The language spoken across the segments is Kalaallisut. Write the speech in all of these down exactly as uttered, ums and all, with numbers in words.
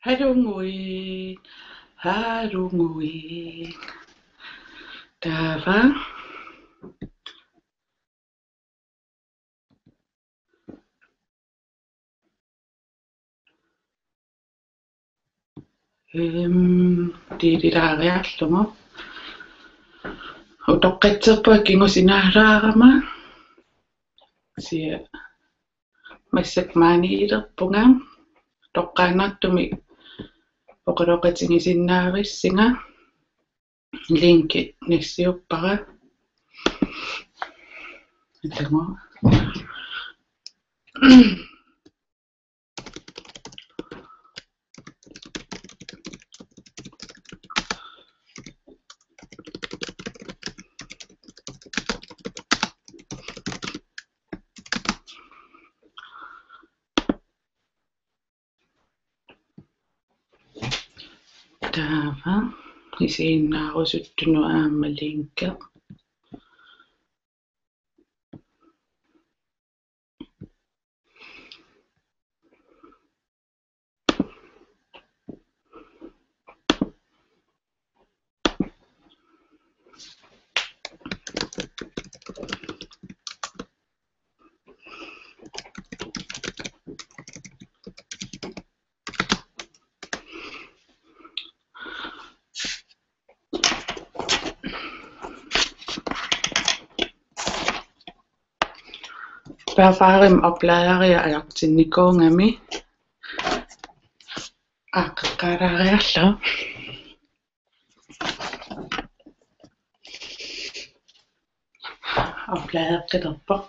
Halunguit, halunguit. Taava. Ehm, tiitilaareerlugu. Utoqqatserpunga kingusinaalaarama. Kisianni massakkut maaniilerpunga. Toqqaannartumik oqaloqatigisinnaavissinga. Linki nassiuppara. Atagu. Taava isiginnaarusuttunut aamma linki. Bærbarimik opladeria ajortinnikuugami. Aaqqeqqaalaariarlugu. Opladeqqilerpoq.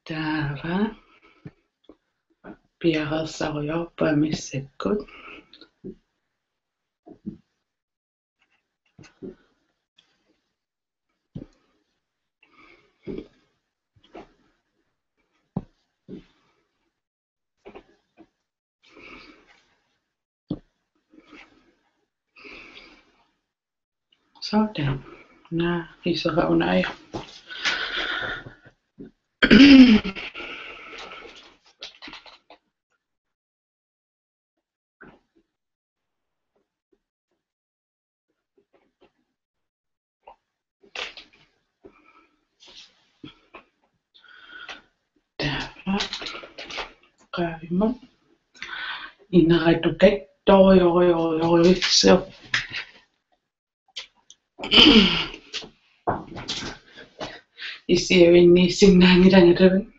Taava. Piareersarujoorpunga massakkut. Sådan. Nå, I så ravner jeg. Taava. Qaavimut. Ineratut kattorujorujorujorujussuuvoq. Issiavinniissinnaanngilangaluarluni.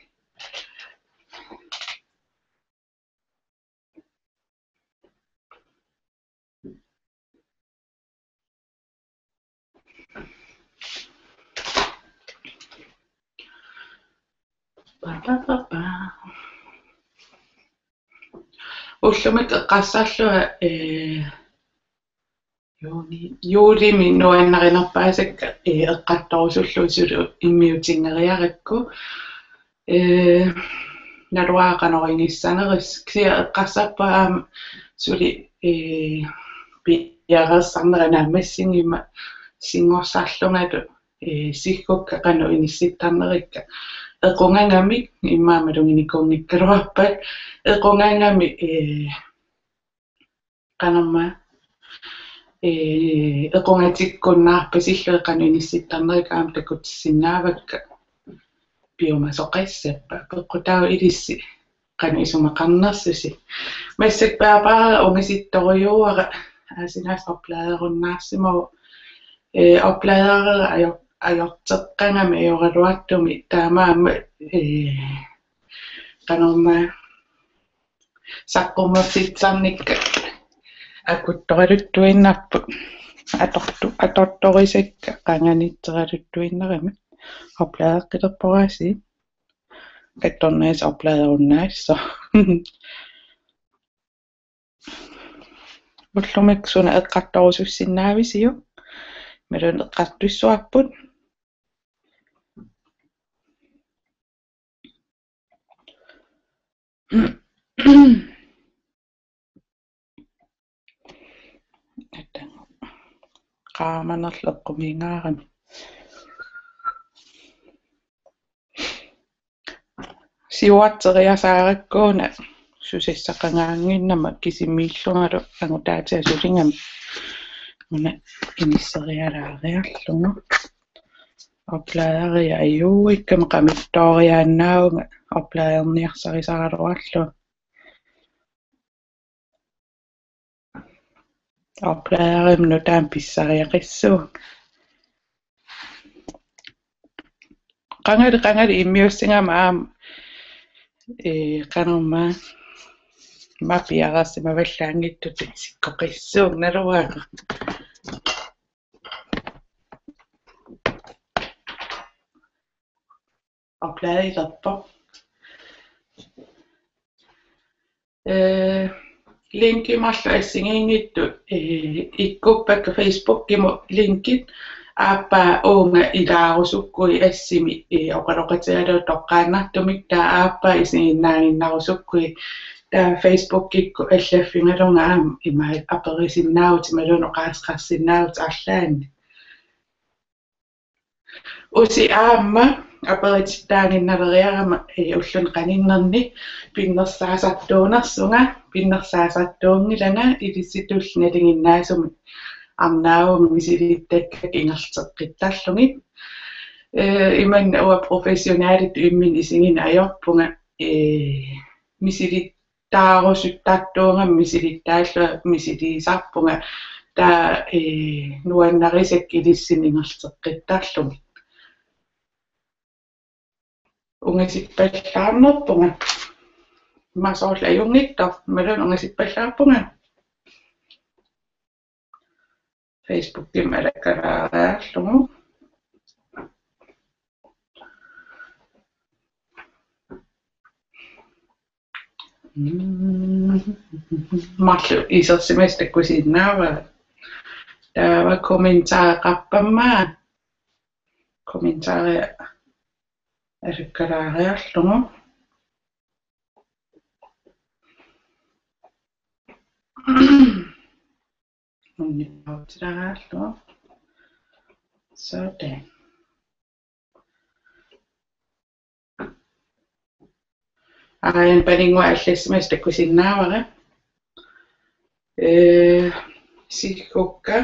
Ba, ba, ba, ba. Ullumi eqqarsarlunga, ee, juuni, juulimi nuannarinerpaasakka, ee, eqqartorusullugu suli immiutinngeriarakku. Ee, naluara qanoq inissanerisi, kisianni eqqarsarpunga aamma suli, ee, piareersarnera naammassinga ima singorsarlungalu, ee, siggukka qanoq inissittarnerikka. Equngagamik immaqa maluginikuunngikkaluarpat, equngagamik, ee, qanormaa, ee, equngatikkunnaarpasillugu qanoq inissittarnerikka aamma takutissinnaavakka. Piumasoqassappat peqqutaavoq ilissi qanoq isumaqarnersusi. Massakkut bærbare ungasittorujuuara, aasinaasa opladerunnaarsimavoq. Ee, opladerera ajor-, ajorteqqagami ajoraluartumik taamaammat, ee, qanormaa saqqummersitsisarnikka akuttoraluttuinnarput. Atortu-, atortorisakka qanganitseraluttuinnaramik. Opladeqqilerpoq aasiit. Kattorneq opladerunnaassaaq. Ullumi suna eqqartorusussinnaavisiuk? Imaluunniit eqqartussuarput? Qaamanerlu eqqumiigaarami. Siuarteriasaarakku una susassaqangaannginnama kisimiillungalu angutaatiga suligami una inisserialaariarlugu. Opladeria ajuuikkama qamittooriaannaavunga opladerniarsarisaraluarlunga. Opladerimut nutaamik pissariaqassuunga. Qangali qangali immiussigama aamma, ee, qanormaa mapiararsimavallaanngitsutut isikkoqassuunga naluara. Opladerit ippoq. Ee, linki marluk assigiinngitsut, ee, ikkuppakka Facebookimut linkit aappaa uunga ilaarusukkuit assimi, ee, oqaloqatigalugu toqqaannartumik taava aappaa isiginnaaginnarusukkuit taava Facebookikkut allaffigalunga aamma ima aperisinnaavutit imaluunniit oqaaseqarsinnaavutit arlaannik. Usi aamma aperitittaaginnaleriarama, ee, ulluni qaninnerni pinnersaasartuunersunga, pinnersaasartuunngilanga ilissitulli nalinginnaasumik arnaavunga misilittakkakka ingerlateqqittarlugit. Ee, imanna uanga professionalitut imminut isigineq ajorpunga, ee, misilit- taarusuttartuugama misilittaallunga misiliisarpunga taava, ee, nuannarisakka ilissinnut ingerlateqqittarlugit. Ungasippallaarnerpunga. Ima soorlu ajunngitsoq, imaluunniit ungasippallaarpunga. Facebookimi alakkalaariarlugu. Mm. Marluk isersimasut takusinnaavara. Taava kommentareqarpamma. Kommentaria alakkalaariarlugu. Unnippautilaalu. Sådan. Aajuna paninnguaq allassimasut takusinnaavara. Ee, siggukka.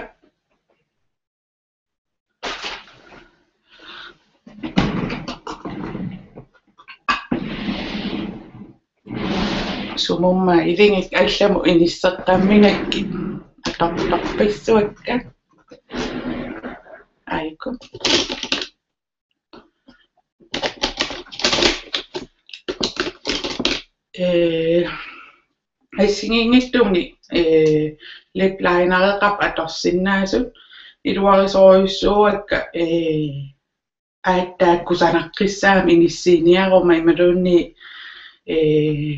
Sumumma ilingi allamut inisseqqammigakkit atortorpassuakka. Aiku. Ee, assigiinngitsunik, ee, lip linereqarput atorsinnaasut iluarisorujussuuakka, ee, aatsaat kusanaqqissaammat inissiiniaruma imaluunniit, ee,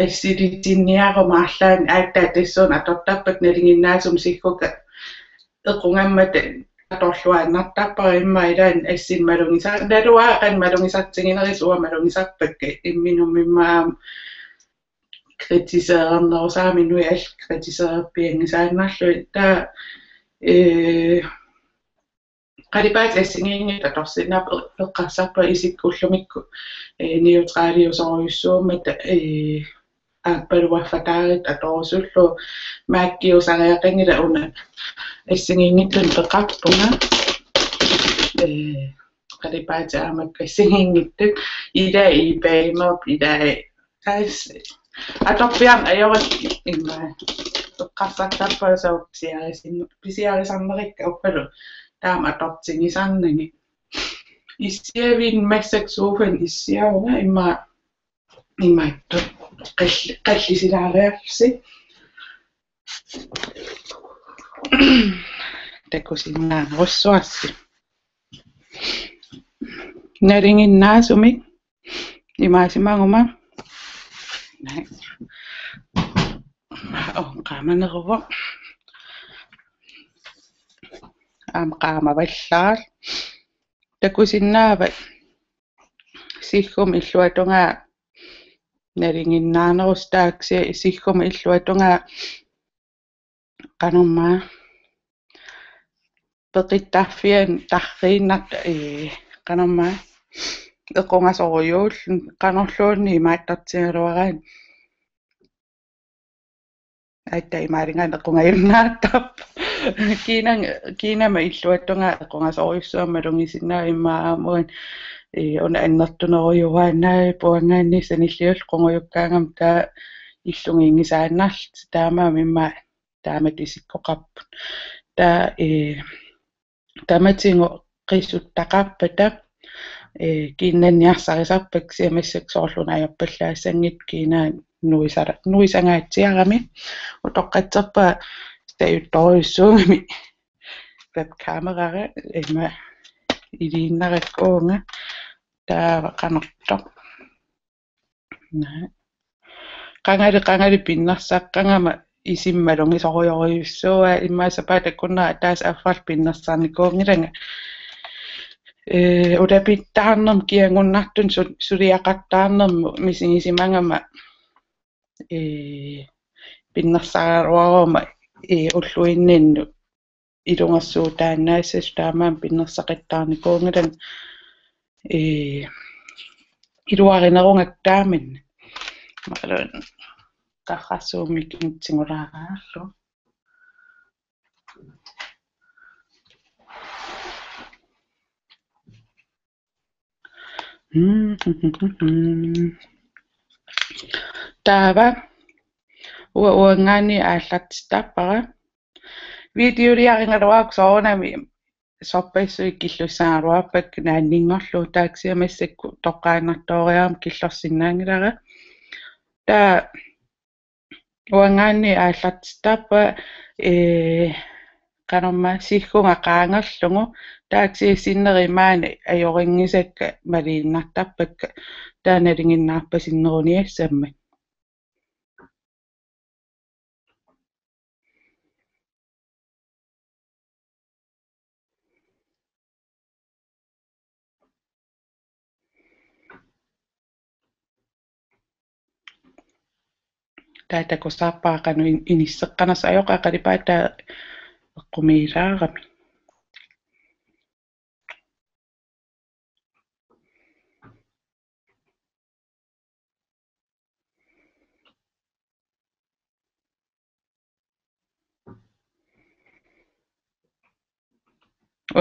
assilitinniaruma arlaannik aatsaat tassuuna atortarpakka nalinginnaasumik siggukka equngammata atorluaannartarpara immaqa ilaanni assini malugisa-, naluara qanoq malugisartiginerisa uanga malugisarpakka imminut immaqa kritiseernerusarami inuit allat kritiseerpianngisaannarlugit taava, ee, qalipaatit assigiinngitsut atorsinnaapput eqqarsarpunga isikka ullumikkut, ee, neutraliusorujussuummata, ee, aappaluarfataarutta atorusullugu MAC-iusariaqanngilaq una assigiinngitsunik peqarpunga, ee, qalipaatit aamma assigiinngitsut ilai eBay-mut ilai Tassa atorpiarneq ajorakkit immaqa eqqarsartarpunga soorlu pisiarisin-, pisiarisarnerikka uppalu taama atortigisarnagit. Issiaviit massakkut sofami issiavunga immaqa imaattoq qall-, qallisilaariarlusi. Takusinnaanerussuarsi. Nalinginnaasumik imaasimaguma. Oo, qaamaneruvoq. Aamma qaamavallaaq. Takusinnaavat siggumut illuatungaa nalinginnaanerusoq taava kisianni siggumut illuatungaa qanormaa peqittarfiani tarriinnartoq, ee, qanormaa equngasorujuulluni qanorluunniit imaattortigaluaraanni aatsaat imaalinngaanniit equngajunnaartarpoq. Kiinama, Kiinama illuatungaa equngasorujussuarmik malugisinnaavara immaqa aamma uani, ee, una annertunerujuaannarpoq uanngaanniit sanilliullugu qungujukkaangama taava illugiinngisaannarlutik taamaammat immaqa taamatut isikkoqarput. Taava, ee, tamatigut qisuttaqarpata, ee, kiinnanniarsarisarpakka kisianni massakkut soorlu una ajorpallaassanngitsoq kiinaa nuisara-, nuisangaatsiarami utoqqatserpunga sajuttorujussuugami webkamerara ima iliinnarakku uunga taava qanortoq. Naa. Qangali, qangali pinnersaqqaagama isima malugisorujorujussuuara immaqa sapaatip akunnera ataaseq affarlu pinnersarnikuunngilanga. Ee, ulapittaarnermut kiagunnartumik su-, suliaqattaarnermut misigisimagama, ee, pinnersaraluaruma, ee, ulluinninnut ilungersuutaannaassasut taamaammat pinnersaqattaarnikuunngilanga, ee, iluarinerugakku taamani. Imaluunniit tarrarsuummik initsingulaarallu. Taava uanga uanngaanniit aallartittarpara. Videoliarigaluarukku soorunami sorpassuit killussagaluarpakka naanninngorlugu, taava kisianni massakkut toqqaannartooriarama killorsinnaanngilara. Taava uanngaanniit aallartittarpara, ee, qanormaa siggunga qaangerlugu, taava kisianni sinneri maani ajorinngisakka maliinnartarpakka, taava nalinginnaarpasinneruniassammat. Taava takusarpara qanoq in-, inisseqqanersoq, ajoqeq qalipaataa eqqumiilaarami.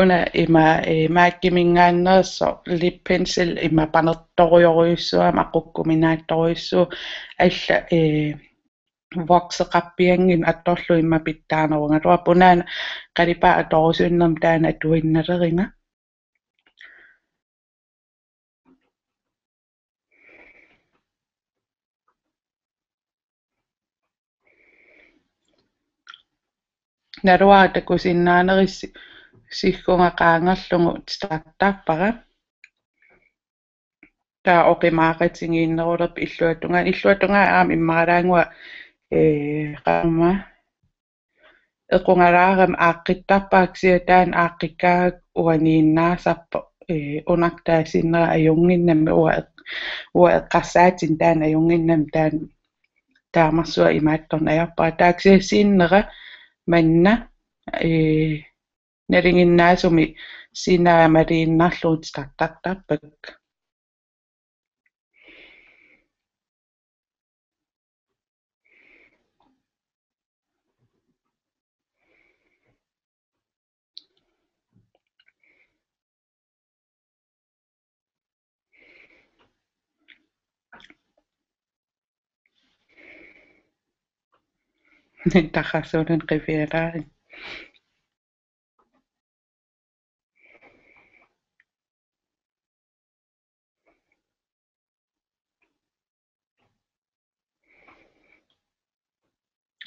Una ima, eh, MAC-iminngaanneersoq lip pencil ima panertorujorujussuugami aqukkuminaattorujussuuvoq, alla, eh, vokseqarpiannginnami atorlugu ima pitsaanerugaluarpoq. Unaana qalipaat atorusunnermi taanna atuinnaleriga. Naluara takusinnaanersi siggunga qaangerlugu titartarpara. Taava oqimaaqatigiinnerulerpoq illuatungaa, illuatungaa aamma immaralaannguaq, ee, qanormaa equngalaarami aaqqittarpara, kisianni taanna aaqqikkaangakku uaniinnaasarpoq, ee, unartaa sinnera ajunnginnami, uanga eq-, uanga eqqarsaatinik taanna ajunnginnami, taanna taamarsuaq imaattorneq ajorpara. Taava kisianni sinnera manna, ee, nalinginnaasumik sinaa maliinnarlugu titartartarpakka. Tarrarsuunermi qiviaraarluni.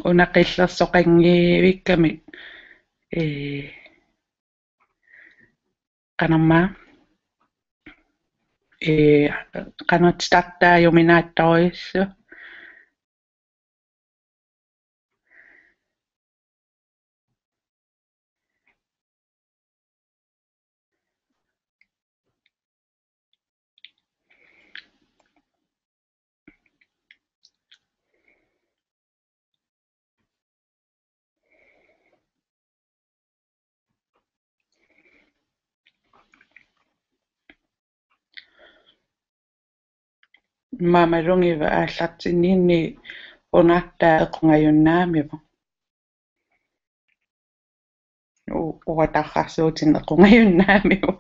Una qillersoqanngivikkami, ee, qanormaa, ee, qanoq titartaajuminaattorujussuuvoq. Mamalungiva aallartinninni Una taava equngajunnaarmivoq. U-, uatarrarsuutin equngajunnaarmivoq.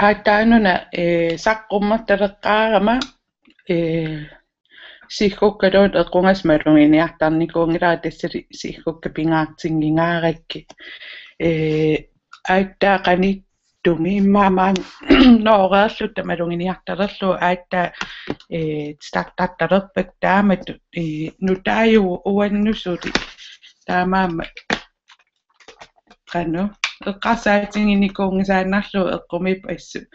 Aatsaannguaq, eh, saqqummertaleqqaarama, eh, siggukkaluunniit equngasut maluginiartarnikuunngilara, tassali siggukkat pingaartinngingaarakkit. Eh, aatsaat qanittumi immaqa maanga nooreerlutta maluginiartalerlugu aatsaat, eh, titartartalerpakka taamatut, eh, nutaajuvoq uannut suli. Taamaammat qanoq eqqarsaatiginikuunngisaannarlugu eqqumiippoq assut.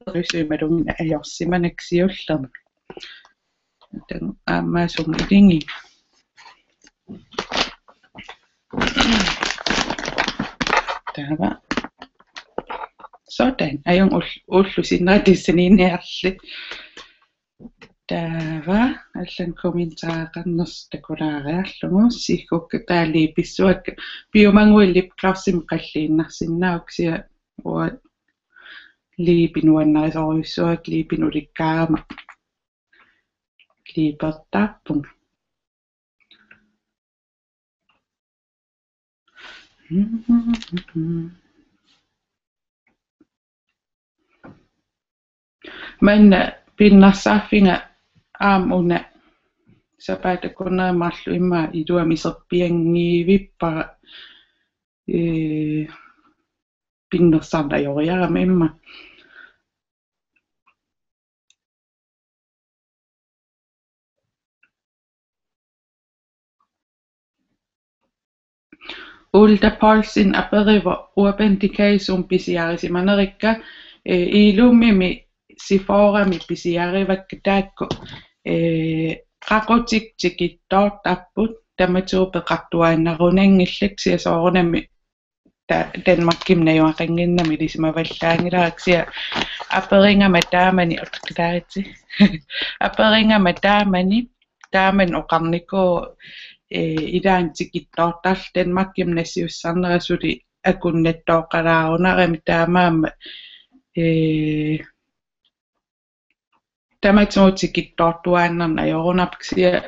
Erisuimaluunniit ajorsimaneq siullermik. Taanna aamma sumi ilingi. Taava. Sådan. Ajunngilaq, ul-, ullup sinnera tassaniinniarli. Taava allan kommentarernersut takulaariarlugu, siggukkat taava liipissuakka, piumaguit lipglossimik qalliinnarsinnaavoq, kisianni uanga liipi nuannarisorujussuara, liipinut ulikkaarama liipertarpunga. Maanna pinnersarfiga aamma una sapaatip akunneri marluk immaqa iluamik iserpianngivippara, ee, pinnersarneq ajoriarama immaqa. Ulda Poulsen aperivoq Urban Decay sumut pisiarisimanerikka, eh, Illumimi Sephorami pisiarivakka taakku, eh, qaqutik tikittoortarput, tamatigut peqartuaannarunanngillat, kisianni soorunami ta-, Danmarkimi najugaqannginnama ilisimavallaanngilara, kisianni aperigama taamani, oqaatigaara. Aperigama taamani, taamani oqarnikuuvoq, eh, ilaanni tikittoortarlutik Danmarkimi nassiussarnera suli akunnattooqqalaarunarami, taamaammat, eh, tamatigut tikittoortuaannarneq ajorunarpoq, kisianni,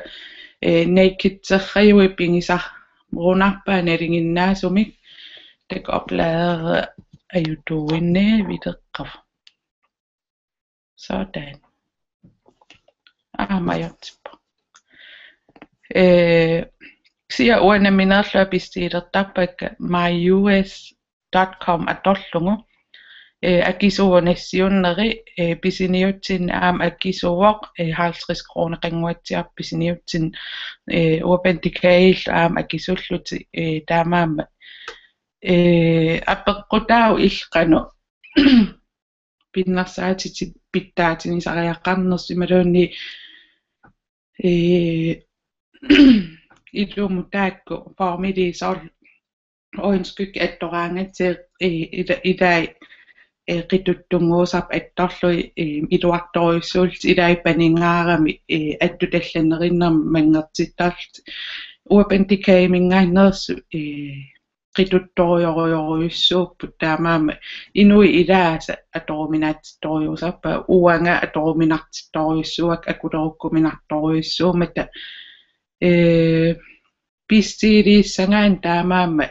eh, Naked Terriuit pigisarunarpaat nalinginnaasumik. Takuuk, oplader ajutuuinnavileqqavoq. Sådan. Aamma ajortippoq. Eh, kisianni uanga nammineerlunga bestiilertarpakka my U S dot com atorlugu. Eh, akisuuvoq nassiunneri, eh, pisiniutsinni aamma akisuuvoq, eh, halvtreds kroneqannguatsiarpoq pisiniutsinni, eh, Urban Decayillu aamma akisullutik, eh, taamaammat, eh, apeqqutaavoq illit qanoq pinnersaatitit pitsaatigisariaqarnersut imaluunniit, eh, ilumut taakku formiliit soorlu øjenskygge attoraangatsigu, eh, ila-, ilai, eh, qituttunnguusarput attorlugit, eh, iluartorujussuullutik, ilai panigaarami, eh, attutallanerinnarmik manngertittarlutik. Urban Decayminngaanneersut, eh, qituttorujorujorujussuupput, taamaammat inuit ilaasa atoruminaatsittorujussuusarpaat, uanga atoruminartittorujussuuakka, akulerukkuminartorujussuummata. Eh, bestiiliissagaanni taamaammat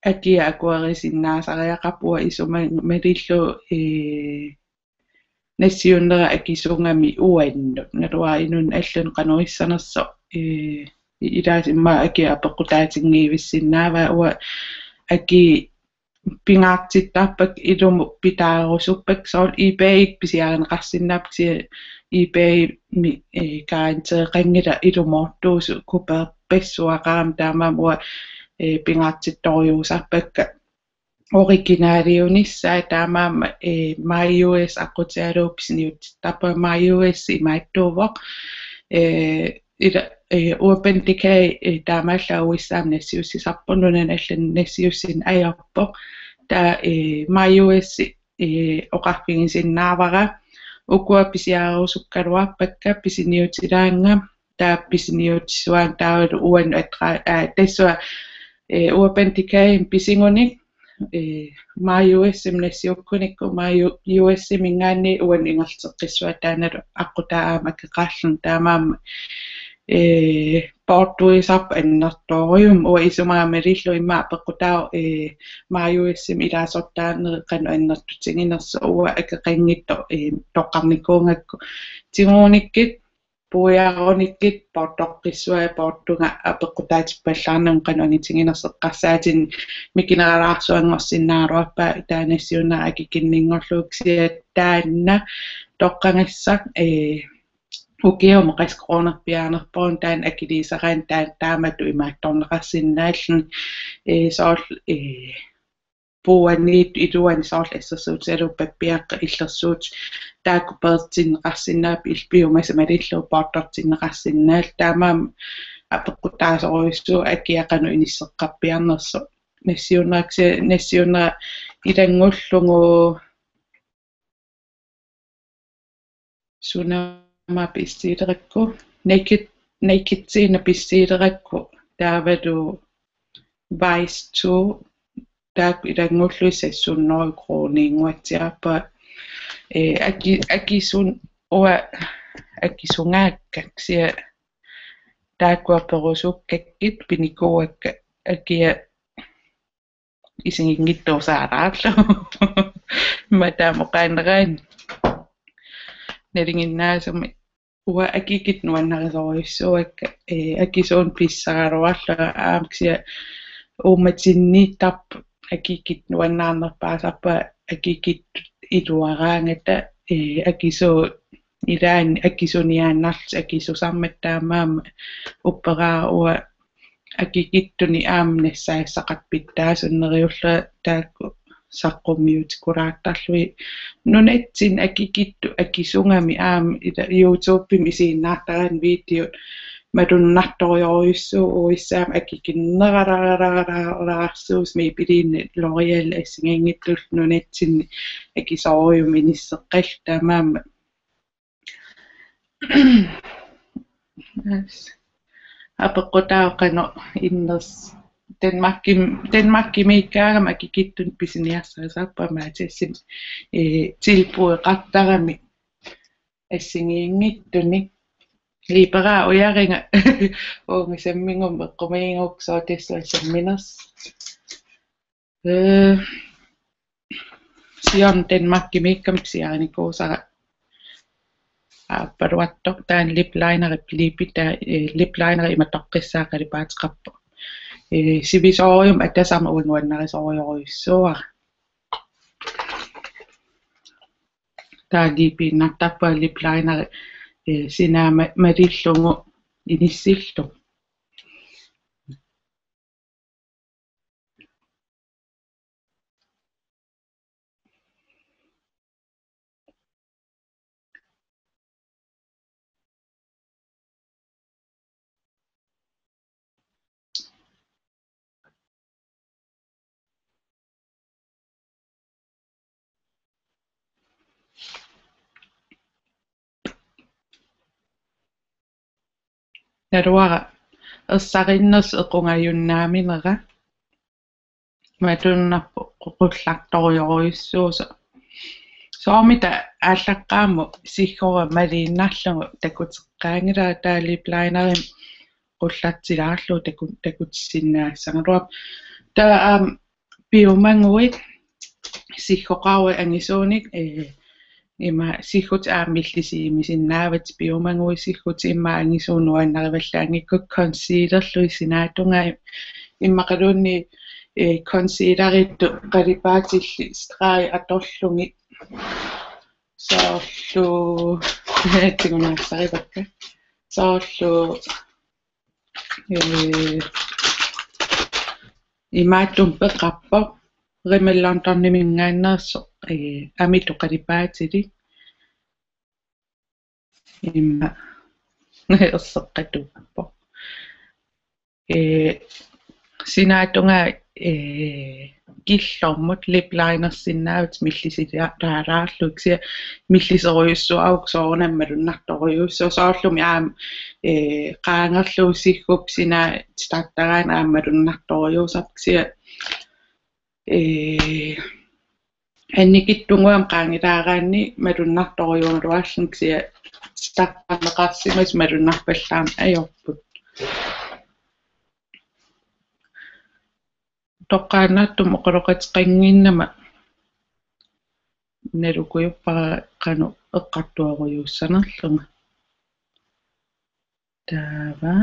akia akuerisinnaasariaqarpoq, uanga isumaliullugu, eh, nassiunnera akisugami uannut. Naluara inunnut allanut qanoq issanersoq, eh, i-, ilaasa immaqa akia apeqqutaatinngilluinnarsinnaavaa, uanga akia pingaartittarpakka ilumut pitaarusuppakka, soorlu eBay pisiarineqarsinnaapput, kisianni eBay-mi, eh, garanteeqanngilaq ilumoortuusut, kopeerpassuaqarami, taamaammat uanga, eh, pingaartittorujussuusarpakka originaaliunissaat, taamaammat, eh, my U S aqqutigalugu pisiniutittarpunga. My U S imaattuuvoq, eh, ila, eh, Urban Decay, eh, taamaallaat U S A-mi nassiussisarpoq, nunanut allanut nassiussinneq ajorpoq. Taava, eh, my U S, eh, oqarfigisinnaavara, Ukua pisiarerusukkaluarpakka pisiniutilaannga, taava pisiniutissuaannga taavalu uannut atraa-, aa, tassunga, ee, Urban Decay pisigunik, ee, My U S-imi nassiukkunikku, My U-, U S-iminngaanniit uannut ingerlateqqissuara, taannalu aqqutaa aamma akeqarluni, taamaammat, ee, poortuisarput annertoorujussuarmik, uanga isumaga malillugu immaqa apeqqutaavoq, ee, My U S-imi ilaasortaaneri qanoq annertutiginersoq, uanga akeqanngitsoq, ee, toqqarnikuugakku. Tigunikkit, puiarunikkit poortoqqissuara, poortunga apeqqutaatippallaarnagu qanoq angitiginersoq, eqqarsaatinni mikineralaarsuanngorsinnaagaluarpara, taava nassiunnera akikinninngorlugu, kisianni taanna toqqagassaq, ee, ukiumut qassit koruunerpiaanerpoq, taanna akiliisaraanni taanna taamatut imaattorneqarsinnaalluni, ee, soorlu, ee, puuaniittut iluanni soorlu assersuutigalugu pappiaqqat illersuutit taakku peertinneqarsinnaapput, illit piumasat malillugu poortortinneqarsinnaallutit, taamaammat apeqqutaasorujussuuvoq akia qanoq inisseqqarpiarnersoq. Nassiunnera, kisianni nassiunnera ilanngullugu sunama pissiilerakku, Naked, Naked Sina pissiilerakku, taavalu Vice two, taakku ilanngullugit seks hundrede koruuniinnguatsiarput. Ee, aki-, akisun-, uanga akisungaakka, kisianni taakkua perusukkakkit pinikuuakka, akia isiginngitsoorsaalaarlugu. Matamoqaaneraani. Nalinginnaasumik uanga akikittut nuannarisorujussuuakka, ee, akisuunut pissaraluarlunga, aamma kisianni uummatinniittarput, akikittut nuannaarnerpaasarpunga akikittut iluaraangata, ee, akisuut ilaanni akisuniaannarlutik akisusarmata, taamaammat upperaara uanga akikittunik aamma nassaassaqarput, taava sunniullunga taakku saqqummiutikulaartarlugit. Nunatsinni akikittut akisugamik aamma ila YouTube-imi isiginnaartaraanni videot malunnartorujussuuvoq, U S A-mi akikinneralaarsuusoq, Maybelline, L'Oréal assigiinngitsullu nunatsinni akisoorujussuarmik inisseqqallutik, taamaammat. Yes. Apeqqutaavoq qanoq inners-, Danmarkim-, Danmarkimiikkaangama akikittunik pisiniarsarisarpunga Matasimi, ee, tilbudeqartarami assigiinngitsunik. Iipera ujariga uunga sammiguma eqqumiigukku, sooq tassunga samminersoq. Ee, siorna Danmarkimiikkama pisiarinikuusara aappaluartoq, taanna lip lineri, lipi-, taa-, ee, lip lineri ima toqqissaa qalipaateqarpoq. Ee, sivisoorujummik atasama uanga nuannarisorujorujussuuara. Taava liipiinnartarpunga lip lineri, ee, sinaa ma-, malillugu inissillugu. Naluara ersarinnersoq equngajunnaaminera. Matunnarpoq qu-, qullartorujorujussuusoq. Soormita aallaqqaammut siggora maliinnarlugu takuteqqaanngilara, taava lip linerimik qullartilaarlugu taku-, takutissinnaassagaluarpoq. Taava aamma piumaguit siggoqaruit angisuunik, ee, ima siggutit aamma millisiimisinnaavatit, piumaguit siggutit immaqa angisuut nuannarivallaanngikkukkit concealerlugit sinaatungaa, immaqaluunniit, ee, concealeritut qalipaatillit streg atorlugit, soorlu, tigunaartarivakka, soorlu, ee, imaattumik peqarpoq, Rimmel Londoniminngaanneersoq, ee, amitut qalipaatilik. Ima erseqqatuuppoq. Ee, Sinaatungaa, ee, killormut lip linersinnaavutit millisilaaraarlugit, kisianni milliserujussuaq soorunami malunnartorujussuuvoq, soorlumi aamma, ee, qaangerlugu siggup sinaa starteraani aamma malunnartorujussuusarpoq, kisianni, ee, annikitsunnguamik qaangilaaraanni malunnartorujuugaluarluni, kisianni starterneqarsimasut malunnarpallaarneq ajorput. Toqqaannartumik oqaloqateqannginnama nalukujorpara qanoq eqqartorujussuussanerlunga. Taava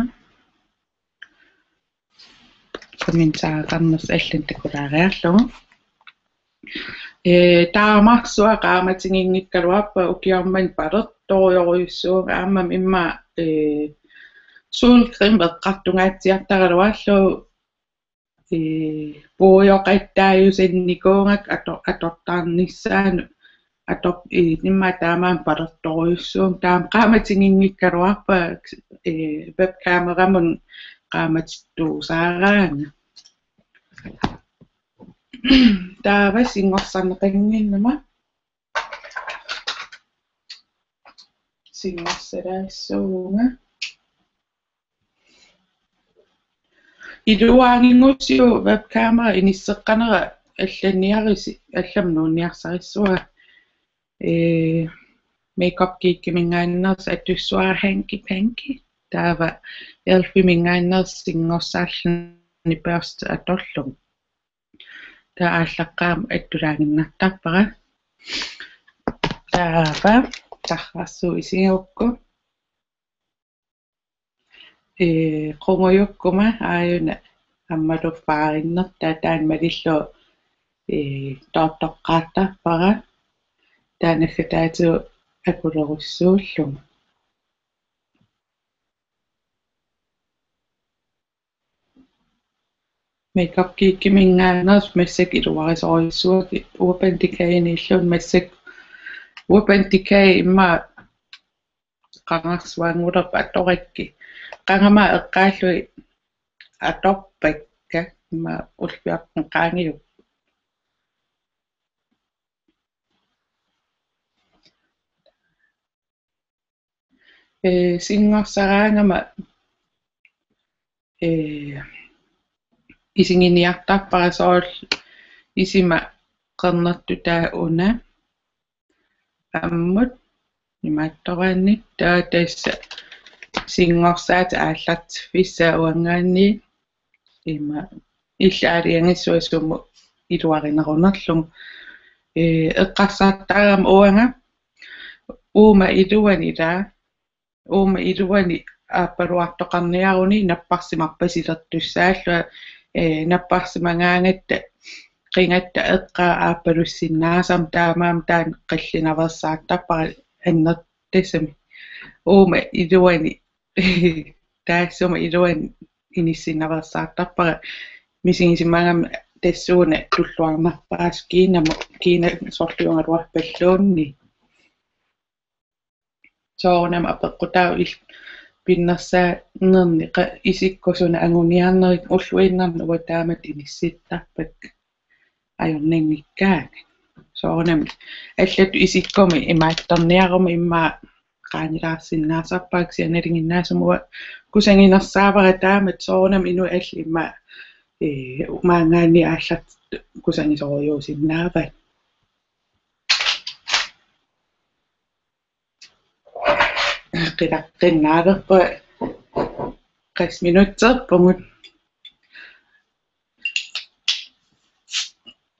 kommentaarnersut allanut takulaariarlugu. Ee, taamarsuaq qaamatiginngikkaluarpara, ukioq manna palertorujorujussuuvunga, aammami immaqa, ee, solcreme eqqartungaatsiartaraluarlugu, ee, puujoqattaajusannikuugakku ato-, atortarnissaanut ator-, ee, immaqa taamaammat palertorujussuuvunga, taama qaamatiginngikkaluarpara, ee, webcameramut qaamatittuusaaraanga. Taava singorsarneqannginnama singorsalaassavunga. Iluaringussiuk webcamera inisseqqanera allanniarisi, allamut nuunniarsarissavara. Ee, Makeup Geekiminngaanneersoq atussavara Hanky Panky. Taava Elfiminngaanneersoq singorsarluni børste atorlugu. Taava aallaqqaammut attulaaginnartarpara. Taava tarrarsuut isigigukku. Ee, qungujukkuma aajuna ammaluffaarinnartaa taanna malillugu, ee, toortoqqaartarpara. Taanna naggataatigut akulerussuullugu. Makeup Geekiminngaanneersoq massakkut iluarisorujussuuakka, Urban Decayniilluunniit massakkut. Urban Decay immaqa qangarsuanngulerput atorakkit. Qangami eqqaallugit atorpakka, immaqa ulpiarpun qaangiupput. Ee, singorsaraangama, ee, isiginiartarpara soorlu isima qernertutaa una ammut imaattoraanni, taava tassa singorsaatit aallartiffissaat uanngaanniit. Ima illit aalajangissavat sumut iluarinerunerlugu. Ee, eqqarsartarama uanga uuma iluani, ilaa, uuma iluani aappaluartoqarniaruni napparsimarpasilertussaallunga, ee, napparsimagaangatta qigatta eqqaa aappalussinnaasarmat, taamaammat taanna qillinaveersaartarpara annertusami. Uuma iluani taassuma iluani inissinnaveersaartarpara, misigisimagama tassuuna tulluarnerpaasut kiinamut, kiinat sorliugaluarpalluunniit. Soorunami apeqqutaavoq il-, pinnersaanerni qa-, isikkoq suna anguniarnerit, ulluinnarni uanga taamatut inissittarpakka ajornanngikkaangat. Soorunami allatut isikkumi imaattorniaruma immaqa qaangilaarsinnaasarpara, kisianni nalinginnaasumik uanga kusaginersaavara taamatut, soorunami inuit allat immaqa, ee, maanngaanniit aallartitut kusagisorujussuusinnaavat. Qilaqqinnaarpara qas minutserpugut.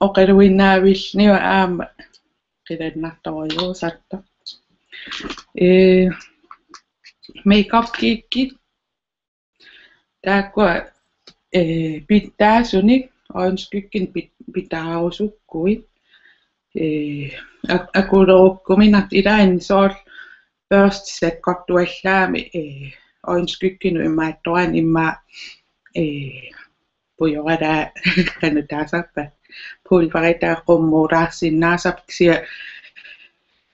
Oqaluinnaavilluni aamma qilannartorujussuusartoq. Ee, Makeup Geekit taakkua, ee, pitsaasunik øjenskyggenik pit-, pitsaarusukkuit, ee, ak-, akulerukkuminartoq, ilaanni soorlu børsti sakkortuallaamik, ee, øjenskyggenut imaattoraanni immaqa, ee, pujoralaa qanoq taasarpaat, pulveritaa qummuulaarsinnaasarpoq, kisianni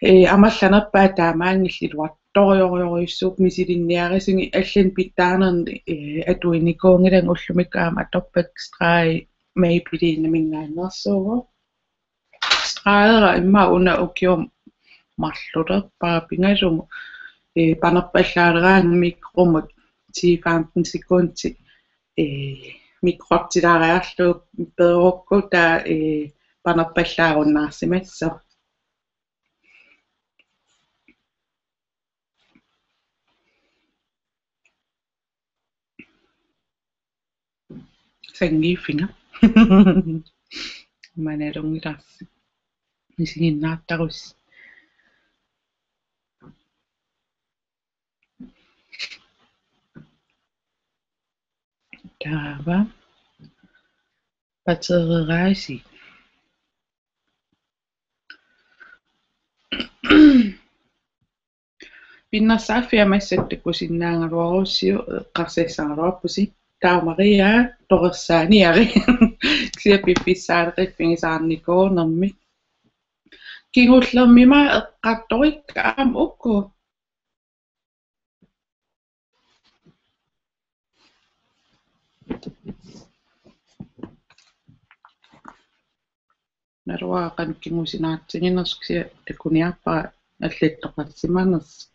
Ee, amerlanerpaat taamaanngillat, iluartorujorujussuupput, misilinniarissagit. Allanik pitsaanernik, ee, atuinikuunngilanga, ullumikkut aamma atorpakka streg Maybellineminngaanneersuuvoq. Stregera immaqa una ukiut marlulerpara pingasunut, ee, panerpallaaleraangat mikromut ti femten sekundit, ee, mikrortilaariarlugu peerukku taava, ee, panerpallaarunnaarsimassaaq. Sanngiiffiga. Maannalunngilarsi. Isiginnaartarussi. Taava. Pateereraasi. Pinnersaaffia massakkut takusinnaagaluarussiuk, eqqarsassagaluarpusi. Taava Maria torersaaniari. Kisianni piffissaaleqiffigisaarnikuunermi. Kingullermik eqqartorikka aamma uku. Naluara qanoq kingusinaatiginersoq, kisianni takuniarpara allattoqarsimanersoq.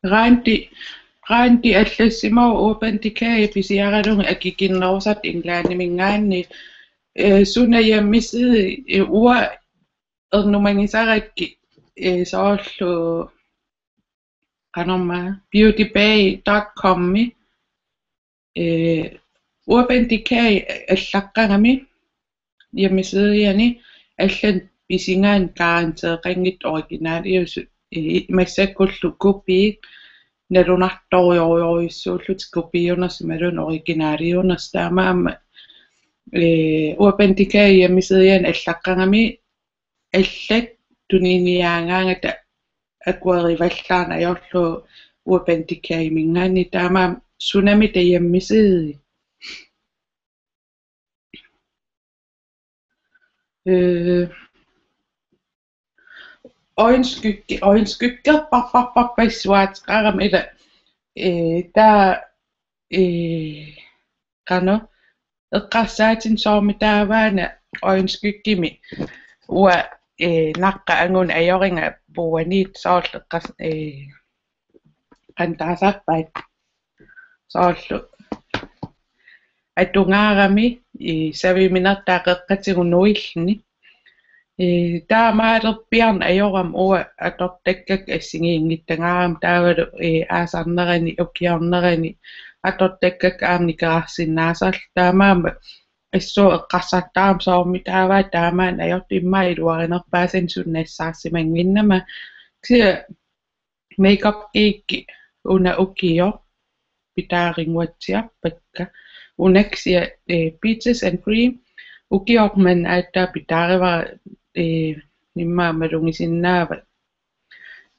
Randi, Randi allassimavoq Urban Decay pisiaralugit akikinnerusartut Englandiminngaanniit. Ee, suna hjemmeside, ee, uanga ernumagisarakkit, ee, soorlu qanormaa, beauty bay dot com-i, ee, Urban Decay allaqqagami hjemmesidiani, allanik pisigaanni garanteeqanngitsut originaliusut, ee, massakkullu kopiit nalunartorujorujussuullutik, kopiunersut imaluunniit originaliunersut. Taamaammat, ee, Urban Decay hjemmesidiani allaqqagami allat tuniniaagaangata akuerivallaarneq ajorlugu Urban Decay-minngaanniit. Taamaammat sunami taava hjemmeside. Ee, øjenskygge, øjenskyggerparparparpassuaateqarami ila, ee, taava, ee, qanoq, eqqarsaatinik soormitaavaana øjenskyggemik uanga, ee, naqqap angut ajoriga puuaniit soorlu eqqars-, ee, qanoq taasarpaat, soorlu atugaarami, ee, saviminertaa qeqqatigut nuilluni. Ee, taamaalerpiarneq ajorami uanga atortakkakka assigiinngitsagaarami, taavalu, ee, aasarnerani ukiornerani atortakkakka aamma nikerarsinnaasarlugit. Taamaammat assut eqqarsartarama soormitaavaat taamaanneq ajortut, immaqa iluarinerpaasannik suna nassaarsimannginnama. Kisianni Makeup Geek una ukioq pitaarinnguatsiarpakka. Una kisianni, eh, Peaches and Cream ukioq manna aatsaat pitaarivara, eh, immaqa malugisinnaavat.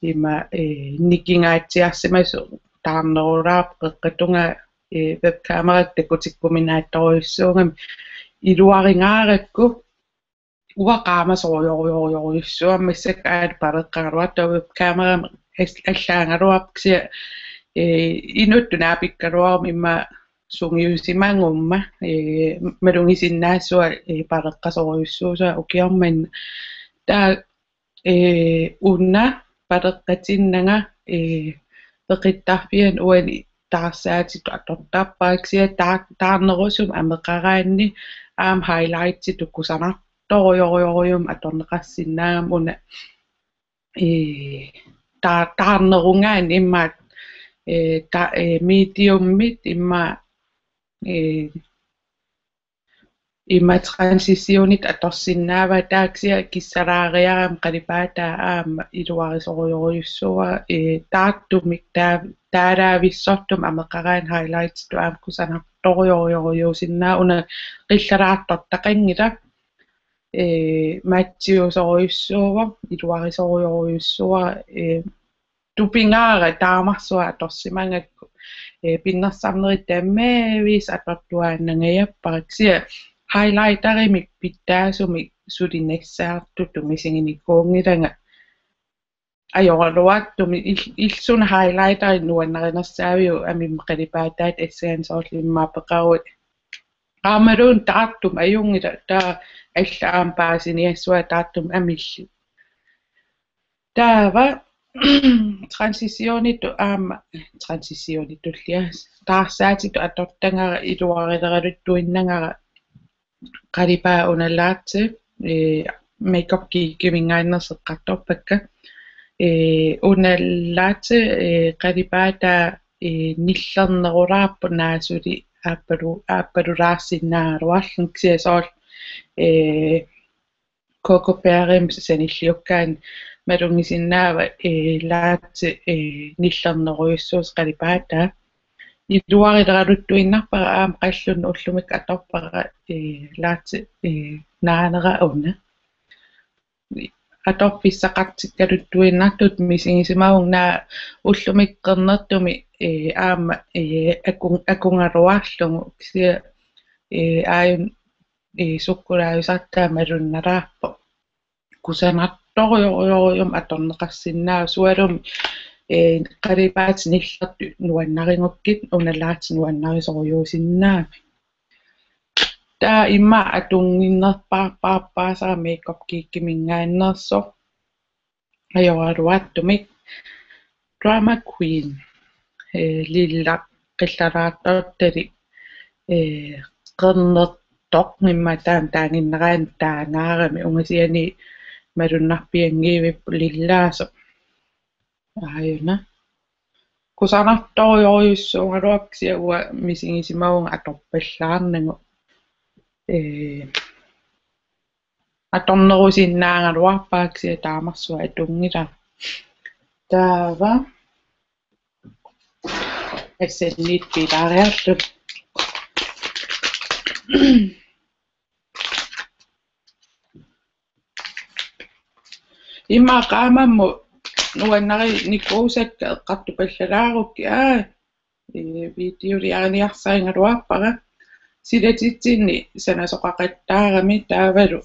Ima, eh, nikingaatsiarsimasoq taarnerulaarpoq, qeqqata tungaa, eh, webkamera takutikkuminaatsorujussuugami iluaringaarakku. Uanga qaamasorujorujorujussuugama, massakkut aamma paleqqagaluartoq webkamerami as-, allaagaluarpoq, kisianni, eh, inuttut naapikkaluaruma immaqa sungiusimaguma, eh, malugisinnaassuara, eh, paleqqasorujussuusara ukioq manna. Taava, eh, una paleqqatinnanga, eh, peqittarfiani uani taarsaatitut atortarpara, kisianni taa-, taarnerusumik ameqaraanni aamma highlightitut kusanartorujorujussuugami atorneqarsinnaagama. Una, ee, taa-, taarnerugaanni immaqa, ee, ta-, ee, mediumit immaqa, ee, immaqa transitionit atorsinnaavara, taava kisianni kissalaariarami qalipaataa aamma iluarisorujorujussuuara, ee, taartumik taa-, taalaavissortumik ameqaraanni highlightitut aamma kusanartorujorujussuusinnaagama. Una qillalaartortaqanngilaq, ee, mattiusorujussuuvoq, iluarisorujorujussuuara, ee, tupigaara taamarsuaq atorsimagakku. Ee, pinnersarnerit tamaaviisa atortuaannangajappara. Kisianni highlighterimik pitsaasumik suli nassaartutut misiginikuunngilanga. Ajoraluartumik il-, illit suna highlighteri nuannarinersaaviuk, amima qalipaataata assaani soorlu immaqa peqaruit. Aammaluunniit taartumik ajunngilaq, taava allat aamma paasiniassavaat taartumik amillit. Taava transitionitut aamma, transitionitullia, taarsaatitut atortagara iluarileraluttuinnagara qalipaat una Latte, ee, Makeup Geekimingaanneersoq eqqartorpakka. Ee, una Latte, ee, qalipaataa, ee, nillernerulaarpoq, naak suli aappalu-, aappalulaarsinnaagaluarluni, kisianni soorlu, ee, Cocoa Bearimik sanilliukkaanni malunngisinnaavaa, ee, Latte, ee, nillernerujussuusoq qalipaataa. Iluarileraluttuinnarpara aamma, qallunnut ullumikkut atorpara, ee, Latte, ee, naanera una. Atorfissaqartikkaluttuinnartutut misigisimavunga, naak ullumikkut qernertumik, ee, aamma, ee, akun-, akugaluarlugu, kisianni, ee, aajuna, ee, sukkulaajusartaa malunnalaarpoq. Kusanartorujorujussuarmik atorneqarsinnaavoq, sualummik, ee, qalipaatit nillertut nuannarigukkit una Latte nuannarisorujussuusinnaavaa. Taava immaqa atunnginnerpaarpaasara Makeup Geekimingaanneersoq ajoraluartumik. Drama Queen, ee, lilla qillaraartortalik, ee, qernertoq, immaqa taama taaginnaraanni taagaarami, ungasianiit malunnarpianngivippoq lillaasoq. Aajuna. Kusanartorujorujussuugaluarpoq, kisianni uanga misigisimavunga atorpallaarnagu. Ee, atornerusinnaagaluarpara, kisianni taamarsuaq atunngilara. Taava assanniittut piilaariarlugit. Immaqa qaammammut nuannarinikuusakka eqqartupallalaarukkit, aa, ee, videoliariniarsarigaluarpara. Silatitsinni sanasoqaqattaarami, taavalu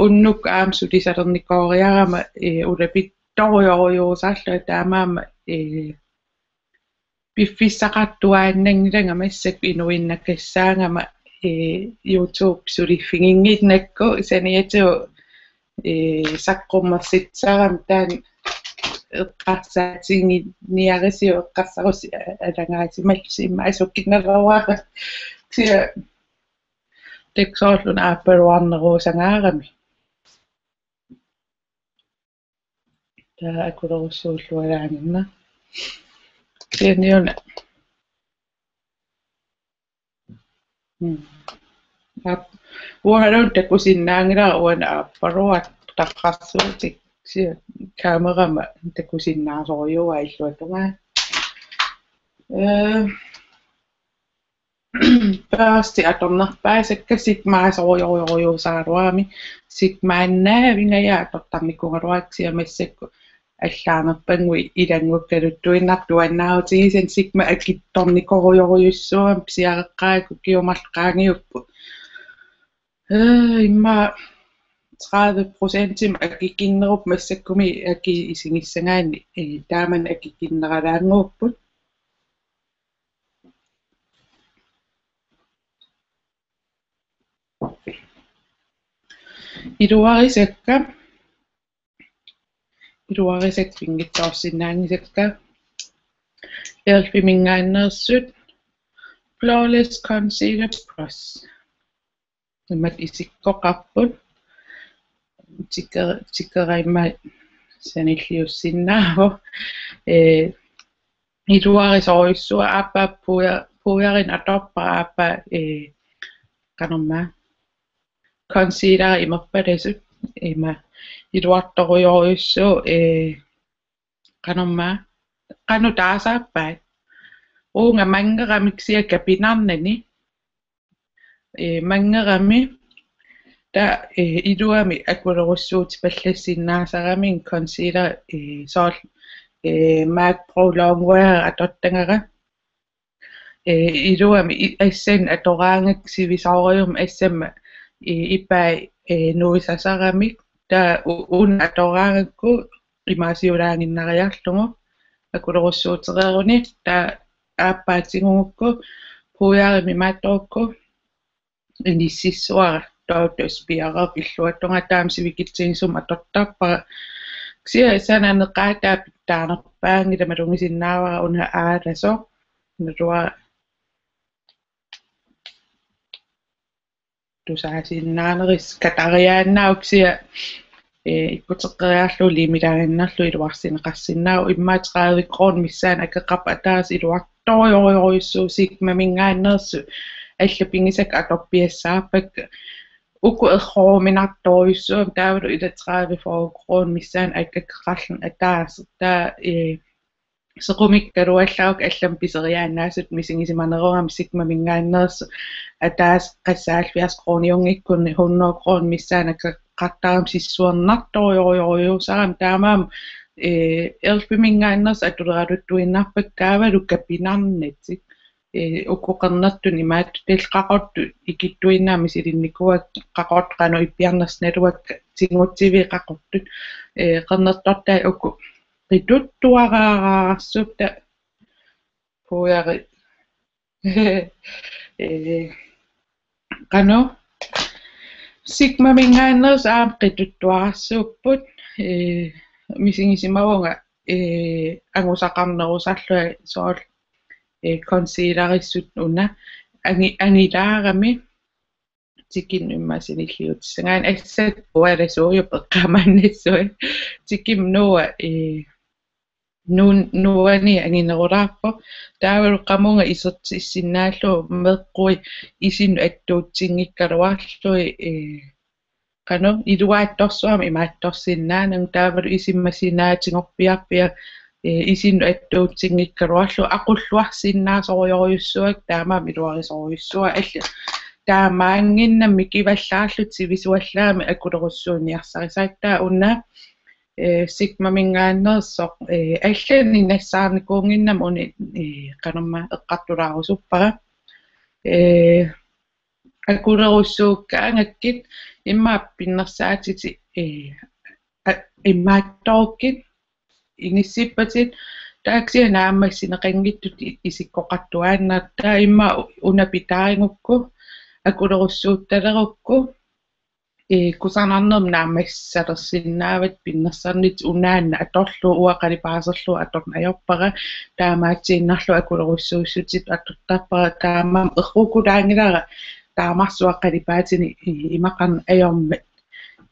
unnukkut aamma sulisalernikooriarama, ee, ulapittorujorujussuusarlunga, taamaammat, ee, piffissaqartuaannanngilanga massakkut inuinnakassaagama, ee, YouTube suliffiginnginnakku, saniatigut, ee, saqqummersitsisarama, taanna eqqarsaatiginniarisiuk, eqqarsarussi alagaasimallusi, immaqa asukkinnaveerukku. Kisianni taakku soorlu una aappaluarneruusagaarami. Taava akulerussuulluaraaginna. Kisianni una. Mm. Aap, uangalu takusinnaanngilara, uanga aappaluartaqarsuutik, kisianni kamerama takusinnaasorujussuuara illuatungaa. Ee, Børsti atornerpaasakka Sigmasorujorujussuusaraluarami, Sigmannaavingajak atortarnikuugaluarpara, kisianni massakkut allaanerpannguit ilanngukkaluttuinnartut, tuannaarutigisannik Sigma akitsornikorujorujussuugami, pisiareqqaakku kiumarlu qaangiupput. Ee, immaqa tredive procentimik akikinnerupput, massakkummi akii isigissagaanni, ee, taamani akikinneralaannguupput. Iluarisakka, iluarisakka pinngitsoorsinnaanngisakka, elf-imingaanneersut, Flawless Concealer Brush. Imatut isikkoqarput. Tikera-, tikeraimma sanilliussinnaavoq. Ee, iluarisorujussuuara, aappaa puder-, puderinik atorpara, aappaa, ee, qanormaa, concealeri imerpalasut, ima iluartorujorujussuuvoq, ee, qanormaa, qanoq taasaappat. Uunga manngeramik, kisianni kapinarnani. Ee, manngerami, taava, ee, iluamik akulerussuutipallassinnaasarami concealer, ee, soorlu, eh, MAC Pro Longwear atortagara. Eh, iluamik i-, assannik atoraangakku sivisoorujummik assamma, eh, ipai, eh, nuisasaramik. Taava u-, una atoraangakku imaasiulaaginnariarlugu akulerussuutereeruni, taava aappaa tigugukku puiarimik imaattorukku inississuara, taava spiareerpoq illuatungaa, taama sivikitsigisumik atortarpara. Kisianni sananeqaataa pitsaanerpaanngilaq, malugisinnaavara una aalasoq. Naluara tusaasinnaanerisi katariaannaavoq, kisianni, eh, ikkuteqqeriarlugu liimilaaginnarlugu iluarsineqarsinnaavoq. Immaqa tredive kroner missaani akeqarpoq, ataaseq iluartorujorujussuuvoq, Sigmaminngaanneersut allat pigisakka atorpiassaarpakka. Uku erroruminartorujussuummata, taavalu ila tredive fyrre kroner missaani akeqarluni ataaseq. Taava, eh, sequmikkaluallarakku allamik piseriaannaasutut misigisimanerugami, Sigmaminngaanneersut ataaseq qassit halvfjerds kroniunngikkunik hundrede kroner missaani akeqartarami sissuernartorujorujorujussuusarami, taamaammat, eh, Elfiminngaanneersut atuleraluttuinnarpakka, taavalu kapinarnatik. Eh, uku qernertunik imaattutillu qaqortut ikittuinnarmik misilinnikuuakka, qaqortut qanoq ippiarnersut naluakka, tigutsiviit qaqortut, eh, qernertortai uku qituttuaraarsuupput, taava puiarit, eh, qanoq, Sigmaminngaanneersut aamma qituttuararsuupput, eh, misigisimavunga, eh, angusaqarnerusarlunga, soorlu, eh, concealerissut una angi-, angilaarami, tikinnut immaqa sanilliutissagaanni, assakka ualasuujupput eqqaamaannassuit, tikimmut nuua, eh, nuun-, nuanni anginerulaarpoq. Taavalu qamunga isertissinnaallugu meqqui isinnut attuutsinngikkaluarlugit, eh, qanoq, iluaattorsuarmik imaattorsinnaanagu, taavalu isima sinaatigorpiarpiaq, eh, isinnut attuutsinngikkaluarlugu aqulluarsinnaasorujorujussuuakka, taamaammat iluarisorujussuuara. Allat taamaannginnami, mikivallaarlutik sivisuallaamik akulerussuunniarsarisarput. Taava una, eh, Sigmaminngaanneersoq, eh, allanik nassaarnikuunnginnama una, eh, qanormaa eqqartulaarusuppara. Eh, akulerussuukkaangakkit immaqa pinnersaatitit, eh, a-, imaattorukkit inissippatit, taava kisianni naammassineqanngitsut i-, isikkoqartuaannartut. Taava immaqa u-, una pitaarigukku, akulerussuuttalerukku, eh, kusanarnermik naammassalersinnaavatit pinnersarnitit, unaannaq atorlugu, uanga qalipaaserlugu atorneq ajorpara, taamaatsiinnarlugu akulerussuussutitut atortarpara, taamaammat errukulaanngilara taamarsuaq qalipaatinik, eh, imaqarneq ajormat,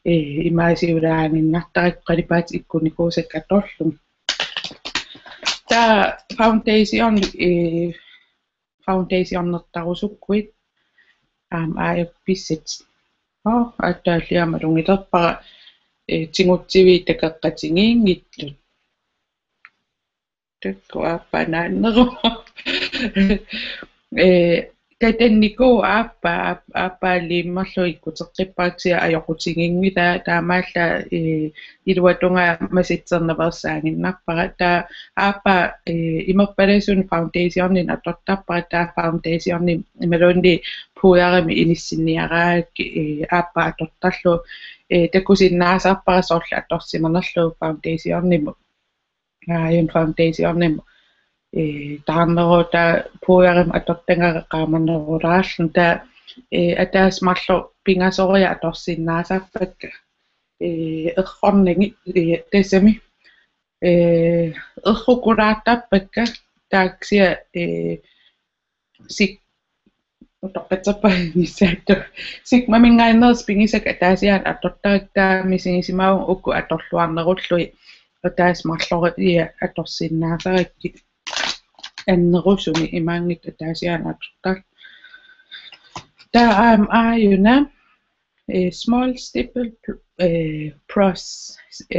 eh, imaasiulaaginnartarakku qalipaatit ikkunikuusakka atorlugit. Taava foundation, eh, foundationertarusukkuit aamma aajuku pissat. Oo, aatsaat alliarmat malugilerpara, eh, tigutsiviit takoqqatigiinngitsut. Takuuk, aappaa naanneruvoq. Eh, katannikuuvoq aappaa, aap-, aappaa liimmerlugu ikkuteqqippara, kisianni ajoqutiginngilara, taamaallaat, eh, iluatungaa masatsernaveersaaginnarpara. Taava aappaa, eh, imerpalasunik foundationinik atortarpara, taava foundationi imaluunniit pudderimik inissinniaraangakkit, eh, aappaa atortarlugu, eh, takusinnaasarpara soorlu atorsimanerlugu foundationimut. Aajuna foundationimut, eh, taarneruvoq, taava pudderimik atortagara qaamanerulaarluni, taava, eh, ataaseq marluk pingasoriarluni atorsinnaasarpakka. Eh, errornagit, eh, tassami, eh, errukulaartarpakka, taava kisianni, eh, Sig-, utoqqatserpara inissaattut. Sigmaminngaanneersut pigisakka ataasiaannartut atortarakku, taava misigisimavunga uku atorluarnerullugit ataaseq marloriarluni atorsinnaasarakkit annerusumik, imaanngitsoq ataasiaannartut atortarput. Taava aamma aajuna, eh, Small Stipple, eh, Brush,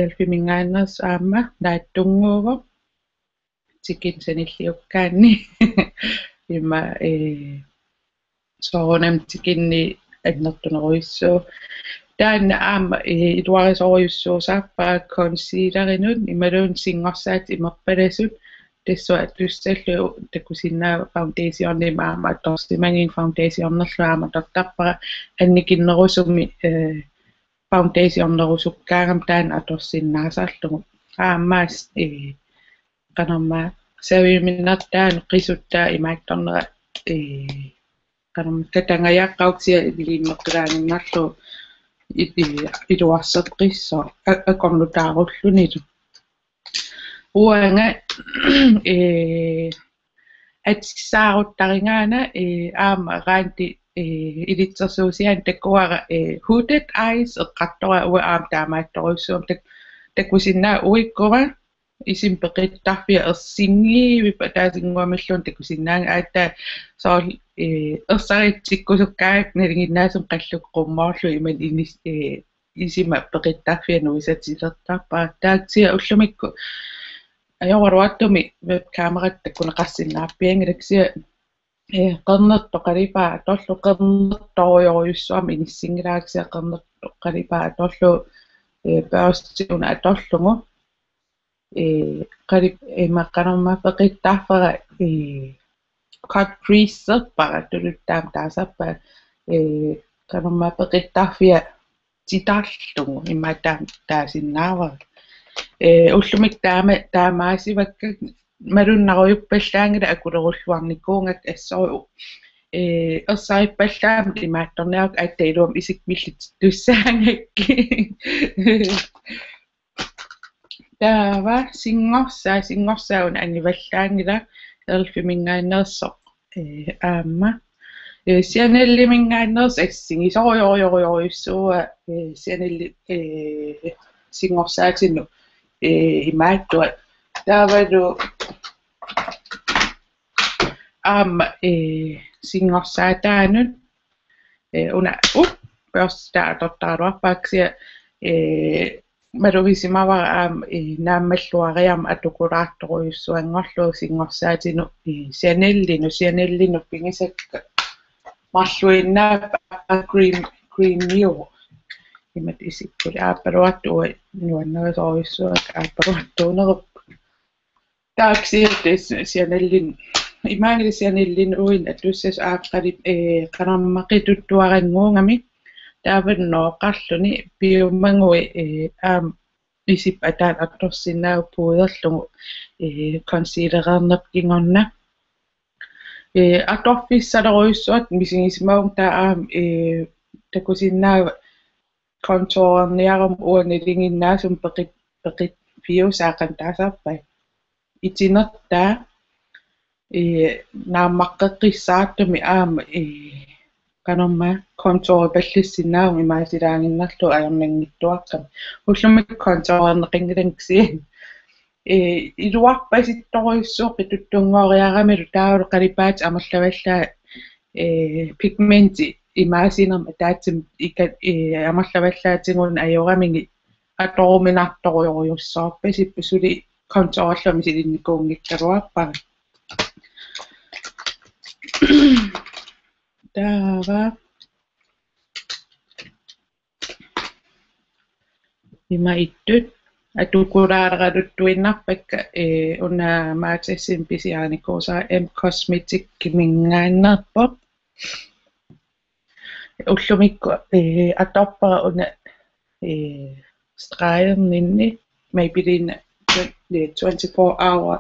Elfiminngaanneersoq aamma naatsunnguuvoq. Tikinnut sanilliukkaanni. Ima, eh, soorunami tikinni annertunerujussuuvoq. Taanna aamma, eh, iluarisorujussuusarpara concealerinut imaluunniit singorsaatit imerpalasut, tassunga atussallugu takusinnaavat foundationimik aamma atorsimagiga, foundationerlunga aamma atortarpara annikinnerusumik, eh, foundationerusukkaangama taanna atorsinnaasarlugu. Aamma, eh, qanormaa, saviminertaa qisuttaa imaattornera, eh, qanormaa, katangajaaqqaartia liimeqqilaaginnarlugu i-, i-, iluarseqqissaaq a-, akornutaarullunilu. Uanga, eh, atisaaruttarigaanni, eh, aamma Randi, eh, ilitsersuusiaani takuara, eh, hooded eyes eqqartoraara, uanga aamma taamaattorujussuummat tak-, takusinnaavat uikkuma isima peqittarfia ersinngivipput ataasinnguamilluunniit takusinnaagakku, aatsaat soorlu, eh, ersaritsikkusukkaangakkit nalinginnaasumik qallukka qummoorlugit imannak inis-, eh, isima peqittarfia nuisatilertarpara. Taava kisianni ullumikkut ajoraluartumik webkameratta takuneqarsinnaarpianngilaq, kisianni, eh, qernertoq qalipaat atorlugu, qernertorujorujussuarmik inissinngilara, kisianni qernertoq qalipaat atorlugu, eh, børsti una atorlugu, eh, qalip-, ima qanormaa peqittarfera, eh, cut creaserpara, tuluttut aamma taasarpaat, eh, qanormaa peqittarfia titarlugu imaattoq taama taasinnaavara. Eh, ullumikkut taama-, taamaasivakka, malunnarujuppallaanngilaq, akulerulluarnikuugakku assoru. Eh, ersarippallaammat imaattorniaruk, aatsaat iluamik isikka millittussaagakkit. Taava singorsaat, singorsaat una angivallaanngilaq, elfiminngaanneersoq, eh, aamma. Eh, Chaneliminngaanneersuuvoq, eh, Chaneli, eh, singorsaatinut, eh, imaattuat. Taavalu aamma, eh, singorsaataanut, eh, una, uh, børsti atortaraluarpara, kisianni, eh, malugisimavara aamma, eh, naammalluariarmat atukulaartorujussuanngorlugu singorsaatinut, eh, Chanelinut, Chanelinut pigisakka marluinnaappat, aa, cream, creamiuvoq. Imatut isikkulik, aappaluartoq, uanga nuannarisorujussuara aappaluartuunerupput. Taava kisianni tassa Chanelin, imaanngilaq Chanelin uin atussasoq, aaqqalip, eh, qanormaa qituttuarannguugami. Taava nooqqarluni piumaguit, eh, aamma isip ataanut atorsinnaavugut pudderlugu, eh, concealereernerput kingorna. Eh, atorfissalerujussuartut misigisimavunga, taava aamma, eh, takusinnaavat contourerniaruma, uanga nalinginnaasumik peqit-, peqitfiusaa, qanoq taasarpaat, itinertaa, eh, naammaqqeqqissaartumik aamma, eh, qanormaa contouripallassinnaavunga imaasilaaginnarlugu ajornanngitsuaqqamik. Ullumikkut contourerneqanngilanga kisianni, eh, iluarpasittorujussuuvoq qituttunngooriaramilu, taavalu qalipaatit amerlavallaat, eh, pigmenti imaasinermi ataatsimik ika-, eh, amerlavallaatigut ajoramigit atoruminartorujorujussuarpasippoq, suli contourerlunga misilinnikuunngikkaluarpara. Taava ima ittut atukulaaraluttuinnarpakka, eh, una Matasimi pisiarinikuusara M Cosmeticsiminngaanneerpoq. Ullumikkut, eh, atorpara una, eh, stregerninni Maybelline twen-, eh, twenty-four hour,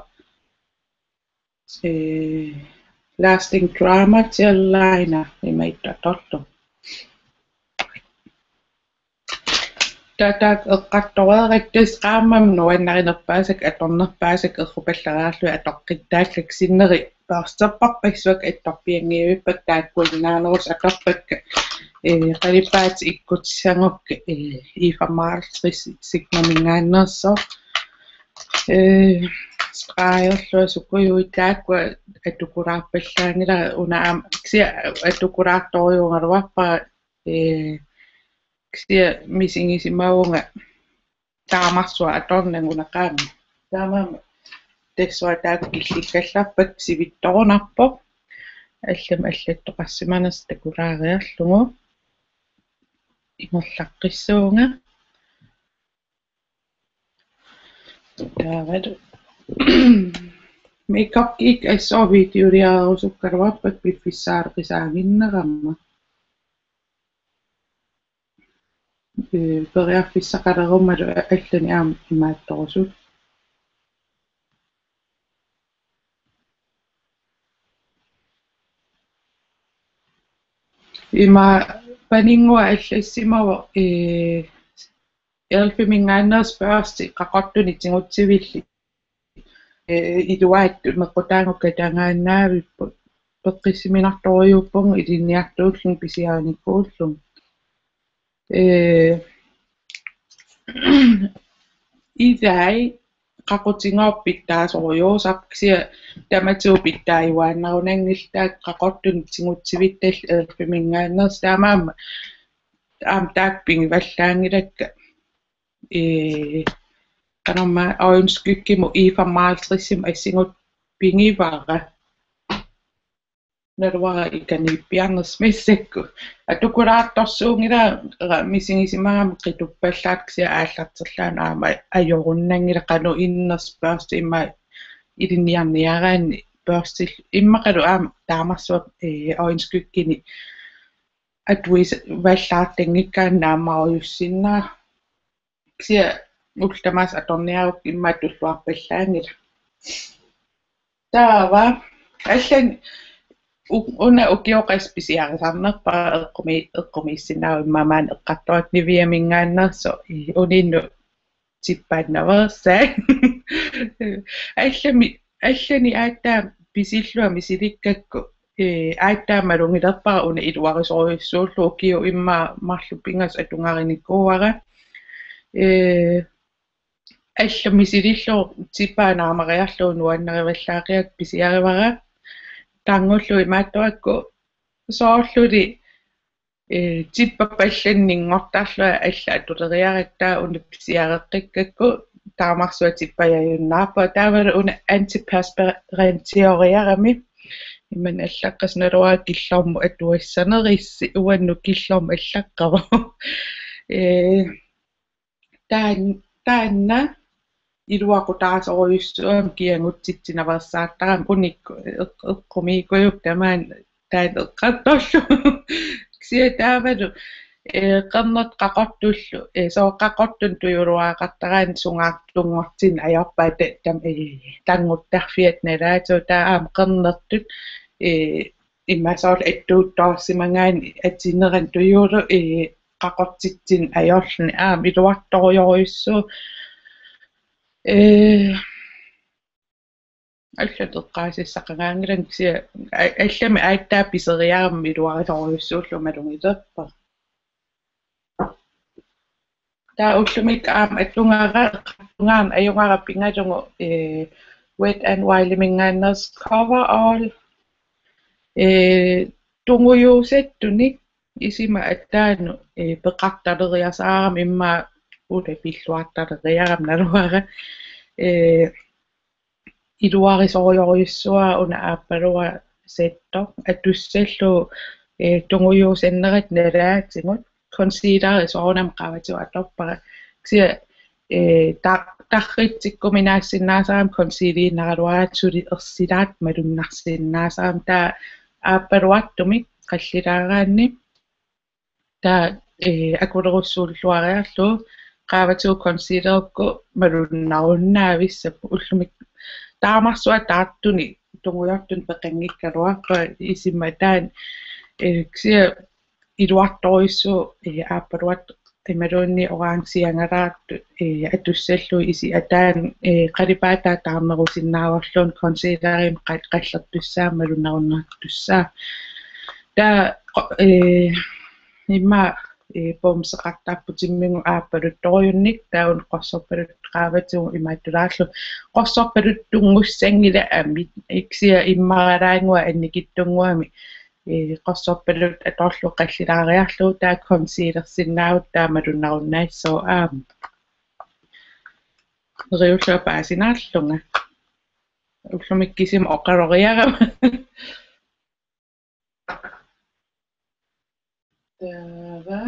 eh, lasting drama gel liner, ima ittut atorlugu. Taava taakku eqqartoreerakku, tassa qaammammi nuannarinerpaasakka, atornerpaasakka, errupallariarlugit atoqqittaallakka, sinneri børsterpassuakka attorpianngivippakka, taakkuinnaanerusut atorpakka, eh, qalipaatit ikkutissagukku, eh, Eva Max Sigmaminngaanneersoq. Eh, stregerlunga sukujuit, taakkua atukulaarpallaanngilara, una aamma kisianni atukulaartorujuugaluarpara, eh, kisianni misigisimavunga taamarsuaq atornanga una qaammat. Taamaammat tassunga taakku killikkallarpakka, sivitsorunarpoq. Allamik allattoqarsimanersoq takulaariarlugu. ingerlaqqissuunga. Taavalu Makeup Geek assut videoliarusukkaluarpakka piffissaaqqisaaginnerama. Ee, periarfissaqalerummalu allanik aamma imaattorusut. Ima paninnguaq allassimavoq, ee, e.l.f.-iminngaanneersoq børsti qaqortunik tigutsivillit. Ee, iluattut meqqutaanngukkatta angaannavipput, peqqissiminartorujuuppugut ilinniartuullugit pisiarinikuullugit. Ee, ilai qaqutigooq pitsaasorujussuusarpoq, kisianni tamatigut pitsaajuaannarunanngillat, taakku qaqortunik tigutsivittut e.l.f.-iminngaanneersut, taamaammat aamma taakku pigivallaanngilakka. Ee, qanormaa, øjenskyggimut E femoghalvtredsimut assingut pigivara. Naluara ikaniippiarnersut massakkut. Atukulaartorsuunngilara, misigisimagama qituppallaartoq, kisianni aallarterlaanut aamma ajorunnanngilaq qanoq innersoq børsti immaqa ilinniarniaraanni børstillu. Immaqalu aamma taamarsuaq, ee, øjenskygginik atuivallaartanngikkaanni naammarujussinnaavoq. Kisianni ullut tamaasa atorniarukku immaqa tulluarpallaanngilaq. Taava allanik u-, una ukioq qassit pisiarisarnerpara, eqqumi-, eqqumiissinnaavoq, immaqa maani eqqartorakku Niveaminngaanneersoq, ee, uninnut tippannaveersaat. Allami-, allanik aatsaat pisillunga misilikkakku, ee, aatsaat malugilerpara una iluarisorujussuullugu, ukiut immaqa marluk pingasut atugarinikuuara. Ee, allamik misilillugu tipaa naamariarlugu nuannarivallaaqiakku pisiarivara. Taannarluunniit imaattorakku soorluli, ee, tippapallanninngortarlunga allat atuleriarakku, taava una pisiareqqikkakku taamarsuaq tippajajunnaarpunga, taavalu una antiperspirantioreerami. Imannak allaqqasoq, naluara killormut atuassanerissi, uannut killormut allaqqavoq. Ee, taan-, taanna iluaqutaasorujussuugami kiagutsitsinaveersaartarami, unikkut eq-, eqqumiikkujukkut tamaani taanna eqqartorlugu. Kisianni taavalu, ee, qernertoq qaqortullu, ee, soorlu qaqortunik tujuluaqartaraanni sungaartunngortinneq ajorpaa, ta-, tam-, ee, tannguttarfiata nalaatigut, taava aamma qernertut, ee, immaqa soorlu attuuttoorsimagaanni atinerani tujulu, ee, qaqortitsinneq ajorluni aamma iluartorujorujussuuvoq. Ee, allat eqqaasissaqanngilanga, kisianni a-, allami aatsaat piseriarama iluarisorujussuullugu malugilerpara. Taava ullumikkut aamma atugara, tungaanut ajugara pigalugu, ee, Wet n Wild-iminngaanneersoq Coverall. Ee, tungujuusattunik isima ataanut, ee, peqartaleriasaarami, immaqa una pilluartaleriarami naluara. Ee, iluarisorujorujussuara una aappaluat settoq atussallugu, ee, tungujuusanneratta nalaatigut, concealeri soorunami qaavatigut atorpara. Kisianni, ee, ta-, tarritsikkuminaassinnaasarami concealeriinnaraluaratta, suli ersilaat malunnarsinnaasarami, taava aappaluartumik qallilaaraanni. Taava, ee, akulerussuulluariarlugu qaavatigut concealerukkut malunnarunnaavissappat, ullumikkut taamarsuaq taartunik tungujortunik peqanngikkaluarpara isima ataani, ee, kisianni iluartorujussuuvoq, ee, aappaluat imaluunniit orangeangalaartut, ee, atussallugu isit ataanni, ee, qalipaataa taarnerusinnaavorluunniit concealerimik qal-, qallertussaammat malunnarunnaartussaammat. Taava qo-, ee, immaqa, ee, bumseqartarput timmigut aappaluttorujunnik, taava una qorsorpaluttoq qaavatigut imaattulaarlugu qorsorpaluttunngussanngilat ammit, kisianni immaralaannguaq annikitsunnguamik, ee, qorsorpaluttoq atorlugu qallilaariarlugu taava concealersinnaavutit, taava malunnarunnaassaaq aamma. Neriullunga paasinaarlunga. Ullumikkut kisima oqaloriarama. Taava.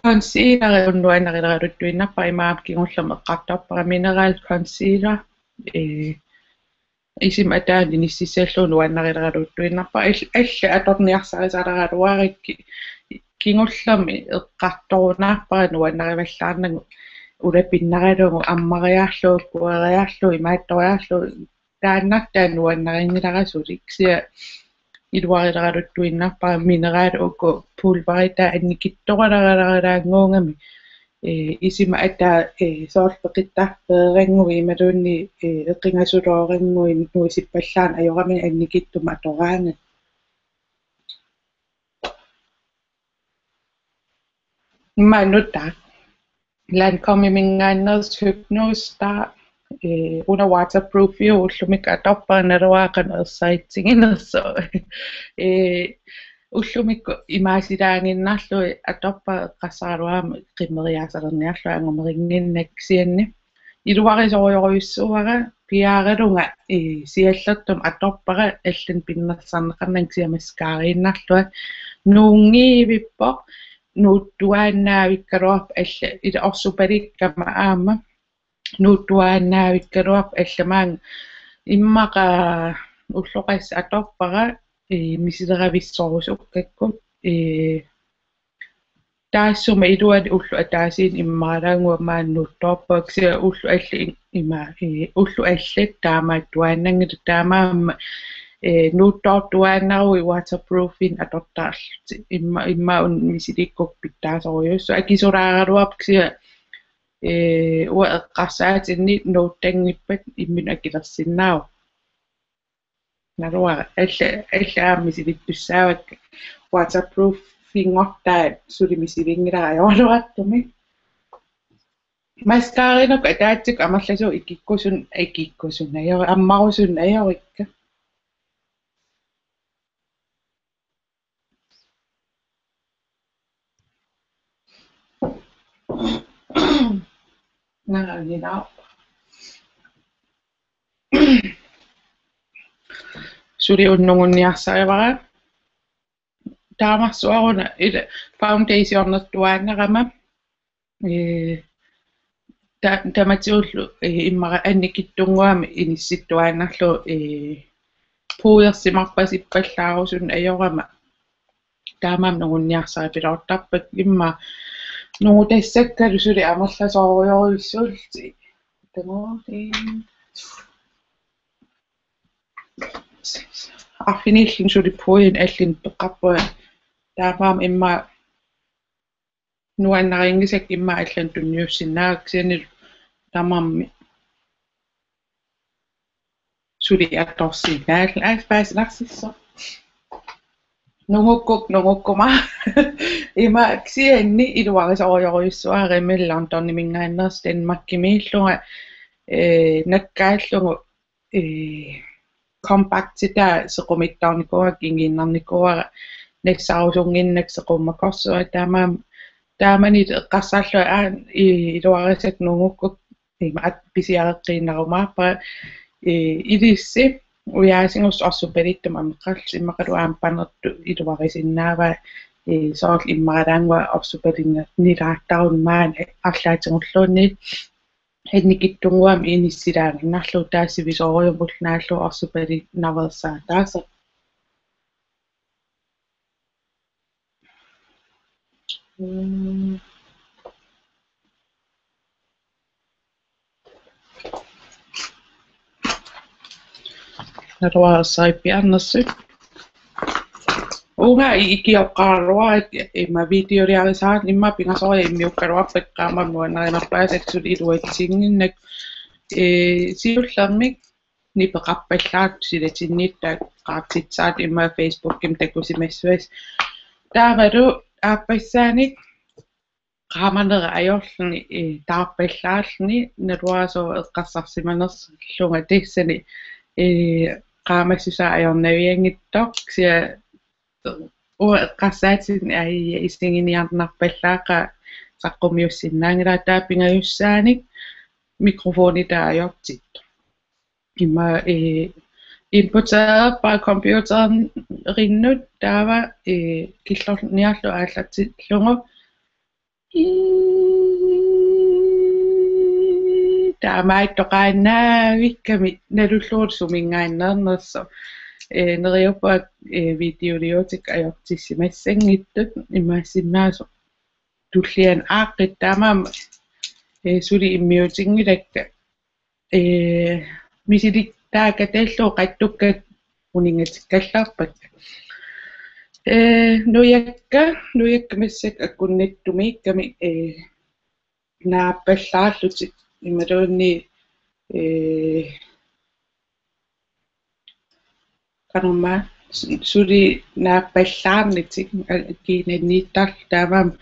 concealeri nuannarileraluttuinnarpara, imaappoq kingullermik eqqartorpara, mineral concealer, ee, isima ataanut inississallugu nuannarileraluttuinnarpara. Al-, allat atorniarsarisaleraluarukkit, kingullermik eqqartorunarpara nuannarivallaarnagu, ulapinnaralugu, ammariarlugu, kueriarlugu, imaattoriarlugu, taannartaa nuannarinngilara suli. Kisianni iluarileraluttuinnarpara mineralit uku pulveritaa annikitsuararalaannguugami, ee, isima ataa, ee, soorlu peqittarpeerannguit imaluunniit, ee, eqingasulooranngui nuisippallaarneq ajorami annikitsumik atoraangat. Imaannuta Lancômeminngaanneersoq Hypnôse, taava, ee, una waterproofiuvoq, ullumikkut atorpara, naluara qanoq ersaritsiginersoq. Ee, ullumikkut imaasilaaginnarlugit atorpara, eqqarsaraluarama qimmeriaasalerniarlunga angumerinnginnakku, kisianni iluarisorujorujussuuara, piaaralunga, ee, siallertumik atorpara, allanut pinnersarneqarnanga, kisianni mascarainnarlunga. Nuunngivippoq, nuuttuaannaavikkaluarpoq allat, ila orsupalikkama aamma nuuttuaannaavikkaluarpoq allat maanga. Immaqa ulloqassaq atorpara, ee, misileravissorusukkakku, ee, taassuma iluani ullut ataasiinnaq immaralaannguaq maani nuuttoorpunga, kisianni ullut allat in-, ima, ee, ullut allat taamaattuaannanngilaq, taamaammat, ee, nuuttoortuaannaruit waterproofinik atortarlutit, imma, immaqa una misilikkukku pitsaasorujussuuvoq, akisulaaraluarpoq, kisianni, ee, uanga eqqarsaatinni nuuttanngippat imminut akilersinnaavoq. Naluara, allat, allat aamma misilittussaavakka. Waterproofinngortaa suli misilinngilara ajoraluartumik. Mascarainnaq ataatsikkut amerlasuut ikikkusun-, ikikkusunngajori-, ammarusunngajorikka. Naluara. Suli una nungunniarsarivara. Taamarsuaruna ila foundationertuaannarama. Ee, ta-, tamatigullu, ee, immaqa annikitsunnguamik inissittuaannarlugu, ee, puudersimarpasippallaarusunneq ajorama. Taamaammat nungunniarsaripiloortarpakka, immaqa nungutassakkalu suli amerlasoorujorujussuullutik. Takuuk. Arfiniilluni suli puuderit allanit peqarpunga. Taamaammat immaqa nuannarinngisakka immaqa allanut tunniussinnaavakka, kisianni tamarmik suli atorsinnaallugit. Aa, paasinarsissaaq. Nungukkukku, nungukkuma. Ima kisianni iluarisorujorujussuara, Rimmel Londoniminngaanneersoq, Danmarkimiillunga, ee, nakkaallunga, ee, kompaktitaa sequmittoornikuuara, kinguiinnarnikuuara, nassarusunnginnakku sequummakorsuuara, taamaammat, taamani eqqarsarlunga, aa, i-, iluarisakka nungukkukku, ima at-, pisiareqqiinnarumaarpara, ee, ilissi ujaasigussat orsupalittumik ameqarlutik, immaqalu aamma panertut iluarisinnaavaat, ee, soorlu immaralaannguaq orsupalinngilaartaruni maani arlaatigulluunniit annikitsunnguamik inissilaaginnarlugu, taava sivisoorujummik ulloq naallugu orsupaliit naveersaataasoq. Mm. Naluara ersarippiarnersut. Uunga i-, ikioqqaaraluarakku ima videoliarisaarama, immaqa pingasoriarlugu immiukkaluarpakka, qaammammut nuannarinerpaasakka suli iluatsinnginnakku. Ee, siullermik nipeqarpallaartut silatinniittaat qaartitsisartut, immaqa Facebookimi takusimassavasi. Taavalu aappassaanik qaamanera ajorluni, ee, taarpallaarluni, naluara sooq eqqarsarsimanerlunga tassani, ee, qaamassusaa ajornavianngitsoq, kisianni uanga eqqarsaatinni, aa, isiginiarnarpallaaqaaq, saqqummiussinnaanngilara. Taava pingajussaanik mikrofonitaa ajortittoq. Ima, ee, inputeerpara computerinnut, taava, ee, killorniarlugu aallartillugu Taamaattoqaannaavikkami nalullugu suminngaanneernersoq. Ee, neriuppunga, ee, videoliuutikka ajortissimassanngitsut, imaassinnaasoq tulliani aaqqittoq, taamaammat, ee, suli immiutinngilakka. Ee, misilittaakataallu qattukkat uninngatikkallarpakka. Ee, nujakka, nujakka massakkut akunnattumiikkami, ee, naappallaarlutik imaluunniit, ee, qanormaa su-, suli naappallaarnitik, a-, kiinanniittarlutik, taamaammat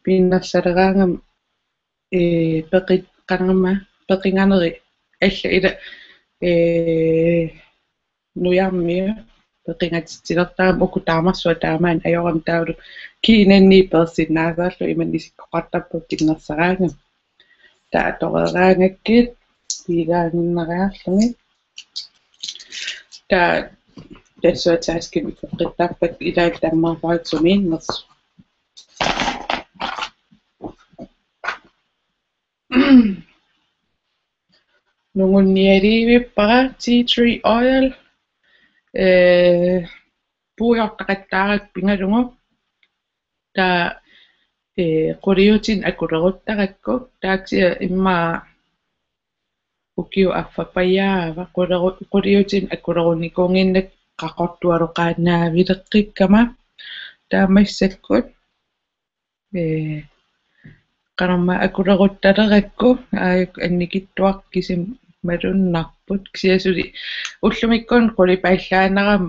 pinnersaleraangama, ee, peqi-, qanormaa peqinganeri allat ila, ee, nujarmiut peqingatitsilertarami, uku taamarsuaq taamaanneq ajorami, taavalu kiinanniit peersinnaasarlugit ima isikkoqartarput pinnersaraangama. Taava atoreeraangakkit piigaanginnariarlugit. Taava tassunga taskimi ikoqqittarpakka, ilaat tammarpaat sumiinnersoq. Nungunnialivippara tea tree oil, ee, puigortaqattaarakku pingalugu. Taava, ee, quliutinik akuleruttarakku, taava kisianni immaqa ukiup affapajaaraa quleru-, quliutinik akulerunikuunnginnakku qaqortualuqaannaavileqqikkama. Taava massakkut, ee, qanormaa akuleruttalerakku, aajuku annikitsuaqqat kisimi malunnarput. Kisianni suli ullumikkunni qulipallaannarama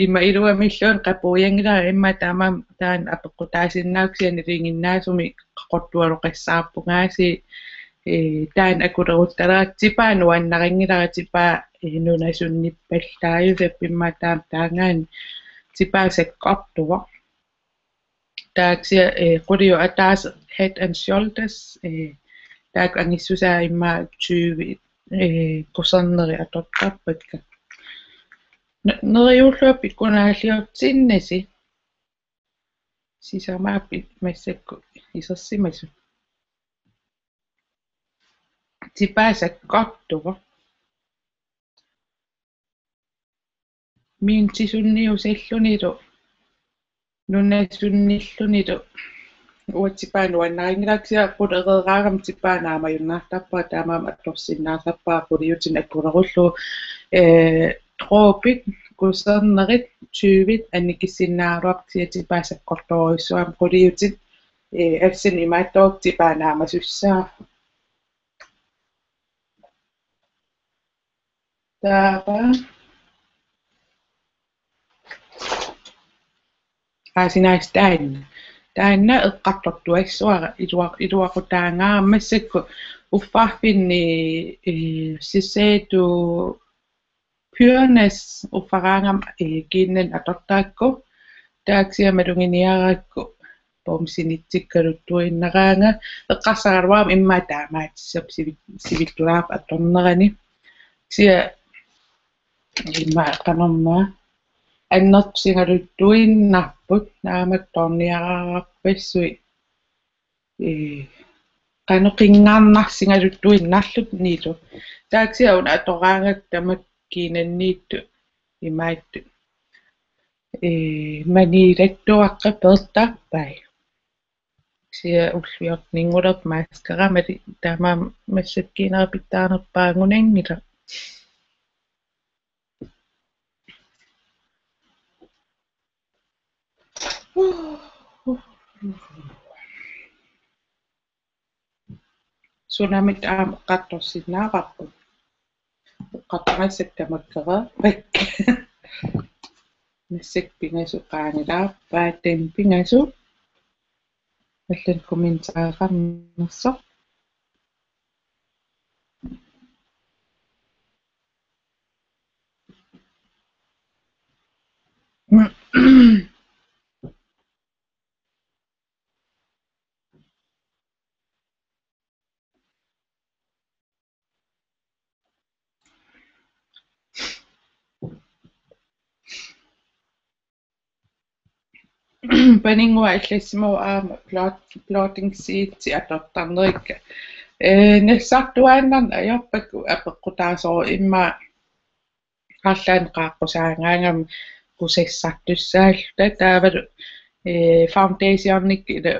ima iluamilluunniit qapuianngilara, immaqa taamaammat taanna apeqqutaasinnaavoq, kisianni nalinginnaasumik qaqortualoqassaarpunga aasiit, ee, taanna akuleruttalerakku. Tipaa nuannarinngilara, tipaa, ee, nunasunnippallaarusuppoq, immaqa taama taangaanni tipaa sakkortuvoq. Taava kisianni, ee, quliup ataaseq Head and Shoulders, ee, taakku angissusaa immaqa tyve, ee, kusernerit atortarpakka. N-, neriullugu pikkunaalliortinnasi. Sisamaappit massakkut isersimasut. Tipaa sakkortuvoq. Mintisunniusallunilu nunasunnillunilu. Uanga tipaa nuannarinngilara, kisianni qulereeraangama tipaa naamajunnaartarpara, taamaammat atorsinnaasarpara quliutinik akulerullugu. Ee, dråbit, kusernerit, tyvit annikissinnaagaluarput, kisianni tipaa sakkortoorujussuugami quliutit, ee, assingi imaattoq tipaa naamasussaavoq. Taava. Aasinaas taanna. Taanna eqqartortuassavara ilua-, iluaqutaangaarama, massakkut uffarfinni, ee, Shiseido Pureness uffaraangama, ee, kiinnanni atortarakku. Taava kisianni maluginiarakku bumsinitsikkaluttuinnaraanga. Eqqarsaraluarama immaqa taamaatissappat sivi-, sivitsulaarpoq atornerani. Kisianni immaqa qanormaa annertusigaluttuinnarput, naammattoorniararpassuit, ee, qanoq qinngarnarsigaluttuinnarlutik nilu. Taava kisianni una atoraangakku tamakku kiinanniittut imaattut, ee, maniilattuaqqat peertarpai. Kisianni ulluinnarninngulerpoq mascara mali, taamaammat massakkut kiinara pitsaanerpaangunanngilaq. Sunamit aamma eqqartorsinnaavarput. Eqqartorisakka tamakkereerpakka. Massakkut pingasut qaangilaarpaat, taanna pingasut. Allanut kommentarernersoq. paninnguaq allassimavoq aamma blot-, blotting sheeti atortarnerikka. Ee, nassartuaannarneq ajorpakka apeqqutaasoq immaqa arlaannik qaaqqusaagaangama kusassartussaalluta taavalu, ee, foundationikkut ila,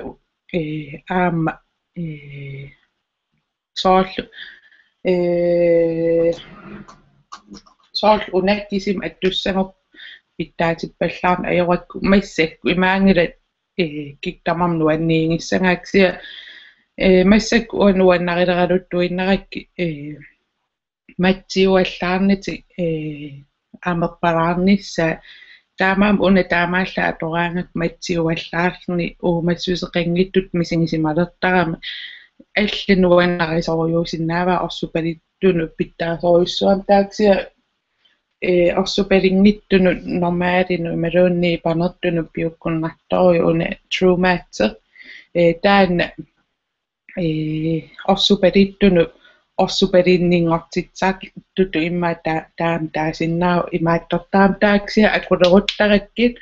ee, aamma, ee, soorlu, ee, soorlu una kisimi atussagukkit pitsaatippallaarneq ajorakku massakkut imaanngilaq, ee, kikkut tamarmik nuanniigissagaat kisianni, ee, massakkut uanga nuannarileraluttuinnarakkit, ee, matsiuallaarnatik, ee, amerpalaarnissaat. Taamaammat una taamaallaat atoraangakku matsiuallaarluni uumassuseqanngitsutut misigisimalertarami. Allat nuannarisorujussuusinnaavaat orsupalittunut pitsaasorujussuarmik taava kisianni, ee, orsupalinngitsunut normalinut imaluunniit panertunut piukkunnartorujuk una True Match. Ee, taanna, ee, orsupalittunut orsupalinninngortitsisartutut immaqa ta-, taama taasinnaavoq imaattortaramik taava kisianni akuleruttarakkit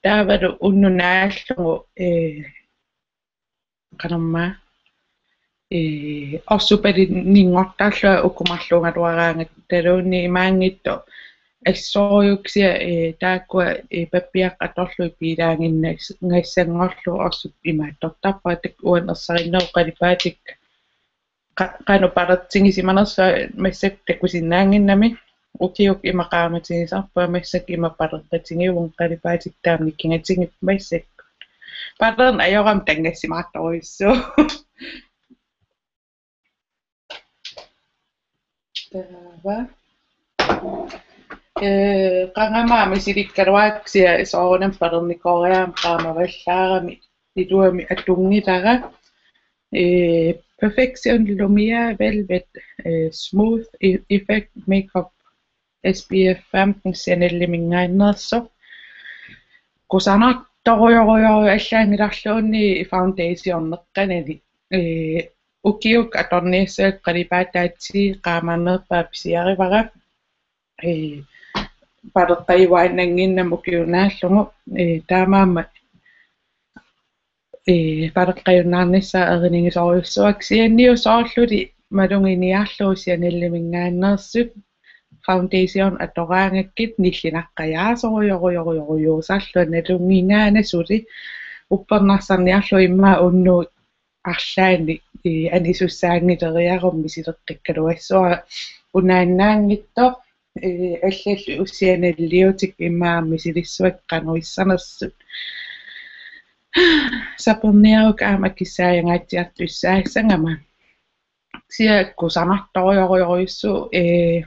taavalu unnuk naallugu, ee, qanormaa, ee, orsupalinninngortarlunga uku marluugaluaraangakkit taavalu uani imaanngitsoq assorujuk kisianni, ee, taakkua, ee, pappiaqqat atorlugit piilaaginnagassanngorlugit orsup imaattortarpara taakku uani ersarinnerup qalipaatikka qa-, qanoq palertigisimanersunga massakkut takusinnaannginnami. Ukiukkut ima qaamatigisarpunga massakkut ima paleqatigivunga qalipaatit taama nikingatigipput massakkut. Palerneq ajorami tanngassimaartorujussuuvoq. Taava. Ee, qangami aamma misilikkaluarakku kisianni soorunami palernikooriarama qaamavallaarami iluamik atunngilara. Ee, Perfection Lumière Velvet, ee, Smooth E-, Effect Makeup S P F femten Chaneliminngaanneersoq. Kusanartorujorujorujuk allaanngilarluunniit foundationeqqanani. Ee, ukiukkut atorniassagakku qalipaataa ti qaamanerpaaq pisiarivara. Ee, paleqqajuaannannginnama ukiup naallugu. Ee, taamaammat, ee, paleqqajunnaarnissaa erinigisorujussuuara kisianni soorluli maluginiarlugu Chaneliminngaanneersut foundation atoraangakkit nillinaqqajaasorujorujorujorujussuusarlunga nalunngingaana suli uppernarsarniarlugu immaqa unnuup arlaanni, ee, anisussaanngileriarummi misileqqikkaluassuara unaannaanngitsoq, ee, allallu ussianalliutik immaqa misilissavakka qanoq issanersut. Saperniaruk aamma akissaajangaatsiartussaassagama. Kisianni kusanartorujorujorujussuuvoq, ee,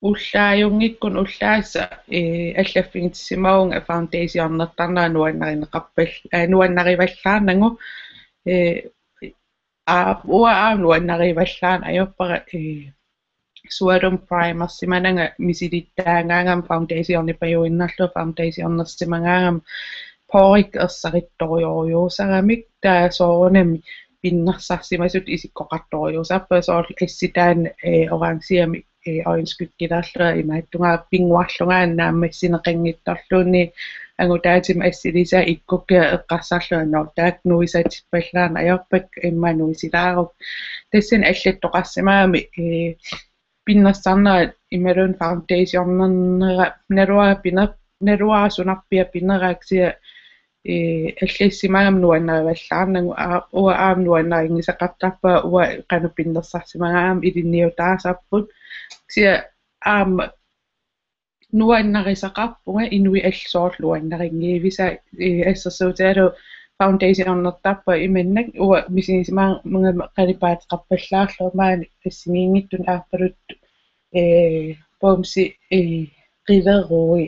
ullaajunngikkunik ullaassa, ee, allaffigitissimavunga foundationertarnera nuannarineqarpal-, ee, nuannarivallaarnagu, ee, aa, uanga aamma nuannarivallaarneq ajorpara, ee, sualummi primersimananga misilittaagaangama foundationipajuinnarlugu foundationersimagaangama porekka ersarittorujorujussuusaramik taava soorunami pinnersarsimasutut isikkoqartorujussuusarpara soorlu assit taanna, ee, orangemik, ee, øjenskyggilerlunga imaattunngaaq pinnguarlungaana naammassineqanngitsorluunniit angutaatima assilisaa ikkukkiga eqqarsarlunga nå taakku nuisatippallaarneq ajorpakka immaqa nuisilaarukku. Tassani allattoqarsimagami, ee, pinnersarnera imaluunniit foundationernera naluara piner-, naluara sunarpiaq pineraa kisianni, ee, allassimagami nuannarivallaarnagu aa-, uanga aamma nuannarinngisaqartarpunga uanga qanoq pinnersarsimagaangama ilinniutaasarput. Kisianni aamma nuannarisaqarpunga inuit allat soorlu nuannarinngivisai, ee, assersuutigalugu foundationertarpunga imannak uanga misigisimagama qalipaateqarpallaarlunga maani assigiinngitsunik aappaluttut, ee, bumsi, ee, qilerui,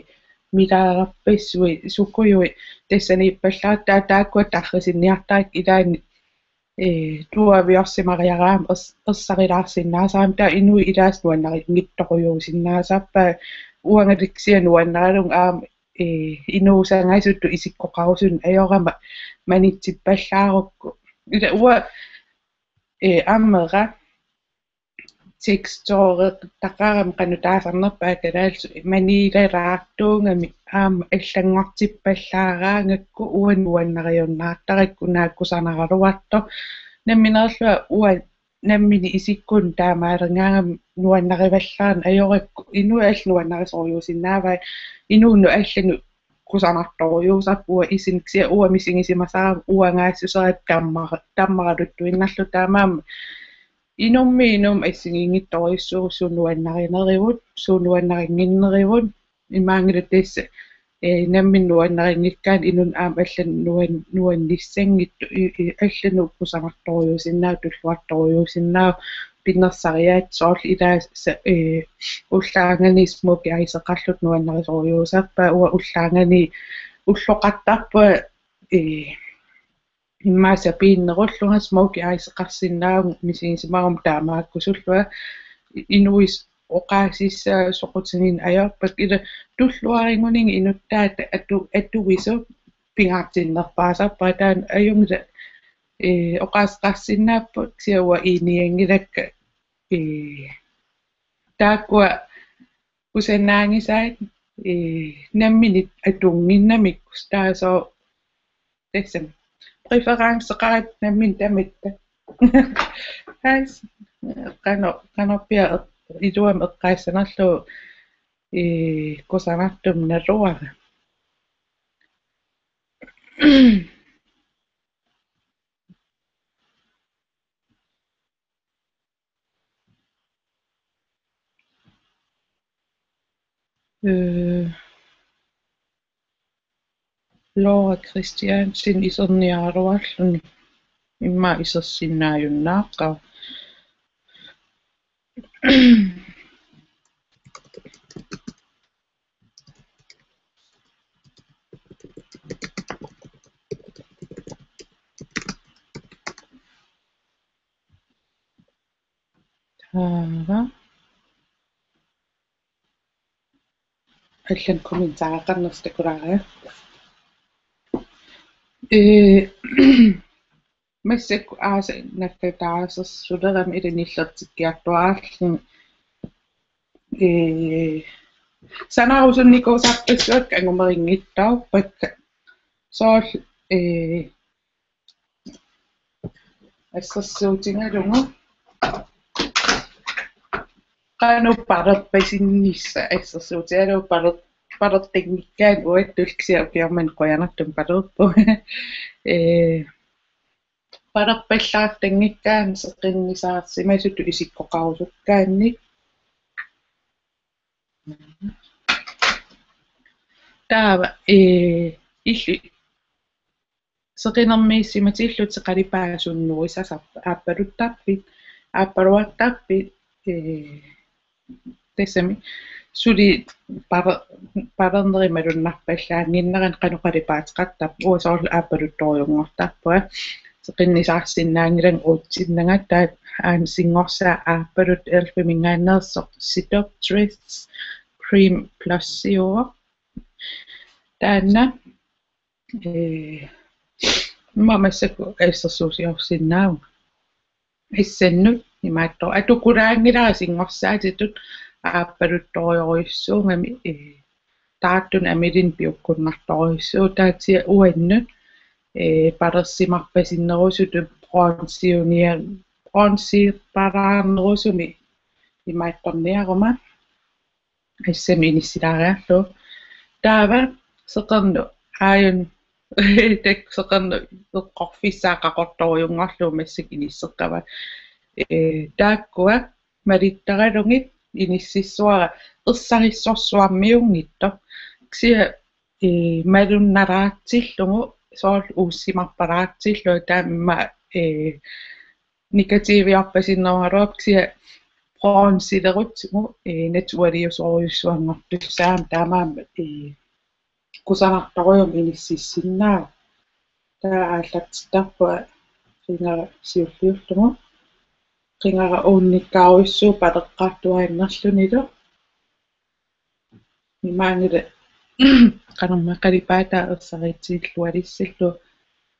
milaagarpassuit, sukujuit, tassaniippallaartut taakkua tarrisinniartarakkit ilaanni, ee, tuaviorsimariaraangama ers-, ersarilaarsinnaasarami taava inuit ilaasa nuannarinngitsorujuusinnaasarpaat uangalu kisianni nuannaralugu aamma, ee, inuusangasutut isikkoqarusunneq ajorama manitsippallaarukku. Ila uanga, ee, amera tekstoreqarami qanoq taasarnerpaat kalaallisut maniilalaartuugami aamma allanngortippallaaraangakku uanga nuannariunnaartarakku naak kusanaraluartoq. Nammineerlunga uanga nammineq isikkunnut taamaalerngagami nuannarivallaarneq ajorakku inuit allat nuannarisorujussuusinnaavai inunnut allanut kusanartorujussuusarput uanga isin kisianni uanga misigisimasara uangaassuserat tammara tammaraluttuinnarlugu taamaammat inummit inummut assigiinngitsorujussuuvoq suut nuannarinerivut suut nuannarinnginnerivut imaanngilaq tassa ee nammineq nuannarinngikkaanni inunnut aamma allanut nuan nuannissanngitsoq i- i- allanut kusanartorujussuusinnaavoq tulluartorujussuusinnaavoq pinnersariaatsit soorlu ilaasa ee ullaarnganiit smokey eyeseqarlutit nuannarisorujussuusarpaat uanga ullaarnganiit ulloqartarpunga ee immaqa sapiinnerullunga smokey eyeseqarsinnaavunga misigisimaguma taamaakkusullunga inuisa oqaasissai soqutigineq ajorpakka ila tulluariguninnga inuttaata atu atuisut pingaartinnerpaasarpara taanna ajunngilaq ee oqaaseqarsinnaapput kisianni uanga iinianngilakka ee taakkua kusanaagisaat ee nammineq atunnginnamikku taasooq tassami præferenceqarat nammineq tamatta. Hais qanoq qanorpiaq eq- iluamik eqqaassanerlugu ee kusanartumik naluara. Øh, Laura Christiansen iserniaraluarluni immaqa isersinnaajunnaaqqaaq. Taava. Allan kommentaareqarnersi takulaariaruk. Ee, massakkut aasaq nakkataasersulerami ila nillertikkiartuaarluni. Ee, sanarusunnikuusarpassuakka angumerinngitsoorpakka. Soorlu ee assersuutigalugu qanoq palerpasinnissaq assersuutigalugu paler- palertanngikkaanni uattut kisianni ukiormanna qujanartumik palerpunga. Ee, palerpallaartanngikkaanni seqinnisaarsimasutut isikkoqarusukkaanni. Taava ee illit seqinermiissimatillutit qalipaat sunnuisasarpit aappaluttarpit aappaluartarpit ee tassami suli pale- palernerit malunnarpallaannginneranni qanoq qalipaateqartarpit uanga soorlu aappaluttorujunngortarpunga seqinnisaarsinnaanngilanga uutsinnanga taava aana sinngorsaat aappaluttut e.l.f.-iminngaanneersoq Seductress Cream Blush-iuvoq. Taanna ee immaqa massakkut assersuusiorsinnaavunga. Assannut imaattoq atukulaanngilara sinngorsaatitut aappaluttorujorujussuugami ee taartunik amilinnut piukkunnartorujussuuvoq taava kisianni uannut ee palersimarpasinnerusutut bronziunia- bronzipalaarnerusumik imaattorniaruma. Assamik inissilaariarlugu. Taava seqernup aajuna taakku seqernup eqqorfissaa qaqortorujunngorlugu massakkut inisseqqavat. Ee, taakkua malittaralugit inississuara ersarissorsuarmiunngitsoq. Kisianni ee, malunnalaartillugu soorlu uussimarpalaartillugu taama ee, negativiorpasinnerugaluarpoq kisianni bronzilerutsigu ee, naturaliusorujussuanngortussaammat taamaammat ee, kusanartorujummik inississinnaavoq. Taava aallartittarpunga qingara siulliullugu. Qingara uunnikkaarujussuuvoq paleqqaartuaannarlunilu. Imaanngilaq qanormaa qalipaataa ersaritillualissallugu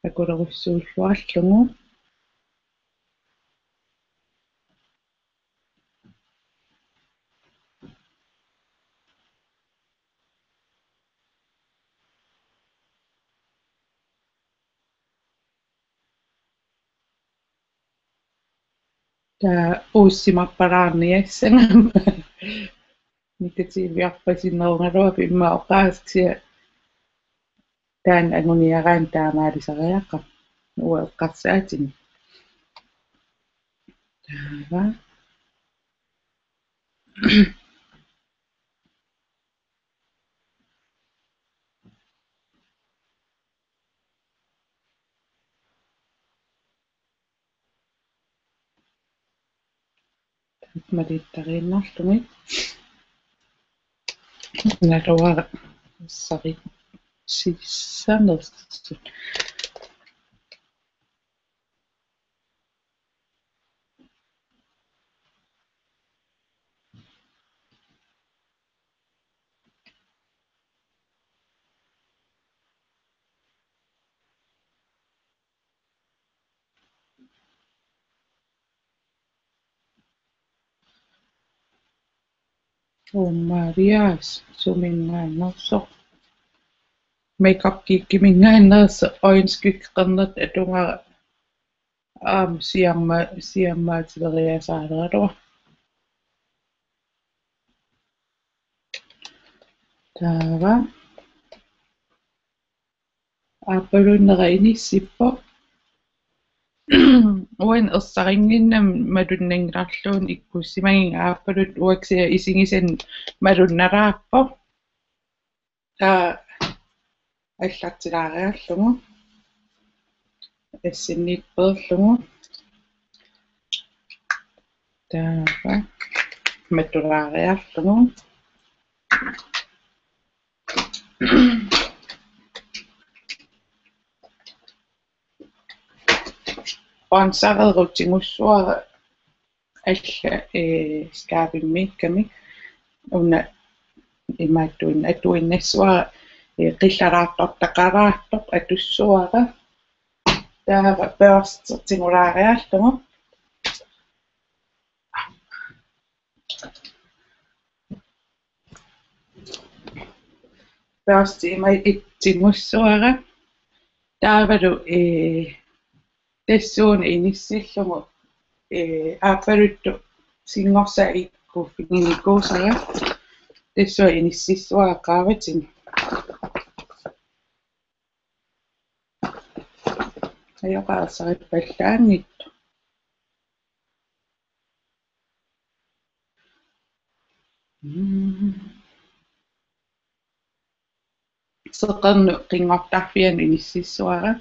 akulerussuulluarlugu. Taava uussimappalaarniassagama. Negativiarpasinnerugaluarpoq immaqa oqaaseq kisianni taanna anguniaraanni taamaalisariaqarpoq. Uanga eqqarsaatinik. Taava. Malittariinnarlugit. Naluara sarissanersut. Oh, Marias, suminngaanneersoq. Makeup Geekiminngaanneersoq øjenskygge qernertoq atugara aamma siamma-, siammaatileriasaaleruara. Taava. Aappalunnera inissippoq. Uani ersarinnginnami malunnanngilarluunniit ikkussimagiga aappaluttoq uanga kisianni isigisani malunnalaarpoq. Taava allartilaariarlugu. Assinniippeerlugu. Taava matulaariarlugu. Bronzereerutigussavara alla, eh, skabimmiikkami. Una imaattuin-, atuinnassavara, eh, qillaraartortaqalaartoq atussavara. Taava børsti tigulaariarlugu. Børsti ima itigussavara. Taavalu, eh, tassuuna inissillugu, eh, aappaluttoq singorsaakkut figinikuusara. Tassuuna inississavara qaavatigut. Ajoqaasarippallaanngitsoq. Mm. Seqernup qinngortarfianut inississavara.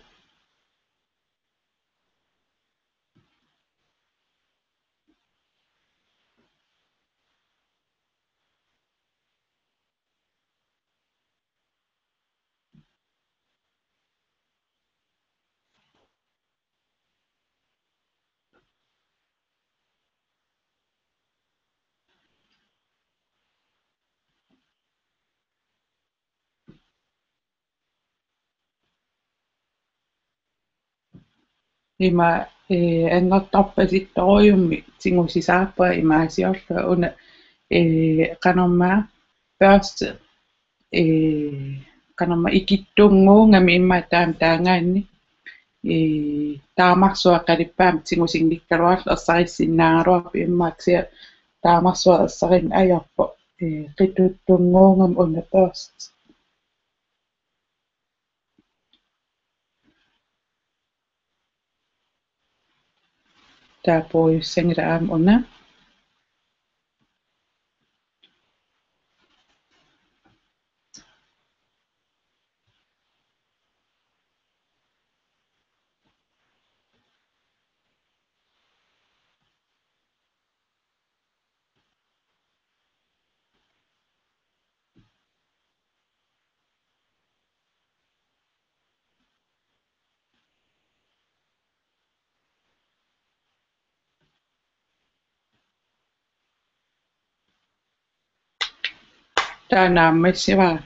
Ima, eh, annertarpasittorujummik tigusisaarpunga imaasiorlunga una, eh, qanormaa børsti, eh, qanormaa ikittunnguugami immaqa taama taagaanni, eh, taamarsuaq qalipaammik tigusinngikkaluarlunga ersarissinnaagaluarpoq immaqa kisianni taamarsuaq ersarinneq ajorpoq, eh, qituttunnguugami una børsti. Taava puigussanngilaq aamma una. Taanna aamma issivara.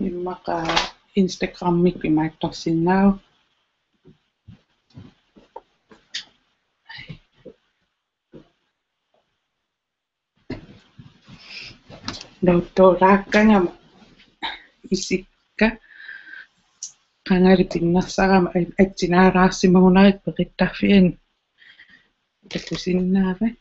Immaqa Instagramikkut imaattorsinnaavoq. Nuuttulaakkagama isikka. Qangali pinnersarama a-, atsinalaarsimagunarpara peqittarfiani. Takusinnaavat.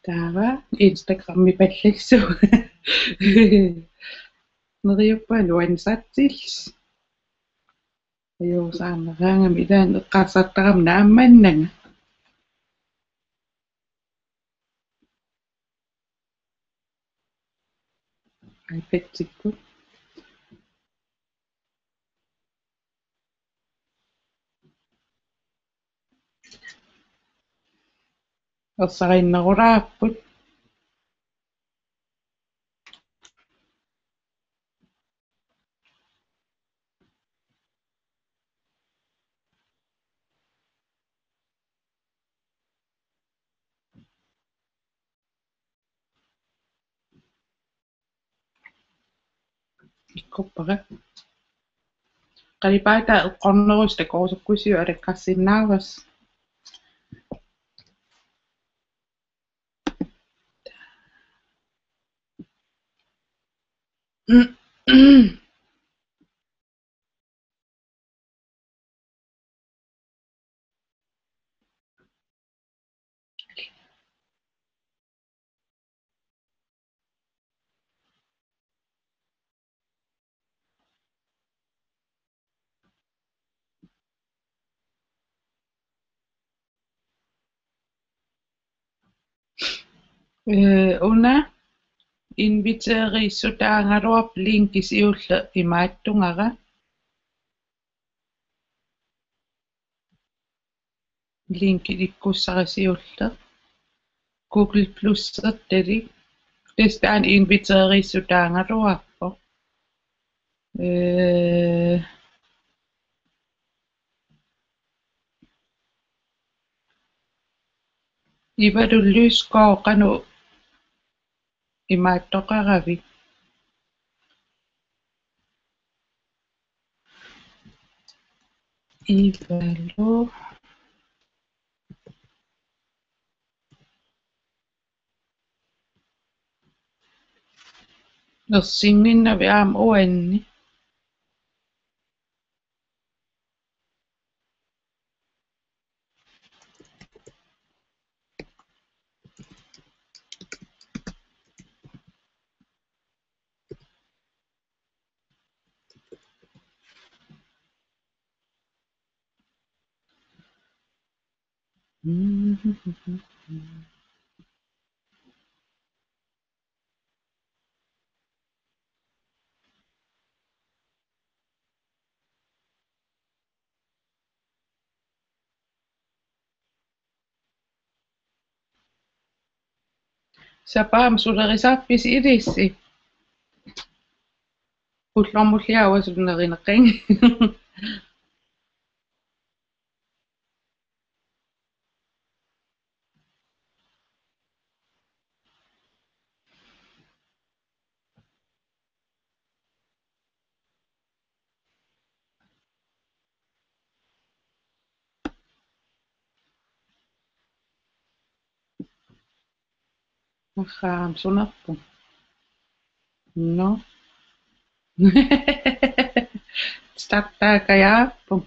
Taava Instagrammi pallassu. Neriuppunga nuansaatsillusi. Ajuusaarneraangami ilaanni eqqarsartarama naammannanga. iPad-ikkut. Ersarinnerulaarput. Ikkuppara. Qalipaataa eqqornerussi takorsukkussiuk alakkarsinnaavasi. Ee, una inviteerissutaagaluarpoq, linki siulleq imaattugara. Linki ikkussara siulleq. Google Plus-ertalik. Tassa taanna inviteerissutaagaluarpoq. Ee, Ivalu Lysgaard, qanoq imaattoqaravit? Ivalu. Ersinnginnavit aamma uanni? Sapaammi sulerisarpisi ilissi? Ullormulli aavasut nerineqanngillat. Ahaa, sunaarpoq? Nå. Startaakajaarpoq.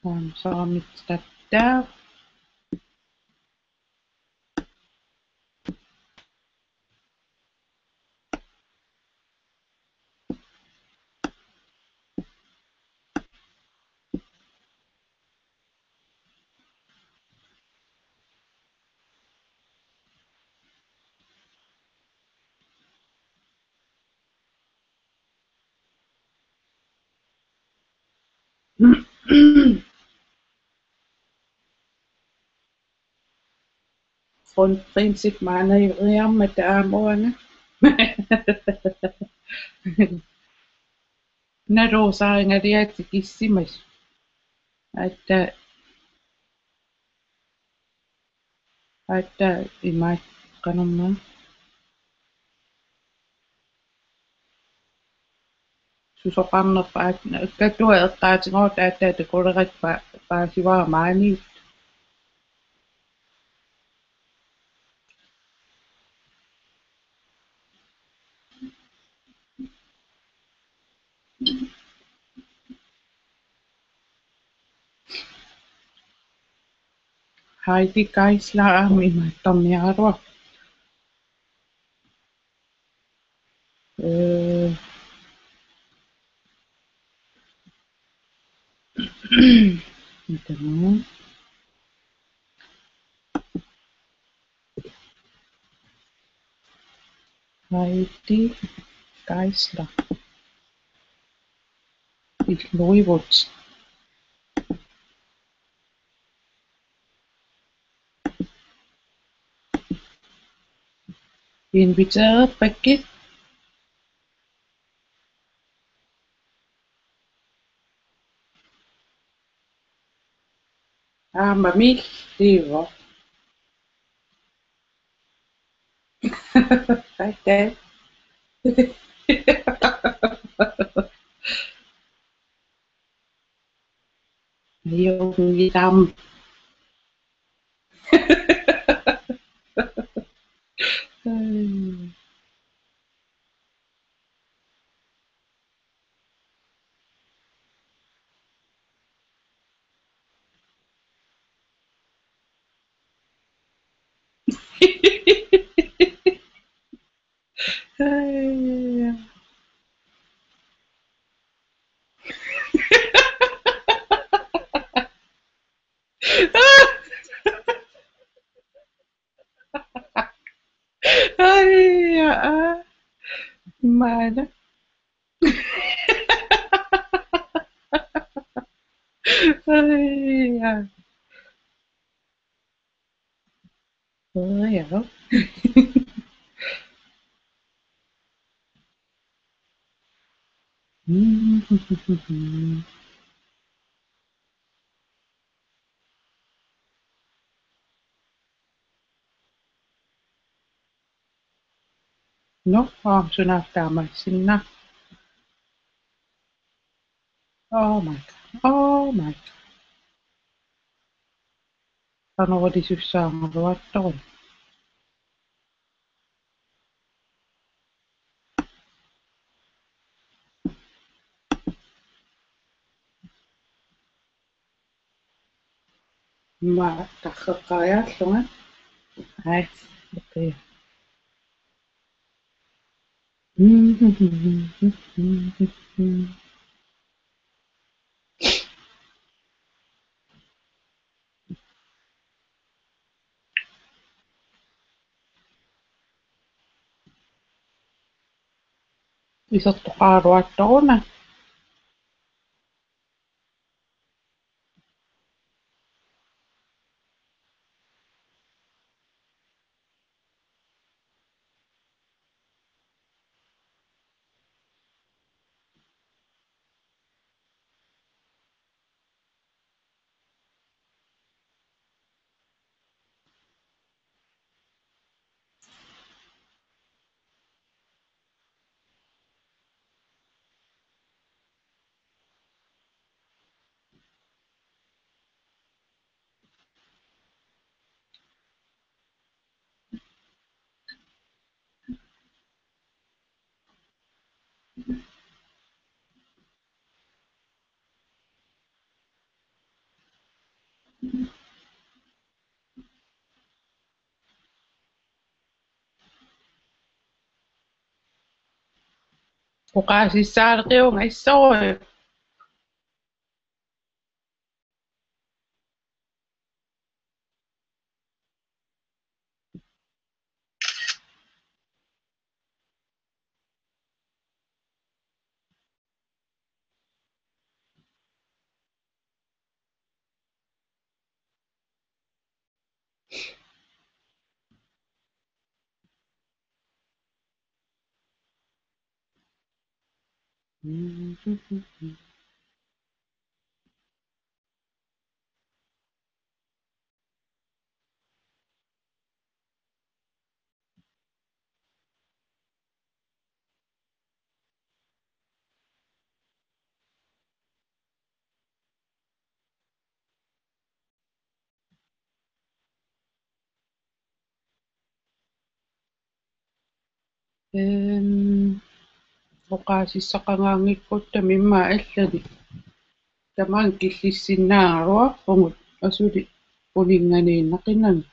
Taanna soormitatta. Grundprincip maanajeriarmat aamma uanga. Nalusaangaliaatikissimas. Atta, atta imaat qanormaa. Susoqarnerpa aat-, kattua eqqaatigooq aatsaat takulerakku pa-, paasivara maaniittoq. Heidi Geisler aamma imaattorniaraluarpoq. Øh. Heidi Geisler. Illuivut. Invitererpakkit. Aamma milliivoq. Hej, Dave. Ajunngilaq. Ai, aa. Maana. Ai, aa. Ai, aa. Nå, aa, sunaaffa taamaassinnaa. Oh my God. Oh my God. Qanoq ilisussaagaluartoruna. Immaqa tarreqqariarlunga. Ai, okay. Isertoqaraluartoruna. Oqaasissaaleqiuvunga issorujuk. Ehm, oqaasissaqangaanngikkutta immaqa allani. Tamaanga killissinnaagaluarpugut asuli uninnganiinnaqinanga.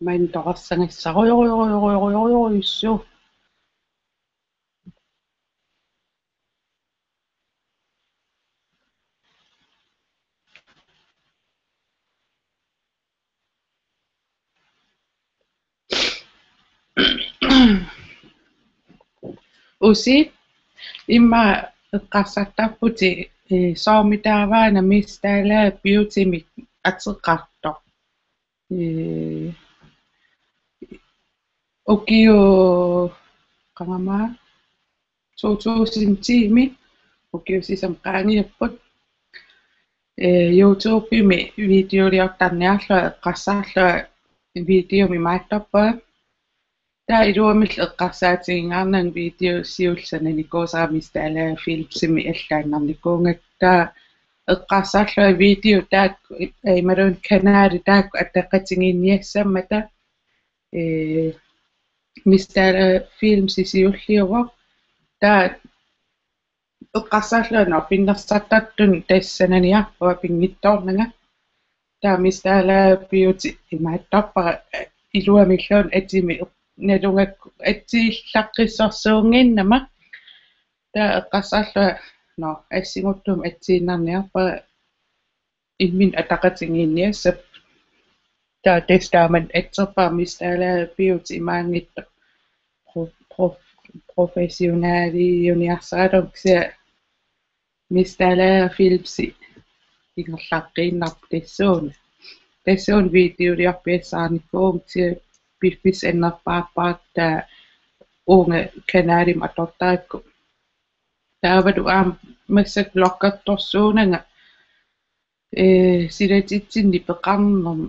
Maani toqassangassarujorujorujorujorujussu. Usi, immaqa eqqarsartarputit, eh, soormitaava una Miss Dalager Beautymik ateqartoq. Eh, ukiut qangamut to tusind ti-mi ukiut sisamat qaangiupput. Eh, YouTubemi videoliortarniarlunga eqqarsarlunga videomik imaattorpunga. Taava iluamik eqqarsaatigingaarnanga video siulleq sananikuusara Miss Dalager Filmsimi allaannarnikuugakku. Taava eqqarsarlunga video taakku, eh, imaluunniit kanali taakku ataqatigiinniassammata, eh, Miss Dalager Filmsi siulliuvoq. Taava eqqarsarlunga pinnersartartunut tassa sananiarpunga pinngitsoornanga. Taava Miss Dalager Beauty imaattorpara, eh, iluamilluunniit atimik nalugakku atsiillaqqissorsuunnginnama. Taava eqqarsarlunga, nå, assinguttumi atsiinnarniarpara imminut ataqatigiinniassapput. Taava tassa taamani atserpara Miss Dalager Beauty imaanngitsoq pro-, pro-, professionaliuniarsaralugu, kisianni Miss Dalager Filmsi ingerlaqqiinnarpoq tassuuna. Tassuuna videoliorpiassaarnikuuvunga, kisianni piffissaq annerpaarpara taava uunga kanalimi atortarakku. Taavalu aamma massakkut vloggertorsuunanga, eh, silatitsinni peqarnermi,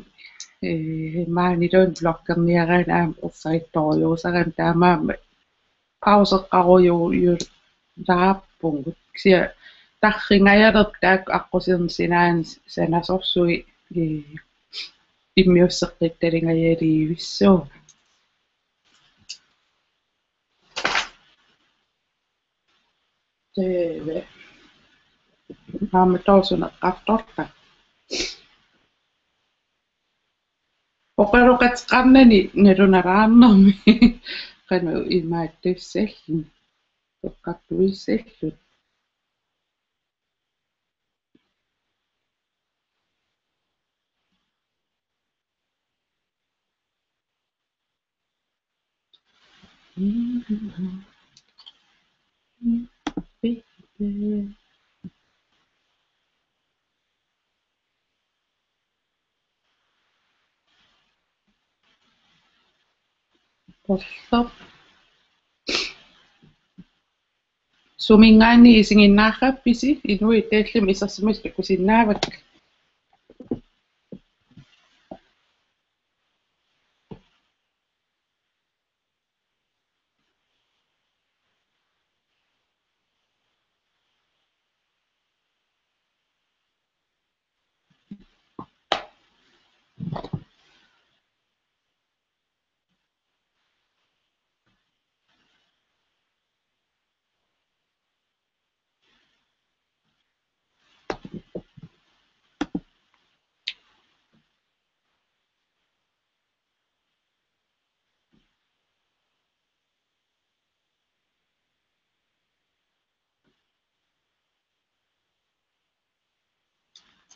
eh, maaniluunniit vloggerniaraanni aamma ersarittorujussuusarami, taamaammat pauseqqarujussuusaarpugut. Kisianni tarringajalerpoq taakku aqqusinermi sinaani sanasorsui, eh, immiusseqqittalingajalerujussuuvoq. Tv. Aamma toosuneqartorta. Oqaloqateqarnani nalunalaarnermi. Qanoq imaattussalluni. Toqqartuissalluta. Torlop. Suminngaanniit isiginnaarpisi, inuit tallimat isersimasut takusinnaavakka.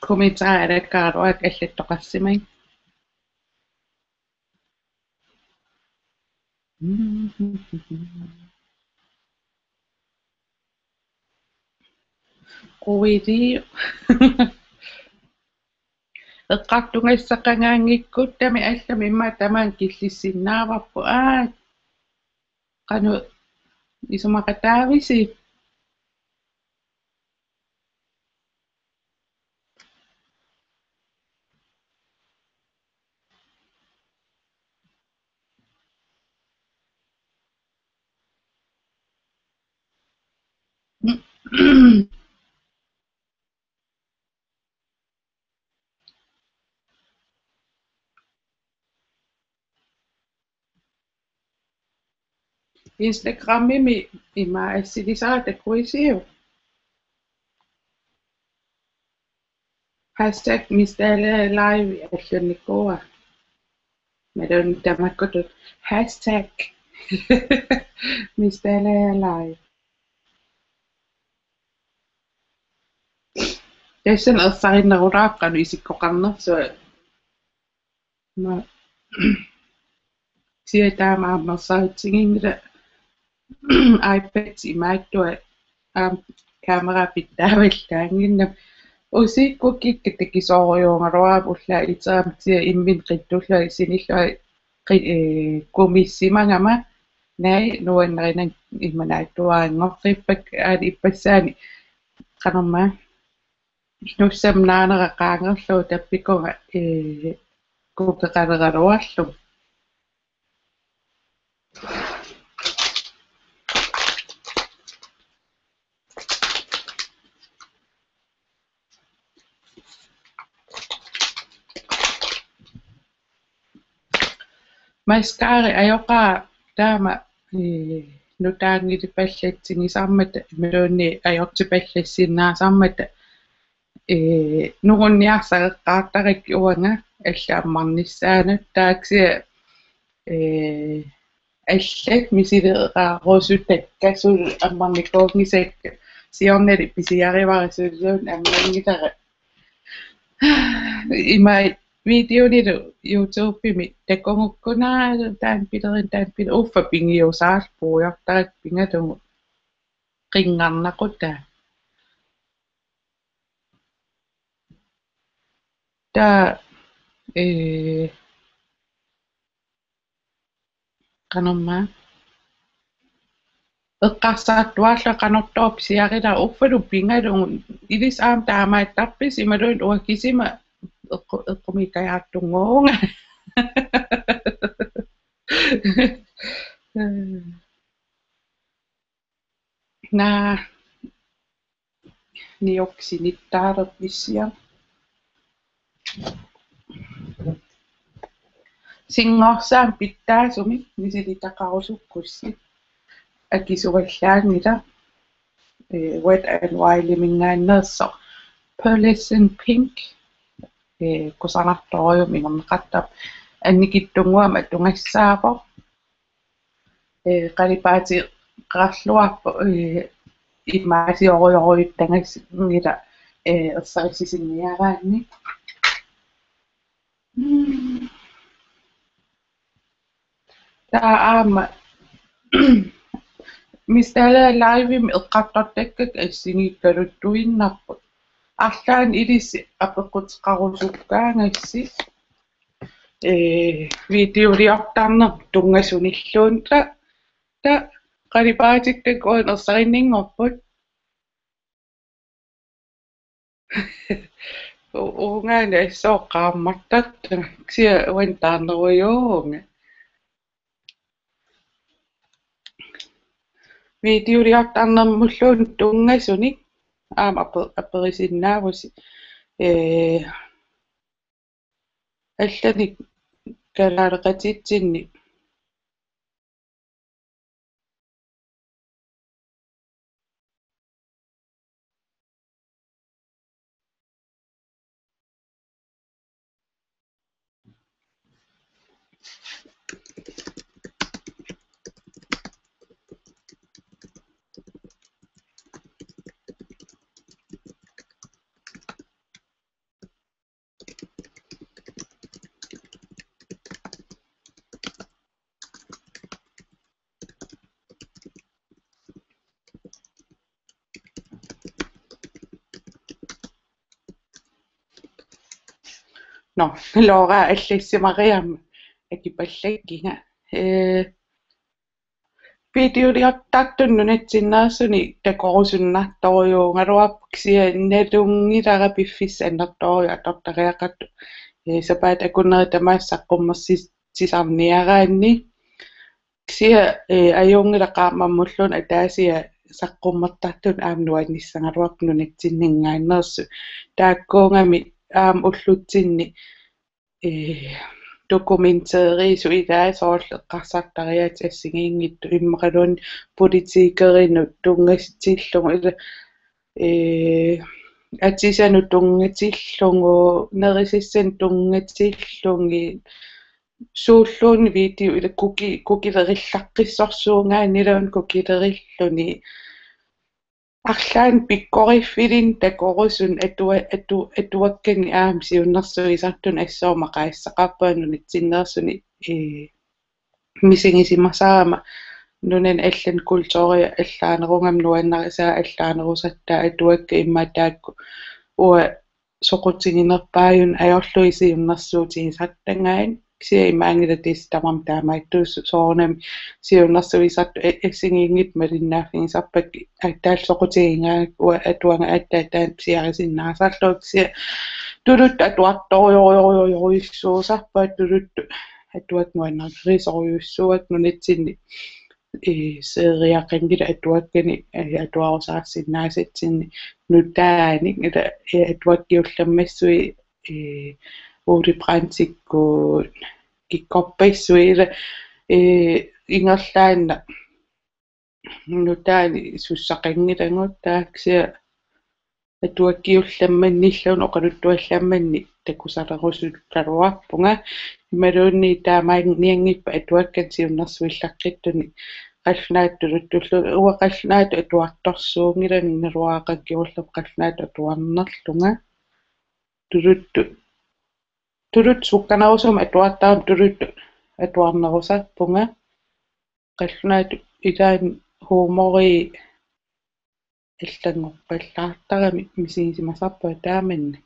Kommentarit alakkaarluak allattoqarsimagit. Quili. Eqqartugassaqangaanngikkutta allamik immaqa tamaanga killissinnaavarput. Aa, qanoq isumaqataavisi? Instagramimi ima assilisara takuisiuk? Hashtag Miss Dalager Live allannikua. Meron tamakkutut hashtag Miss Dalager Live. Tassani ersarinnerulaarpara isikkoqarnersunga. Ma sia taama aamma ersaritsinngilanga iPad imaattua aamma kamera pitsaavallaannginnama. Usikkukikka takisoorujussuugaluarama ullaaq iterama sia imminut qittullugu sinillugu qi-, ee, kumissimagama naak nuannarinagu imanaattuaanngorfippakka aali ippassaani qanormaa. Nuussamnaanera qaangerlugu tappikunga, ee, kukeqaleraluarlugu. Mascara ajoqaara taama, ee, nutaanngilipallatsigisarmata imaluunniit ajortipallassinnaasarmata, ee, nungunniarsareqqaartarakkit uanga allamik ammarnissaanut taava kisianni, ee, allat misileraarusutakka suli ammarnikuunngisakka siornali pisiarivara suli ammanngilaq. Ima videolilu YouTubemi takugukku una taanna pilerineq taanna pile uffa pingiusaarpoq ujartaat pingalugu qinngarnaqutaa. Taava, ee, qanormaa. Eqqarsartuaarlunga qanortoq pisiarilaarlunga uffalu pingalugu ilissi aamma taamaattarpisi imaluunniit uanga kisima eqqu-, eqqumiikkajaartunnguuvunga. Naa. Niuksinittaalerpisiaq. Singorsaammik pitsaasumik misilitaqarusukkussi akisuallaanngilaq, ee, Wet n Wild-iminngaanneersoq Pearlescent Pink, ee, kusanartorujussuarmik ingerneqartarpoq annikitsunnguamik atugassaavoq. Ee, qalipaateqarluarpoq, ee, imaasiorujorujussuanngilaq, ee, ersarissisinniaraanni. Mm. Taava aamma Miss Dalager Live-imi eqqartortakkakka assigiikkaluttuinnarput. Arlaannik ilissi apeqquteqarusukkaangassi. Ee, videoliortarnermut tunngasunilluunniit taava, taava qalipaatikka uani ersarinninngorput. U-, uungaana assut qaammartartunga, kisianni uani taarnerujuuvunga. Videoliortarnermulluunniit tunngasunik aamma ape-, aperisinnaavusi. Ee, allanik kalaaleqatitsinni. Nå, Laura allassimariarmat akipallakkiga. Ee, videoliortartut nunatsinneersuni takorusunnartorujuugaluarpoq kisianni nalunngilara piffissaq annertoorujussuaq atortariaqartoq. Ee, sapaatip akunneri tamaasa saqqummersitsisarniaraanni. Kisianni, ee, ajunngilaq qaammammulluunniit ataasiarluni saqqummertartut aamma nuannissagaluarput nunatsinninngaanneersut. Taakkuugamik aamma ullutsinni, ee, dokumenteeriisut ilai soorlu eqqarsartariaatsit assigiinngitsut immaqaluunniit politikerinut tunngatillugu ila, ee, atisanut tunngatillugu, nerisassanut tunngatillugit, suulluunniit video ila kuki-, kukilerullaqqissorsuugaanniluunniit kukilerilluni. Arlaannik pikkoriffilinnut takorusunneq atua-, atu-, atuakkanik aamma siunnersuisartunut assut maqaasisaqarpunga nunatsinneersuni, ee, misigisimasarama nunani allani kulturia allaanerugami nuannarisaa allaanerusartaa atuakkat immaqa taakku uanga soqutiginerpaajunnik ajorlugit siunnersuutigisartagaat. Kisianni imaanngilaq tassa tamarmik taamaattuusoq soorunami siunnersuisartut a-, assigiinngitsut malinnaaffigisarpakkit aatsaat soqutigigaangakku uanga atuagaq aatsaat taanna pisiarisinnaasarlugu kisianni tuluttut atuartorujorujorujussuusarpunga tuluttut atuakkat nuannarisorujussuuakka nunatsinni ee, seeriaqanngilaq atuakkanik, ee, atuarusaarsinnaasatsinnik nutaanik, ila, ee, atuakkiullammassui, ee, Ole Brandtikkut kikkorpassuit, ila, ee, ingerlaannaq nutaanik sussaqanngilagut taava kisianni atuakkiullammannilluunniit oqaluttuallammanni takusalerusuttaluarpunga. Imaluunniit taamaannianngippat atuakkanik siunnersuillaqqittunik qallunaatut tuluttullu uanga qallunaatut atuartorsuunngilanga naluara qanoq kingullermik qallunaatut atuarnerlunga. Tuluttut, tuluttut sukkanerusumik atuartarama tuluttut atuarnerusarpunga. Qallunaatut ilaanni huumori allanngorpallaartarami misigisimasarpunga taamannak.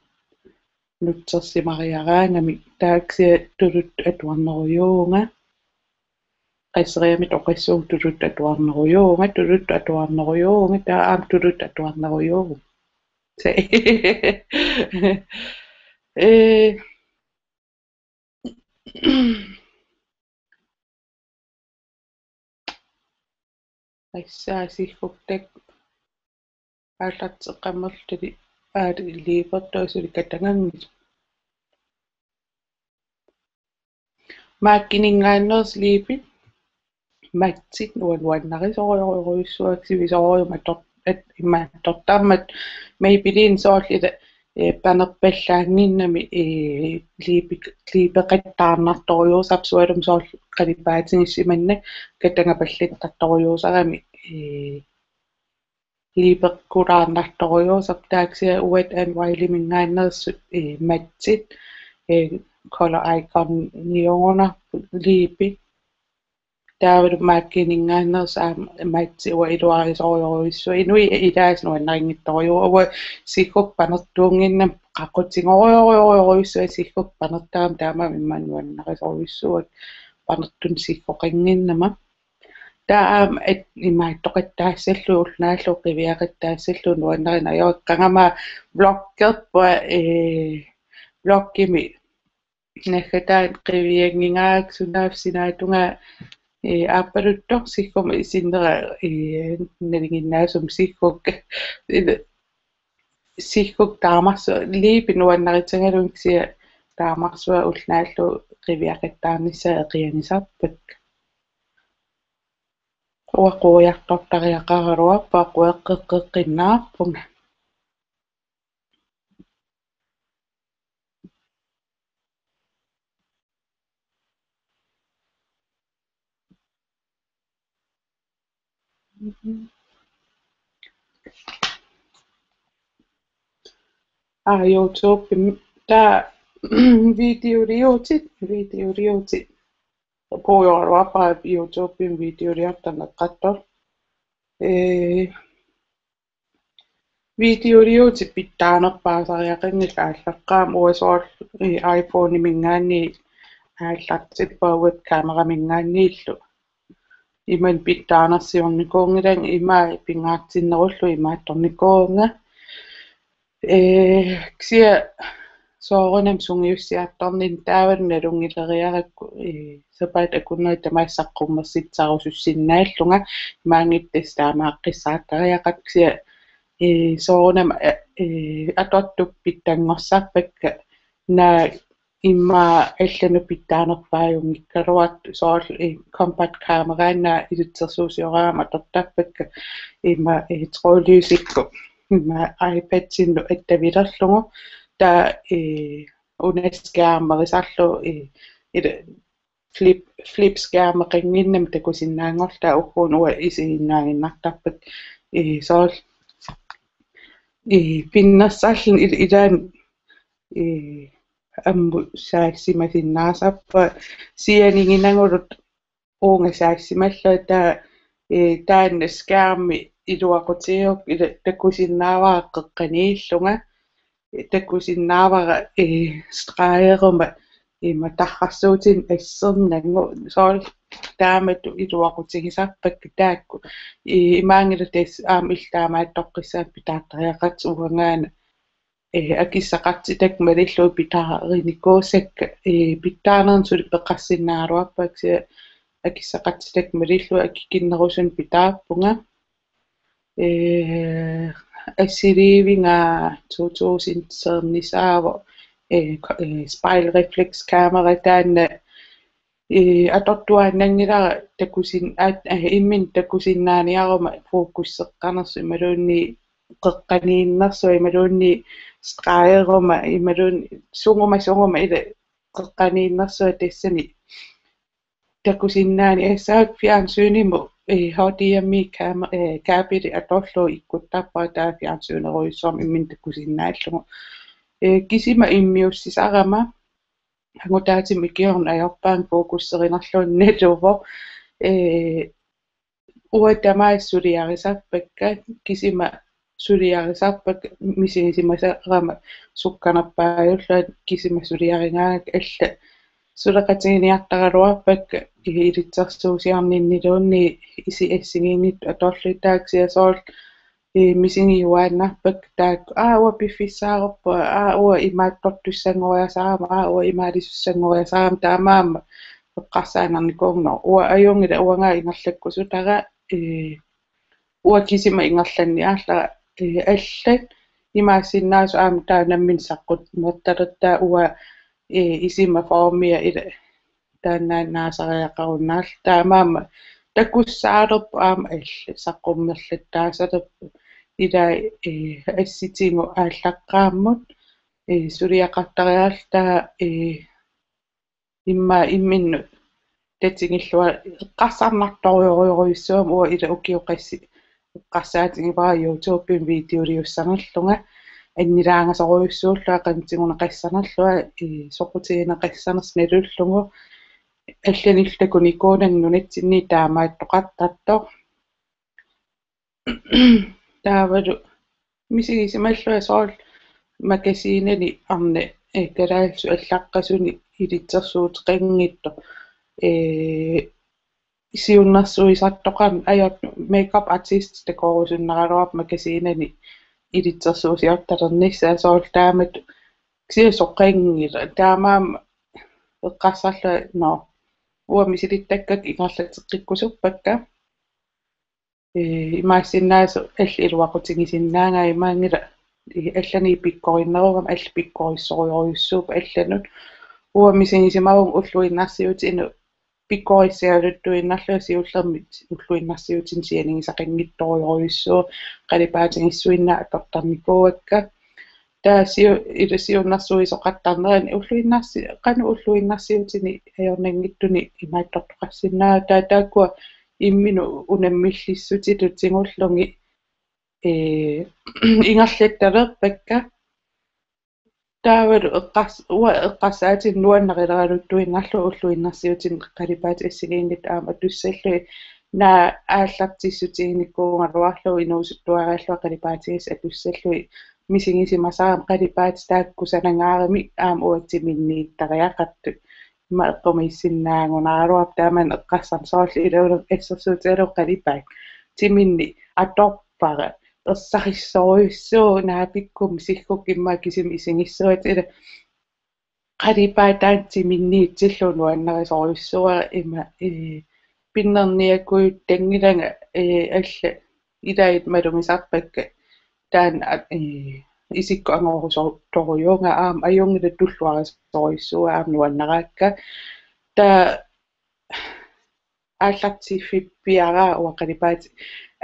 Nutsersimariaraangami taava kisianni tuluttut atuarnerujuuvunga. Qasseriarmita oqassuunga tuluttut atuarnerujuuvunga, tuluttut atuarnerujuuvunga, taava aamma tuluttut atuarnerujuuvunga. Se-, ee, Tassa siggukka aallarteqqammerluni aali liipertoq suli kataganngisoq. MAC-ininngaanneersut liipit, mattit, uanga nuannarisorujorujussuakka sivisoorujussuarmik ator-, at-, ima atortarmat Maybelline soorlu ila, ee, panerpallaannginnami, ee, liipi-, liipeqattaarnartorujussuusarpoq sualummik soorlu qalipaatigissimanna katagapallattartorujussuusarami, ee, liipeqqulaarnartorujussuusarpoq taava kisianni Wet n Wild-iminngaanneersut, ee, mattit, ee, Color Icon-iugunarput liipit. Taavalu MAC-ininngaanneersut aamma mattit uanga iluarisorujorujussuakka. Inuit ilaasa nuannarinngitsorujuuvoq. Uanga siggukka panertuunnginnama qaqutigorujorujorujussuakka siggukka panertarama taamaammat immaqa nuannarisorujussuakka panertunik siggoqannginnama. Taava aamma at-, imaattoqattaassallugu ulloq naallugu qiviaqattaassallugu nuannarineq ajorama qangami vloggerpunga, ee, vloggimi naggataani qivianngingaakka sunaaffa sinaatungaa, ee, aappaluttoq siggumma sinnera, ee, nalinginnaasumik siggukka. Ila siggukka taamarsuaq, liipit nuannarissagaluunniit kisianni taamarsuaq ulloq naallugu qiviaqattaarnissaat eqiagisarpakka. Uanga quiartortariaqaraluarpunga, quiaqqeqqeqqinnaarpunga. Aa, YouTube-imi. Taava videoliuutit, videoliuutit. Puigorluarpara YouTube-imi videoliortarneqartoq. Ee, Videoliuutit pitsaanerpaasariaqanngillat aallaqqaammut, uanga soorlu iPhone-iminngaanniit aallartippara webkameraminngaanniillu. Imannak pitsaanersiornikuunngilanga, imaak pingaartinnerullugu imaattornikuuvunga. Ee, kisianni soorunami sungiussiartorninni taavalu nalunngileriarakku, ee, sapaatip akunneri tamaasa saqqummersitsarusussinnaallunga, imaanngitsoq tassa taamaaqqissaartariaqarpoq, kisianni, ee, soorunami, ee, atortut pitsanngorsarpakka, naak immaqa allanut pitsaanerpaajunngikkaluartut, soorlu, ee, compact cameraannaat ilitsersuusioraangama atortarpakka, immaqa, ee, trådløsikkut, immaqa iPadinnut attavilerlugu, taava, ee, una skærmerisarlugu, ee, ila flip, flip skærmeqannginnami takusinnaanngorlugu, taava ugguuna uanga isiginnaaginnartarpakka, ee, soorlu, ee, pinnersarluni il-, ilaanni, ee, ammut saassimasinnaasarpunga, sianiginagulu uunga saassimallunga, taava, ee, taanna skærmi iluaqutigigukku ila takusinnaavara qeqqaniillunga, takusinnaavara, ee, stregeruma ima tarrarsuutinik assernangu, soorlu taamatut iluaqutigisarpakka taakku. Ee, imaanngilaq tassa aamma illit taamaattoqqissaannut pitsaattariaqartigu, uangaana, ee, akissaqartitakka malillugit pitsaarinikuusakka, ee, pitsaanermut suli peqarsinnaagaluarpunga, kisianni akissaqartitakka malillugit akikinnerusunik pitsaarpunga. Ee, assiliiviga to tusind sernisaavoq, ee, ko-, ee, spejlreflekskamera, taanna, ee, atortuaannanngilara takusin-, at-, ee, imminut takusinnaaniaruma fokuseqqanersoq imaluunniit qeqqaniinnersoq imaluunniit stregeruma imaluunniit suguma suguma ila qeqqaniinnersoq, tassani takusinnaaniassavat. Fjernsynimut, ee, H D M I kam-, ee, kabeli atorlugu ikkuttarpara, taava fjernsynerujussuarmik imminut takusinnaallugu. Ee, kisima immiussisarama, angutaatima ikiorneq ajorpaanga, fokuserinerluunniit naluvoq. Ee, uanga tamaasa suliarisarpakka, kisima suliarisarpakka, misigisimasarama sukkanerpaajullunga, kisima suliarigaangakku, allat suleqatiginiartaraluarpakka, ilitsersuusiorninniluunniit, isit assigiinngitsut atorlugit, taava kisianni soorlu, ee, misigiuaannarpakka taakku, aa, uanga piffissaaruppara, aa, uanga imaattortussanngoriasaarama, aa, uanga imaalisussanngoriasaarama, taamaammat eqqarsaannarnikuunnarpoq. Uanga ajunngilaq, uanga ingerlakkusutara, ee, uanga kisima ingerlanniarlara, ee, allat imaassinnaasut aamma taava nammineq saqqummertalertaa, uanga, ee, isima formia ila taannaannaasariaqarunnaarlugu, taamaammat takussaalerpoq aamma allat saqqummerlattaasalerput, ilai, ee, assitigut aallaqqaammut, ee, suliaqartariarluta, ee, immaqa imminut tatigillunga eqqarsarnartorujorujussuugama, uanga ila ukiut qassit eqqarsaatigivara YouTubemi videoliussanerlunga, annilaangasorujussuullunga qanoq tiguneqassanerlunga, ee, soqutigineqassanersoq nalullugu, allanillu takunikuunanga nunatsinni taamaattoqartartoq. Taavalu misigisimallunga soorlu Magasiinani arnat, ee, kalaallisut allaqqasunik ilitsersuuteqanngitsoq, ee, siunnersuisartoqarneq ajortut, makeup artist takorusunnaraluarpoq Magasiinani ilitsersuusiortalernissaa, soorlu taamatut kisianni soqanngilaq, taamaammat eqqarsarlunga, nå, uanga misilittakkakka ingerlateqqikkusuppakka. Ee, imaassinnaavoq allat iluaqutigisinnaagaat, imaanngilaq, ee, allanik pikkorinnerugama allat pikkorissorujorujussuupput allanut. Uanga misigisimavunga ulluinnarsiutinut pikkorissigaluttuinnarlunga, siullermik ulluinnarsiutini sianigisaqanngitsorujorujussuuvoq, qalipaatigissuinnaat atortarnikuuakka. Taava siu-, ila siunnersuisoqartarnerani ulluinnarsi-, qanoq ulluinnarsiutini ajornanngitsuni imaattortoqarsinnaavoq, taava taakkua imminut unammillissutitut tigullugit, ee, ingerlattalerpakka. Taavalu eqqars-, uanga eqqarsaatinik nuannarileraluttuinnarlugu ulluinnarsiutini qalipaatit assigiinngitsut aamma atussallugit, Naak aallartissutiginikuugaluarlugu inuusuttuaraallugu qalipaatigassat atussallugit misigisimasarama qalipaatit taakku kusanangaaramik aamma uanga timinniittariaqartut. Ima eqqumiissinnaagunaraluarpoq taamani eqqarsarneq soorlu iluullugu assersuutigalugu qalipaat timinni atorpara ersarissorujussuuvoq naapikkut misigukku immaqa kisimi isigissuatit ila qalipaat taanna timinniitsillugu nuannarisorujussuara ima, ee, pinnerniakujuttanngilanga, ee, alla ilaat malugisarpakka taanna, ee, isikkoq angorusuttorujuuvunga aamma ajunngilaq tulluarisorujussuuara aamma nuannaraakka. Taava aallartiffippiaraa uanga qalipaatit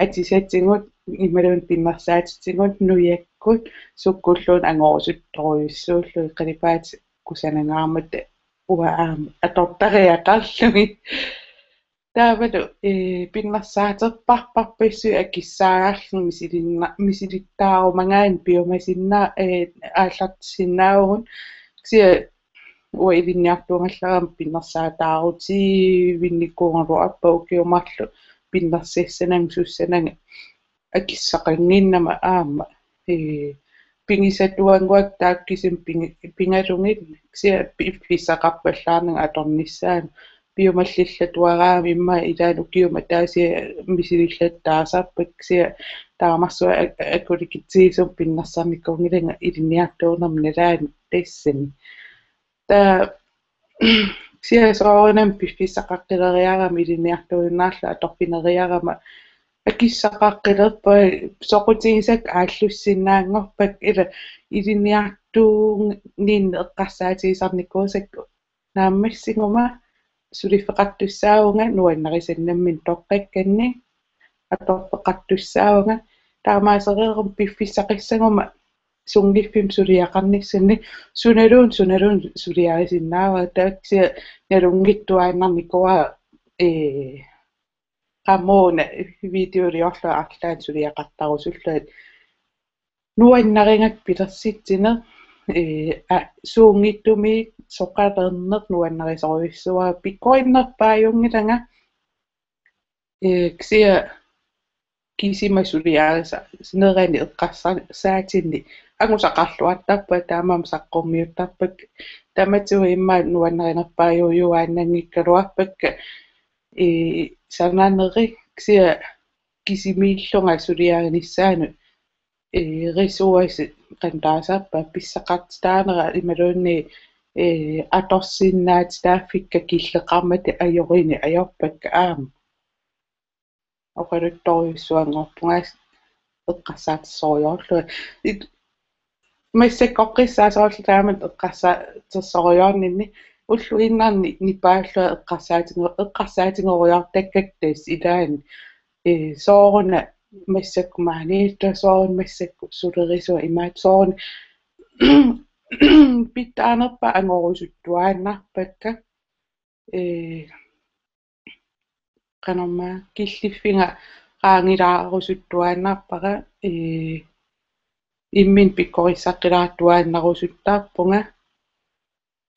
atisatigut imaluunniit pinnersaatitigut nujakkut sukkulluunniit angorusuttorujussuullugit qalipaatit kusanangaarmata uanga aamma atortariaqarlugit. Taavalu, ee, pinnersaaterparparpassuit akissaagarlugit misilinna-, misilittaarumagaanni piumasinnaa-, ee, aallartissinnaavugut. Kisianni uanga ilinniartuugallarama pinnersaataarutivinnikuugaluarpara ukiut marluk pinnersassananga sussananga akissaqannginnama aamma, ee, pigisatuannguakka taakku kisimi pigi-, pigalugit kisianni piffissaqarpallaarnanga atornissaanut piumallillatuaraangama immaqa ilaanni ukiumut ataasiakka misilillattaasarpakka kisianni taamarsuaq ak-, akulikitsigisumik pinnersarnikuunngilanga ilinniartuunerma nalaani tassani. Taava kisianni soorunami piffissaqaqqileriarama ilinniartuinnarlugu atorfineriarama akissaqaqqilerpunga soqutigisakka aallussinnaanngorpakka ila ilinniartuuninni eqqarsaatigisarnikuusakka naammassiguma suliffeqartussaavunga nuannarisannammi toqqakkanni atorfeqartussaavunga taamaasereeruma piffissaqassaguma sunngiffimmik suliaqarnissannut sunaluunniit sunaluunniit suliarisinnaavara taava kisianni nalunngittuaannarnikuuara, ee, qamuuna videoliorlunga arlaannik suliaqartarusullunga nuannarigakku pilersitsineq, ee, a-, suunngitsumik soqalerneq nuannarisorujussuuara pikkorinnerpaajuunngilanga, ee, kisianni kisima suliarisa-, sinerani eqqarsaatinni angusaqarluartarpunga taamaammat saqqummiuttarpakka tamatigut immaqa nuannarinerpaajuujuaannanngikkaluarpakka, ee, sananerit kisianni kisimiillunga suliarinissaanut, ee, ressourcit qanoq taasarpaat pissaqartitaanera imaluunniit, ee, atorsinnaatitaaffikka killeqarmata ajorineq ajorpakka aamma. Oqaluttorujussuanngorpunga eqqarsaatersorujoorlunga. It-, massakkorpiaq soorlu taamatut eqqarsaatersorujoorninni ulluinnarni nipaallunga eqqarsaatigo-, eqqarsaatigorujoortakkakka tassa ilaanni. Ee, sooruna massakkut maaniittoq, sooruna massakkut sulerisuat imaattoq, sooruna pitsaanerpaat angorusuttuaannarpakka. Ee, qanormaa killiffiga qaangilaarusuttuaannarpara, ee, imminut pikkorissaqqilaartuaannarusuttarpunga.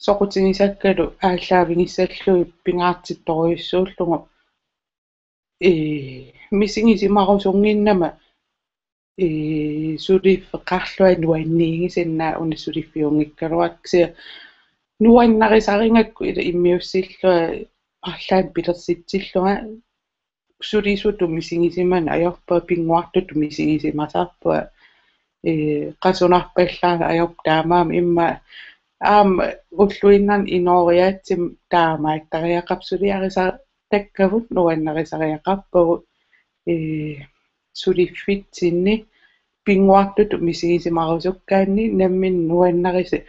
Soqutigisakkalu aallaavigissallugit pingaartittorujussuullugu, ee, misigisimarusunnginnama, ee, suliffeqarlunga nuanniigisinnaavunga una suliffiunngikkaluartoq kisianni nuannarisarigakku ila immiussillunga arlaannik pilersitsillunga sulisutut misigisimaneq ajorpunga pinnguartutut misigisimasarpunga, ee, qasunarpallaanngilanga ajorpunga taamaammat immaqa aamma ulluinnarni inooriaatsimik taamaattariaqarpoq suliarisartakkavut nuannarisariaqarpagut, ee, suliffitsinni pinnguartutut misigisimarusukkaanni nammineq nuannarisat,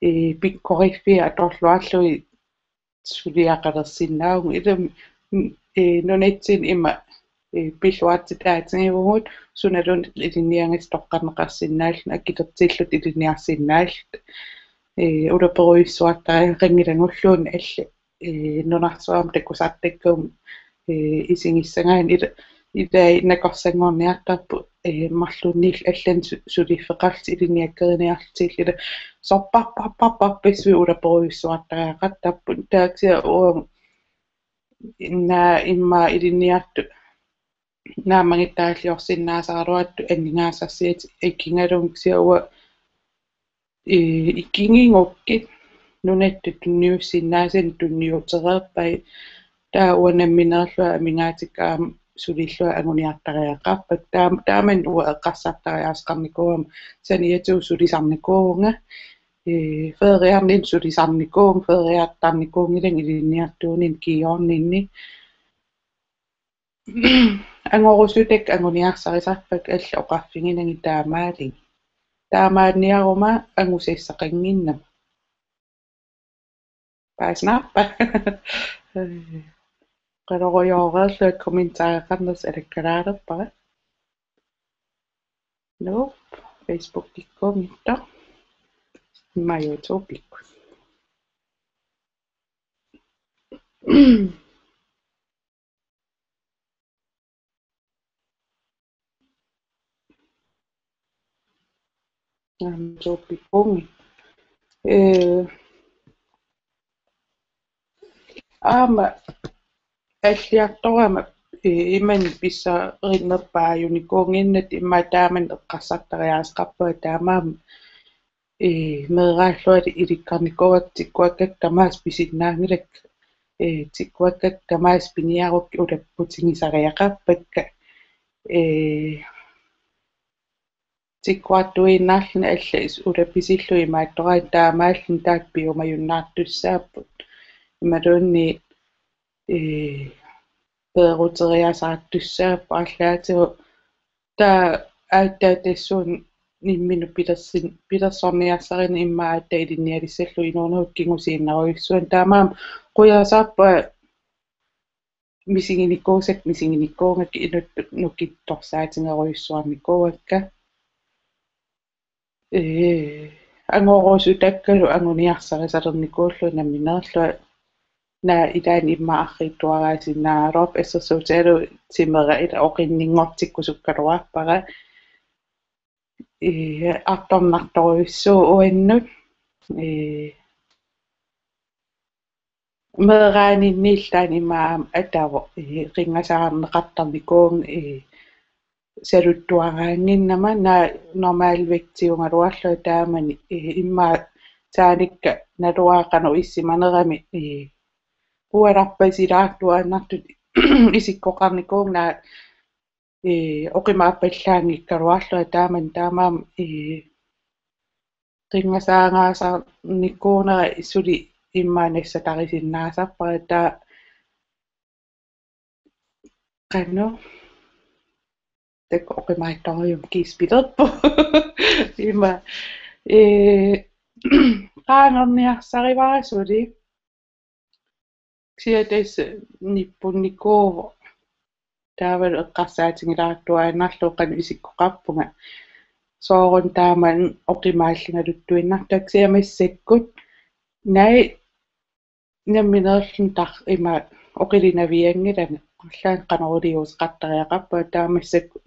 ee, pikkoriffiit atorluarlugit suliaqalersinnaavugut ilami, ee, nunatsinni ima, ee, pilluartitaatigivugut sunaluunniit ilinniagassat toqqarneqarsinnaalluni akilertilluta ilinniarsinnaalluni, ee, ulaperujussuartariaqanngilagulluunniit allat, ee, nunarsuarmi takusartakkavut, ee, isigissagaanni ila-, ilai nakorsanngorniartarput, ee, marlunniit allanut su-, suliffeqarlutik ilinniakkeriniarlutillu ila sorparparparparpassuit ulaperujussuartariaqartarput taava kisianni uanga Inna immaqa ilinniartut naammagittaalliorsinnaasaraluartut aningaasarsiatit ikigalugu kisianni uanga, ee, ikigigukkit nunatta tunniussinnaasanik tunniutereerpai. Taava uanga nammineerlunga amigaatikka aamma sulillunga anguniartariaqarpakka. Taam-, taamani uanga eqqarsartariaaseqarnikuugama saniatigut sulisarnikuuvunga. Ee, feriarninni sulisarnikuuvunga, feriartarnikuunngilanga ilinniartuunini kiiorninni. Angorusutakka anguniarsarisarpakka allat oqarfiginagit taamaalillugit. Taamaanniaruma angusassaqannginnama. Paasinaappa. Qanoq ujooreerlunga kommentareqarnersi alakkalaalerpara. Nuup, Facebookikkuunngitsoq. Immaqa YouTubeikkut. Aamma tuuppipungi. Ee, aamma alliartorama, ee, imannak pissarinnerpaajunikuunnginnattoq immaqa taamani eqqarsartariaaseqarpunga taamaammat, ee, meeraallungali ilikkarnikuuakka tikkuakkakka tamaasa pisinnaanngilakka, ee, tikkuakkakka tamaasa piniarukkit ulapputigisariaqarpakka, ee, tikkuartuinnarluni allat ulapisillugit imaattoraanni taamaalluni taakku piumajunnaartussaapput. Imaluunniit, ee, peeruteriasaartussaapput arlaatigut taava aatsaat tassuuna imminut pilersin-, pilersorniarsarineq immaqa aatsaat ilinnialissallugu inuunerup kingusinnerujussuarmik taamaammat qujasarpunga misiginikuusakka misiginikuugakku inuttut nukittorsaatigerujussuarnikuuakka. Ee, angorusutakkalu anguniarsarisalernikuullunga nammineerlunga. Naak ilaanni immaqa arriitsuaraasinnaagaluarpoq assersuutigalugu timera ila oqinninngortikkusukkaluarpara. Ee, artornartorujussuuvoq uannut. Ee, meeraaninniillu taanna immaqa aamma atavoq, ee, qinngasaarneqartarnikuuvunga, ee, saluttuaraannginnama naak normalvægtiugaluarlunga taamani, ee, immaqa taanikka naluara qanoq issimanerami, ee, pualarpasilaartuaannartutut isikkoqarnikuuvunga naak, ee, oqimaappallaanngikkaluarlunga taamani taamaammat, ee, qinngasaarnikuunera suli immaqa nassatarisinnaasarpara taava qanoq taakku oqimaattorujussuarmik kiispilerpu. Ima, ee, qaangerniarsarivara suli. Kisianni tassa nippunnikuuvoq. Taavalu eqqarsaatigilaartuaannarlugu qanoq isikkoqarpunga. Soorunami taamani oqimaalligaluttuinnartarpoq kisianni massakkut. Naak nammineerluni tar-, ima oqilinavianngilanga. Arlaannik qanoq iliuuseqartariaqarpunga taava massakkut.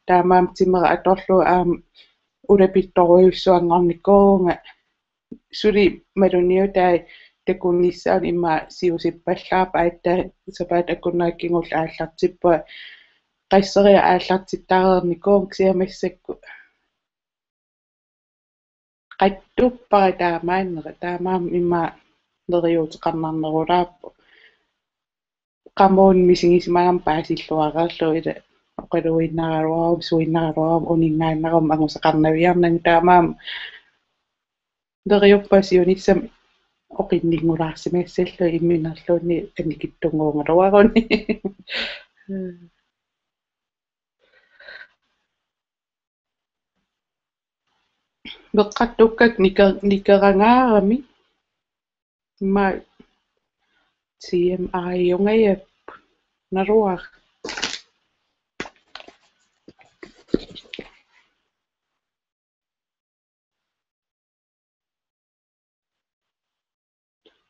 Taamaammat timera atorlugu aamma ulapittorujussuanngornikuuvunga. Suli malunniutai takunissaanut immaqa siusippallaarpoq aatsaat sapaatip akunnera kingulleq aallartippunga. Qasseriarluni aallartittareernikuuvunga kisianni massakkut. Qatsuppara taamaannera, taamaammat immaqa neriuuteqarnarnerulaarpoq. Qamuuna misigisimagama paasilluareerlugu ila oqaluinnaraluaruma, suinnaraluaruma, uninngaannaruma angusaqarnaviarnanga taamaammat neriuppunga siunissami oqinninngulaarsimassallugu imminerluunniit annikitsunnguugaluaruni. Meqqartukkakka niker-, nikerangaaramik. Immaqa T M I-ungajappoq. Naluara.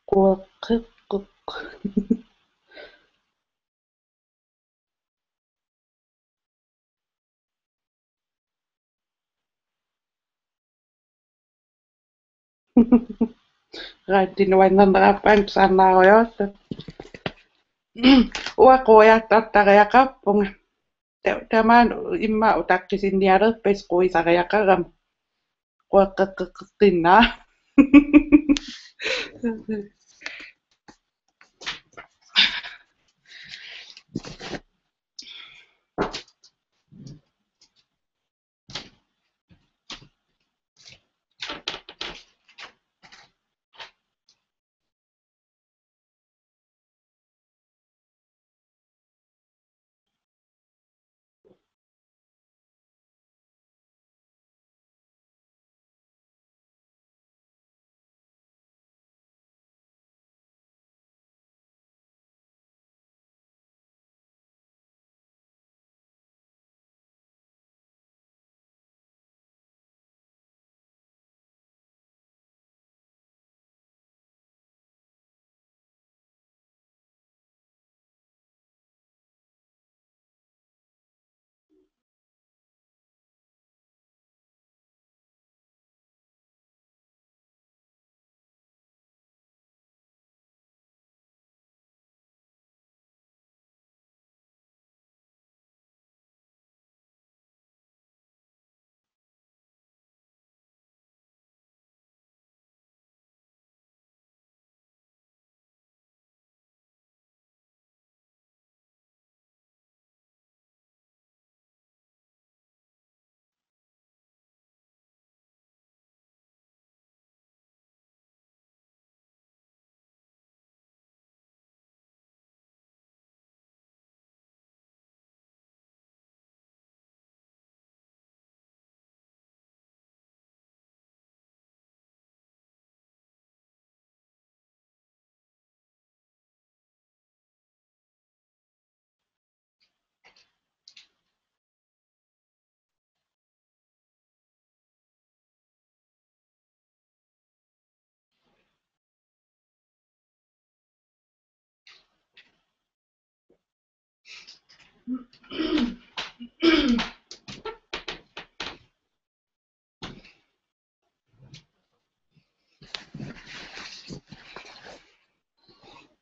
Queqqeqqeq. Raatti nuannernerarpaat saarnaarujoortoq. Uanga quiartartariaqarpunga. Ta-, tamaana immaqa utaqqisinnialerpassi quiariaqarama. Queqqeqqeqqeqqinnaa.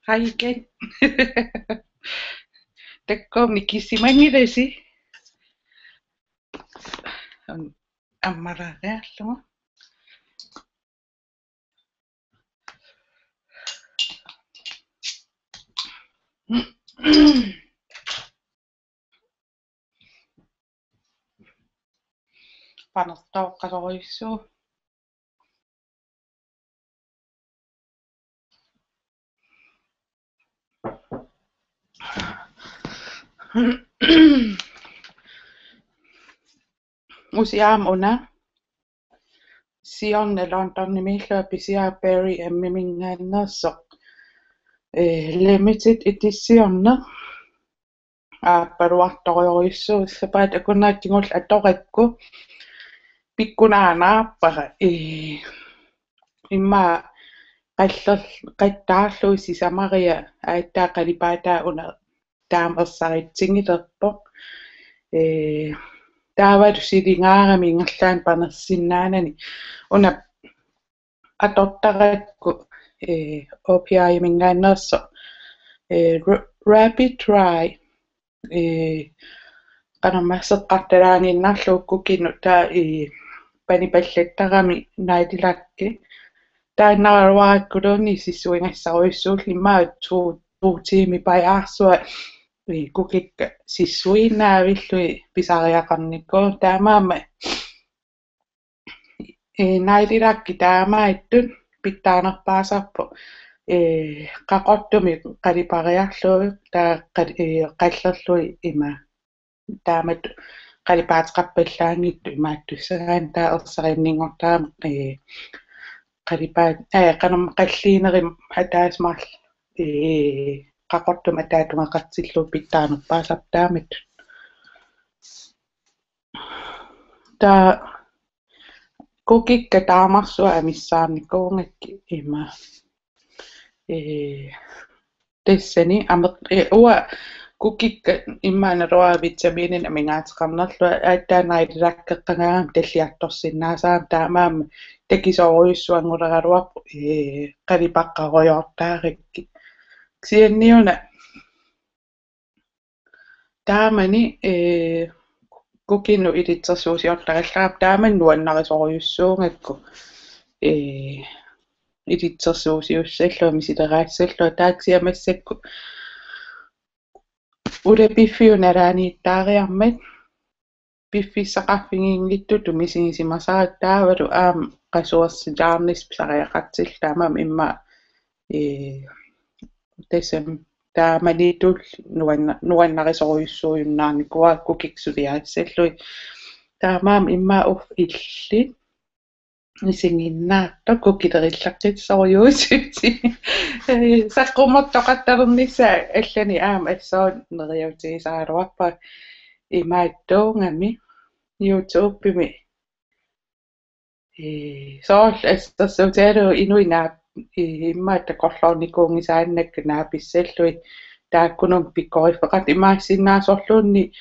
Hej igen. Takuuk nikisimanngilasi. Ammarariarlugu. Panertooqqasorujussuuvoq. Usiaam una. Siorna Londonimiillunga pisiara Barry M-imingaanneersoq. Eh, limited edition. Aappaluartorujussuuvoq, sapaatip akunnera kingulleq atorakku pikkunaanaarpara. Ee, immaqa qallerl-, qattaarlugu sisamaria aatsaat qalipaataa una taama ersaritsigilerpoq. Ee, taavalu silingaarami ingerlaannaq panersinnaanani una atortarakku, eh, O P I-minngaanneersoq, eh, ra-, Rapid Dry, eh, qanormaasseqqartalaannginnarlugu kukinnut taava, eh, panipallattarami naajilakki. Taannaraluarakkuluunniit sissuigassarujussuullugu immaqa to, to tiimit pajaarsuat, eh, kukikka sissuiinnaavillugit pisariaqarnikuuvoq taamaammat. Ee, naajilakki taamaattut pitsaanerpaasarput, ee, qaqortumik qalipariarlugit taava qal-, ee, qallerlugit ima. Taamatut qalipaateqarpallaanngitsut imaattussagaanni taava ersarinninngortarami, ee, qalipaat, ee, qanormaa qalliinerit ataaseq marluk, ee, qaqortumik ataatungeqartillugu pitsaanerpaasarput taamatut. Taava kukikka taamarsuaq amissaarnikuugakkit ima. Ee, tassani ameq-, ee, uanga kukikka immaqa naluara vitamininut amigaateqarnerlunga aatsaat naajilakkeqqagaangama talliartorsinnaasarami taamaammat takisoorujussuannguleraluarpoq, ee, qalipaqqarujoortaarakkit. Kisianniuna Taamani, ee, kukinut ilitsersuusiortarallarama taamani nuannarisorujussuugakku, ee, ilitsersuusiussallunga misileraassallugu, taava kisianni massakkut ulapiffiup nalaaniittaariarmat piffissaqarfigiinngitsutut misigisimasara taavalu aamma qasuersilaarnissaq pisariaqartillugu, taamaammat immaqa, ee, tassami taamanitut nuanna-, nuannarisorujussuujunnaarnikuuara kukikkut suliarissallugit. Taamaammat immaqa uffa illit isiginnaartut kukilerillaqqissorujussuutit. Saqqummertoqartalernissaat allanik aamma assut neriuutigisaraluarpara, imaattuugami YouTubemi, ee, soorlu assersuutigalugu inuit naap-, ee, immaqa takorloornikuunngisaannakka naapissallugit taakkununnga pikkoriffeqartut, imaassinnaasorluunniit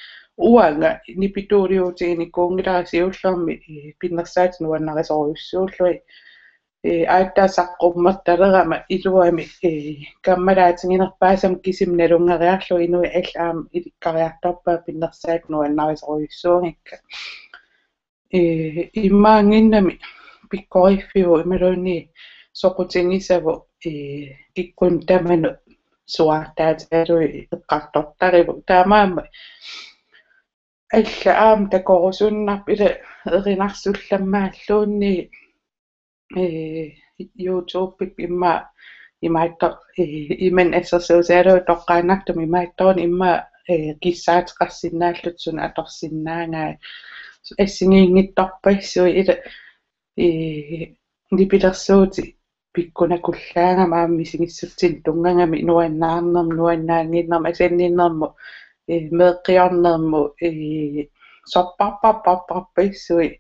uanga nipituuliutiginikuunngilara siullermik, ee, pinnersaatit nuannarisorujussuullugit. Ee, aatsaat saqqummertalerama iluamik, ee, kammalaatiginerpaasama kisimi nalunngeriarlugu inuit allat aamma ilikkariartorpaat pinnersaatit nuannarisorujussuugikka. Ee, imaanngimmat pikkoriffiuvoq imaluunniit soqutigisavoq, ee, kikkunnut tamanut suaartaatigalugit eqqartortarivoq. Taamaammat allat aamma takorusunnarput, ila erinarsullammaalluunniit, ee, YouTubep immaqa imaatto-, ee, imannak assersuutigalugu toqqaannartumik imaattoorneq immaqa, ee, kissaateqarsinnaallutik suna atorsinnaagaat. Assigiinngitsorpassuit ila, ee, nipilersuutit pikkunakullaagami aamma misigissutsinnik tunngagami nuannaarnermut, nuannaannginnermut, asanninnermut, ee, meeqqiornermut, ee, sorpassuarpassuit,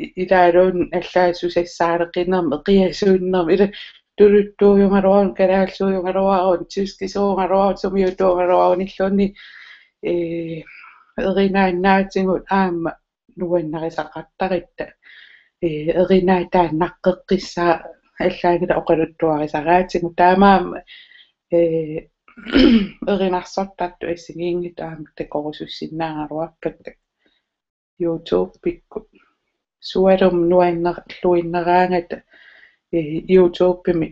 i-, ilaaluunniit allaat susassaaleqinermut, eqiasuunnermut, ila tuluttuujugaluaruni, kalaallisuujugaluaruni, tyskisuugaluaruni, sumiutuugaluarunilluunniit, ee, erinaannaatigut aamma nuannarisaqartaratta. Ee, erinaataannaqqeqqissaaq allaanngilaq oqaluttuarisaraatigut, taamaammat, ee, erinarsortartut assigiinngitsut aamma takorusussinnaagaluarpakka YouTubekkut. Sualummik nuannerluinnaraangata, ee, YouTubemi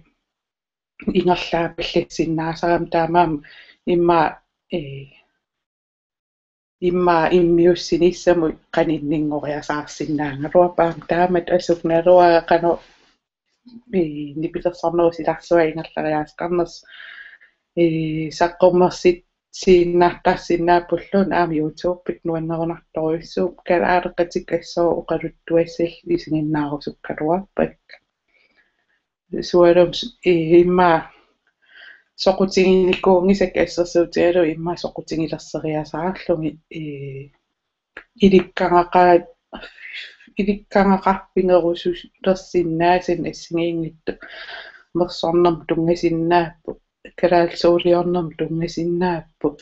ingerlaapallassinnaasarami, taamaammat immaqa, ee, immaqa immiussinissamut qaninninngoriasaarsinnaagaluarpara. Aamma taamatut asukigaluarpara qanoq, ee, nipilersornerup silarsuaa ingerlariaaseqarnersoq, ee, saqqummersitsiinnartarsinnaappulluunniit aamma YouTubep nuannerunartorujussuuvoq, kalaaleqatikka assut oqaluttuassallit isiginnaarusukkaluarpakka. Sualummik, ee, immaqa soqutiginikuunngisakka assersuutigalugu immaqa soqutigilerseriasaarlugit, ee, ilikkagaqa-, ilikkagaqarfigerusulersinnaasannik assigiinngitsut mersornermut tunngasinnaapput, kalaallisuuliornermut tunngasinnaapput.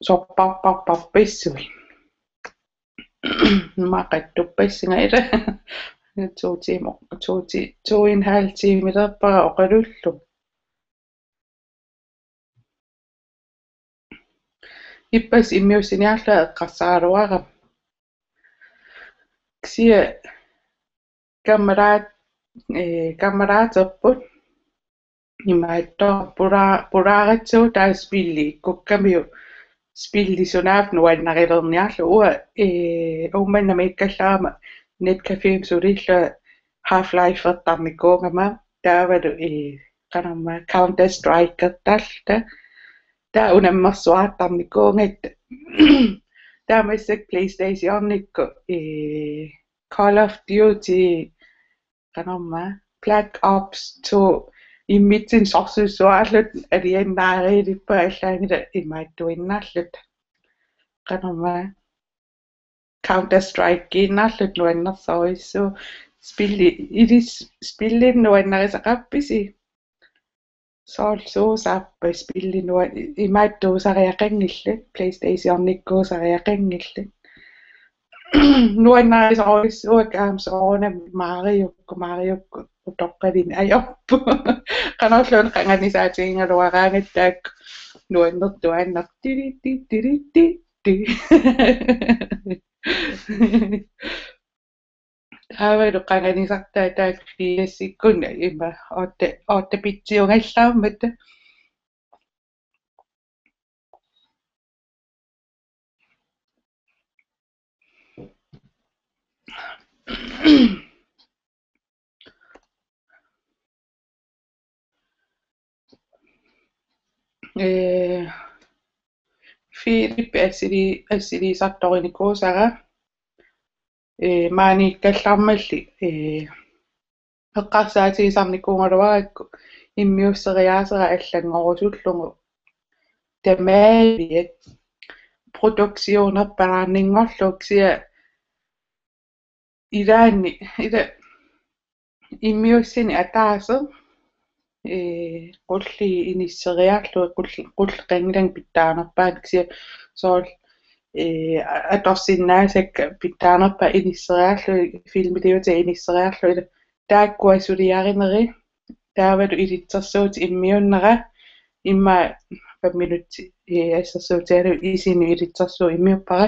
Sorpassuarpassuit. Maqattuppassiga ila. To timer, to ti-, to en halv time ilerpara oqalullugu. Ippassaq immiussiniarlunga eqqarsaraluarama. Kisianni kammalaat-, ee, kammalaaterput imaattoq pula-, pulaaratsigu taava spilli ikkukkamiuk spilli sunaaffa nuannarilerniarlugu. Uanga, ee, Uummannamiikkallarama netcafémi sulillunga Half-Life-ertarnikuugama taavalu, ee, qanormaa Counter-Strike-ertarluta. Taava unammersuartarnikuugatta. Taava massakkut PlayStationikkut, ee, Call of Duty, qanormaa, Black Ops to immitsinnut sorsussuarluta alianaariilippara, allaanngilaq imaattuinnarluta. Qanormaa, Counter-Strike-iinnarluta nuannersorujussuuvoq. Spilli, ilis-, spillinik nuannarisaqarpisi? Soorlu suusarpa spillit nua-, imaattuusariaqanngillat, PlayStationikkuusariaqanngillat. Nuannarisorujussuuakka aamma soorunami Mariokku, Mariokku utoqqalineq ajorput. Qanorluunniit qanganisaatigigaluaraangatta taakku nuannertuaannaq. Tiri, ti, tiri, ti, ti. Taavalu qanganisartaa taakku fiasikkunni ima otte, otte pitsiugallaarmata. Ee, Philip assili-, assiliisartorinikuusara, ee, maaniikkallarmalli, ee, eqqarsaatigisarnikuugaluarakku immiusseriaasera allanngorusullugu. Tamaviat produktionerpalaarninngorlugu kisianni ilaanni, ila immiussani ataaseq, ee, qulli inisseriarlugit, qulli, qulleq qanngilanga pitsaanerpaat kisianni soorlu, ee, a-, atorsinnaasakka pitsaanerpaat inisseriarlugit, filmiliutit inisseriarlugit, ila taakkua suliarineri, taavalu ilitsersuutit immiunnera, immaqa fem minutsit, ee, assersuutigalugu isinut ilitsersuut immiuppara.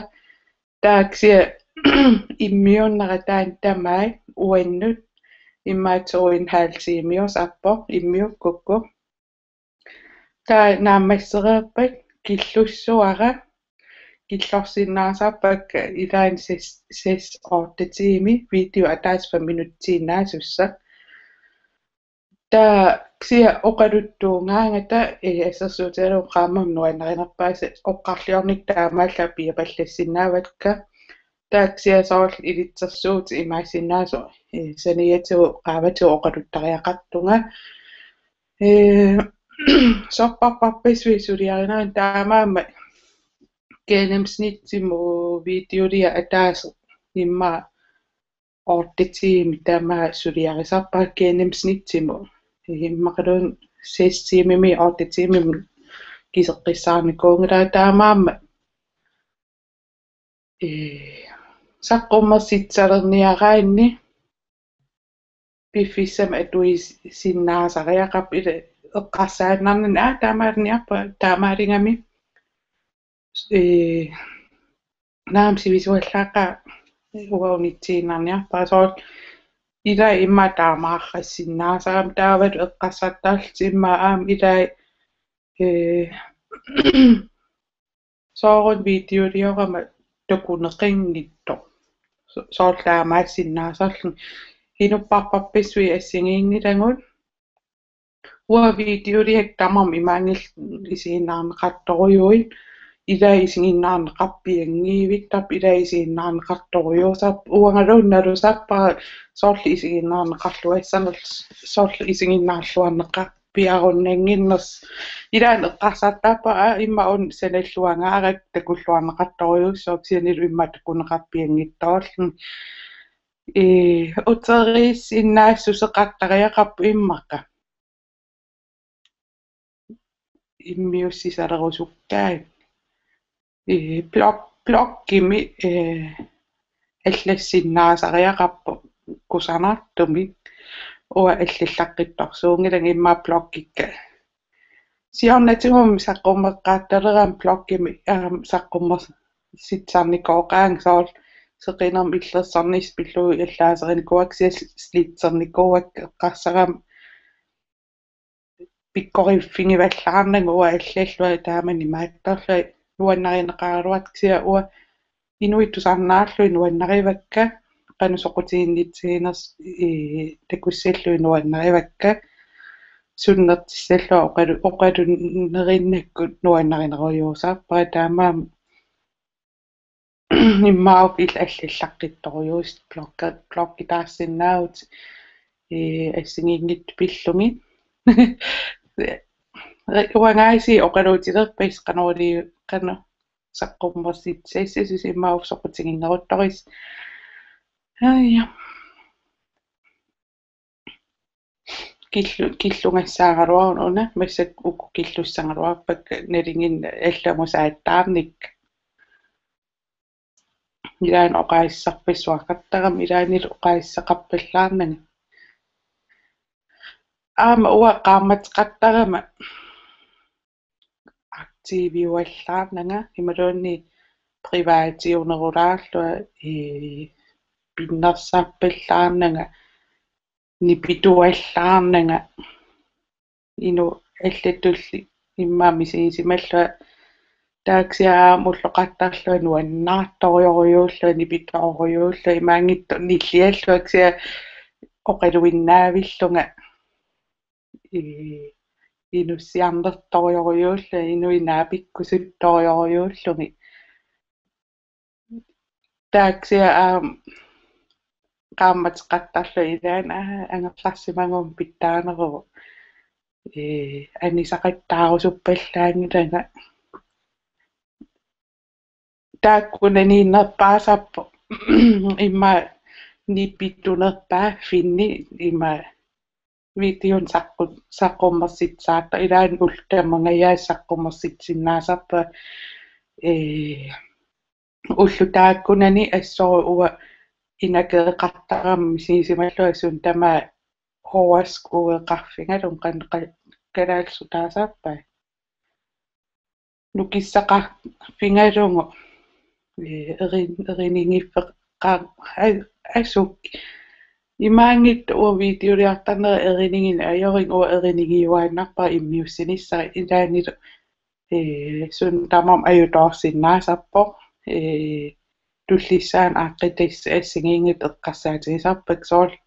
Taava kisianni immiunnera taanna tamaat uannut immaqa to en halv tiimiusarpoq immiukkukku. Taava naammassereerpat killussuara, killorsinnaasarpakka ilaanni seks, seks, otte tiimi, video ataaseq fem minutsiinnaasussaq. Taava kisianni oqaluttuugaangata, ee, assersuutigalugu qaammammut nuannarinerpaasat oqarliornikkut taamaallaat piapallassinnaavakka. Taava kisianni soorlu ilitsersuutit imaassinnaasut, ee, saniatigut qaavatigut oqaluttariaqartunga. Ee, sorpassuarpassuit suliarineranni taamaammat gennemsnittimut videoliaq ataaseq immaqa otte tiimi tamaat suliarisarpara gennemsnittimut. Immaqaluunniit seks tiimimiit otte tiimimut kiseqqissaarnikuunngilanga taamaammat. Ee, saqqummersitsalerniaraanni piffissami atuisinnaasariaqarpoq, ila eqqarsaannarnani, aa, taamaanniarpa-, taamaaligami. Ee, naamik, sivisuallaaqaaq, uanga unitsiinnarniarpara, soorlu ila immaqa taamaarrassinnaasarami, taavalu eqqarsartarlutik immaqa aamma ilai, ee, soorunami videoliorama takuneqanngitsoq. So-, soorlu taamaassinnaasarluni. Inuppassuarpassuit assigiinngilagut. Uanga videoliakka tamarmik imaanngillat isiginnaarneqartorujuit, ilai isiginnaarneqarpianngivittarput, ilai isiginnaarneqartorujuusarput, uangaluunniit nalusarpara soorlu isiginnaarneqarluassanersoq, soorlu isiginnaarluarneqarpiarunnannginnersoq. Ilaanni eqqarsartarpara, aa, immaqa una sanalluangaarakku takulluarneqartorujussuuvoq, kisiannili immaqa takuneqarpianngitsoorluni. Ee, uteriissinnaassuseqartariaqarpoq immaqa. Immiussisalerusukkaagut. Ee, blog-, bloggimi, ee, allassinnaasariaqarpoq kusanartumik. Uanga allallaqqittorsuunngilanga immaqa bloggikka. Siornatigummi saqqummeqqaartalerama bloggimi, aamma saqqummersitsisarnikooqaanga, soorlu seqinermut illersornissaq pillugit allaaserinikuuakka, kisianni slitternikuuakka eqqarsarama pikkoriffigivallaarnagu uanga allallunga taamani imaattorlunga nuannarineqaraluartoq, kisianni uanga inuit tusarnaarlugit nuannarivakka, qanoq soqutiginnitsiginersoq, ee, takussallugit nuannarivakka, sunnertissallunga oqalu-, oqalunnerinnakku nuannarinerujussuusarpara, taamaammat immaqa illit allallaqqittorujussuuvutit blogge-, bloggitaarsinnaavutit, ee, assigiinngitsut pillugit. Uangaasiit oqaluutilerpassi qanoq uli-, qanoq saqqummersitsissasusi, immaqa soqutiginneruttorisi. Aja. Killu-, killugassaagaluaruna una, massakkut uku killussagaluarpakka nalinginnaasut allamut saattaarnikka. Ilaanni oqaaseqarpassuaqartarama, ilaannilu oqaaseqarpallaarnanga. Aamma uanga qaammateqartarama, aa, T V-uallaarnanga imaluunniit privatiunerulaarlunga, ee, pinnersarpallaarnanga, nipituallaarnanga, inuk allatulli immaqa misigisimallunga. Taava kisianni aamma ulloqartarlunga nuannaartorujorujuullunga, nipitoorujuullunga, imaanngitsoq nilliallunga kisianni oqaluinnaavillunga, ee, inussiarnertorujorujuullunga, inuit naapikkusuttorujorujuullugit. Taava kisianni aamma qaammateqartarlunga ilaanni, aa, angerlarsimaguma pitsaaneruvoq. Ee, anisaqattaarusuppallanngilanga. Taakkunaniinnerpaasarpoq immaqa nipitunerpaaffinni, immaqa videonik saqqu-, saqqummersitsaarta, ilaanni ullut tamangajaasa saqqummersitsinnaasarpunga, ee, ulloq taakkunani assorujuk uanga inakeeqartarama misigisimallunga suut tamaasa overskueqarfigalugit, qanoq qa-, kalaallisut taasarpaat. Nukissaqarfigalugu, ee, erin-, erinigiffeqar-, a-, asuk. Imaanngitsoq uanga videoliartarnera erinigineq ajorigit, uanga erinigiuaannarpara immiussinissara, ilaannilu, ee, suut tamarmik ajutoorsinnaasarpoq. Ee, tullissaani aaqqitassat assigiinngitsut eqqarsaatigisarpakka, soorlu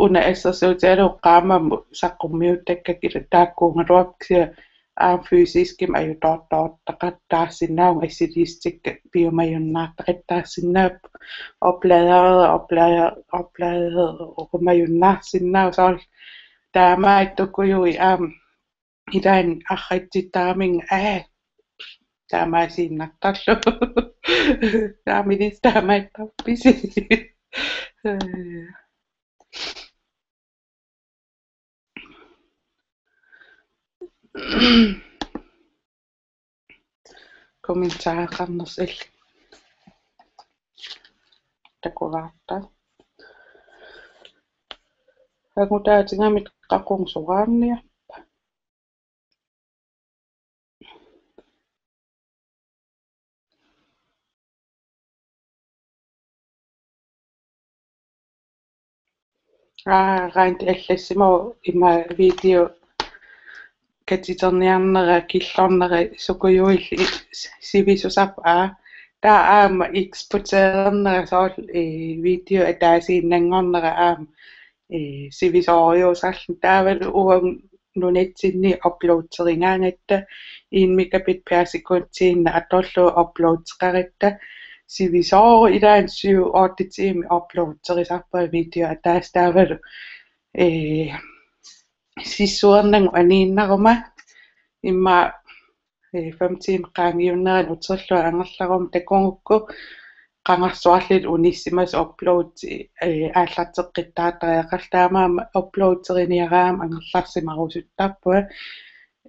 una assersuutigalugu qaammammut saqqummiuttakkakka, ila taakkuugaluarput, kisianni aamma fysiskimik ajutoortoortaqattaarsinnaavunga, assilistikka piumajunnartaqattaarsinnaapput, oplader, oplader, oplader, oqumajunnaarsinnaavoq, soorlu taamaattukujuit aamma ilaanni arratsittaramigit, aa, taamaasiinnartarlugu. Taamaallaat taamaattarpisi. Kommentareqarnersi illit takulaarta. Angutaatigamik qaqugooq soraarniarpa? Aa, Randi allassimavoq ima video katiterniarnera, killornera, sukujuillit sivisusarput, aa. Taava aamma eksporterernera, soorlu, ee, video ataasiinnanngornera aamma, ee, sivisoorujussuusarluni, taavalu uanga nunatsinni uploaderigaangatta, en megabit per sekund tiinna atorlugu uploadeqaratta. Sivisoorujuk, ilaanni syv otte timer uploaderisarpunga video ataaseq, taavalu, ee, sissuernagu aniinnaruma immaqa, ee, fem timer qaangiunnerani uterlunga angerlaruma, takugukku qangarsuarli unissimasoq upload, ee, aallarteqqittaartariaqarlugu, taamaammat uploaderiniaraangama angerlarsimarusuttarpunga.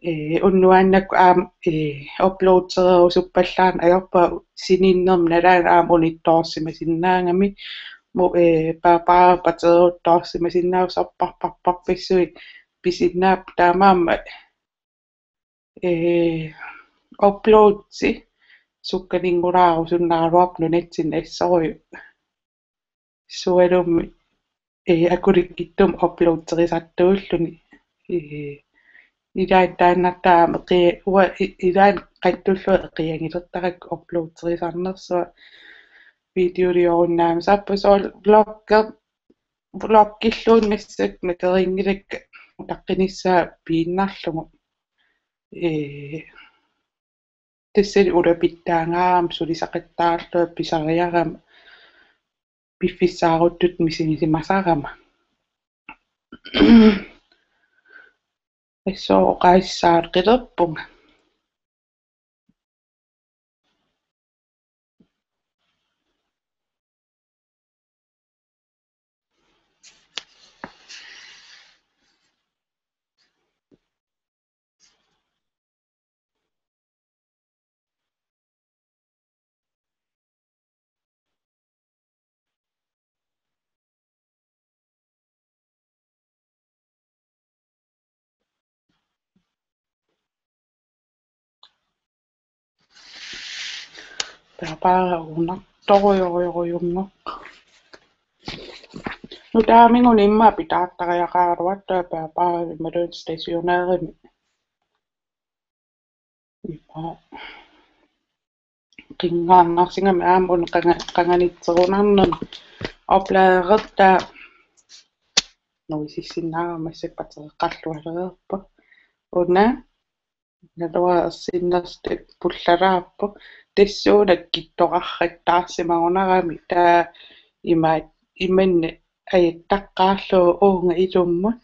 Ee, unnuaannakkut aamma, ee, uploadererusuppallaarneq ajorpunga, sininnermik nalaani aamma unittoorsimasinnaagami, mu-, ee, pa-, pa-, pateruttoorsimasinnaavoq, sorparparparpassuit pisinnaapput, taamaammat, ee, uploadi sukkaninngulaarusunnaraluarpoq nunatsinni assorujuk. Sualummik, ee, akulikkittumik uploaderisartuulluni. Ee, ilaanni taannartaa aamma eqi-, uanga i-, ilaanni qattullu eqiagilertarakku uploaderisarnersua, videoliorunnaarnisarput, soorlu vlogger-, vloggilluunniit massakkut makeriinngilakka utaqqinissaa piinnarlugu. Ee, tassani ulapittaangaarama sulisaqattaarlunga pisariarama piffissaaruttutut misigisimasarama. Assut oqaasissaaqilerpunga. Bærbare unartorujorujorujunngorpoq. Nutaamiguni immaqa pitaartariaqaraluartoq bærbare imaluunniit stationærimi. Immaqa qinngaarnarsigami aamma una qanga-, qanganitserunarnermi opladerertaa nuisissinnaagama massakkut patereqqarlualereerpoq. Una naluara ersinnersutit pullalaarpoq. Tassuuna kittorarrattaarsimagunarami taava ima-, imanna ajattaqqaarlugu uunga ilummut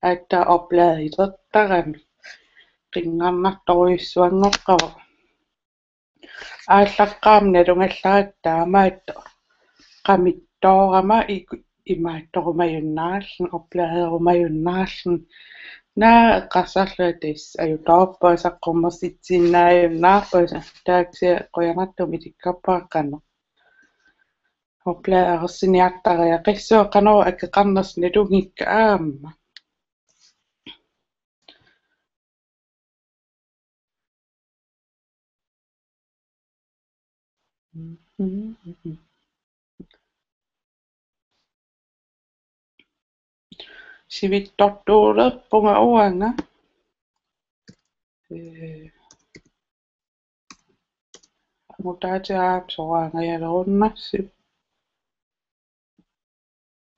aatsaat opladertarami. Qinngarnartorujussuanngoqqavoq. Aallaqqaammut nalugallarama taamaattoq qamittoorama iku-, imaattorumajunnaarluni, opladerumajunnaarluni. Naak eqqarsarlunga tassa ajutoorpunga saqqummersitsinnaajunnaarpunga, taava kisianni qujanartumik isikkoqarpoq qanoq. Opladerersiniartariaqassuuvoq qanoq akeqarnersoq nalugikka aamma. Sivitsortuulerpunga uanga. Ee, angutaataa soraangajalerunnarsip.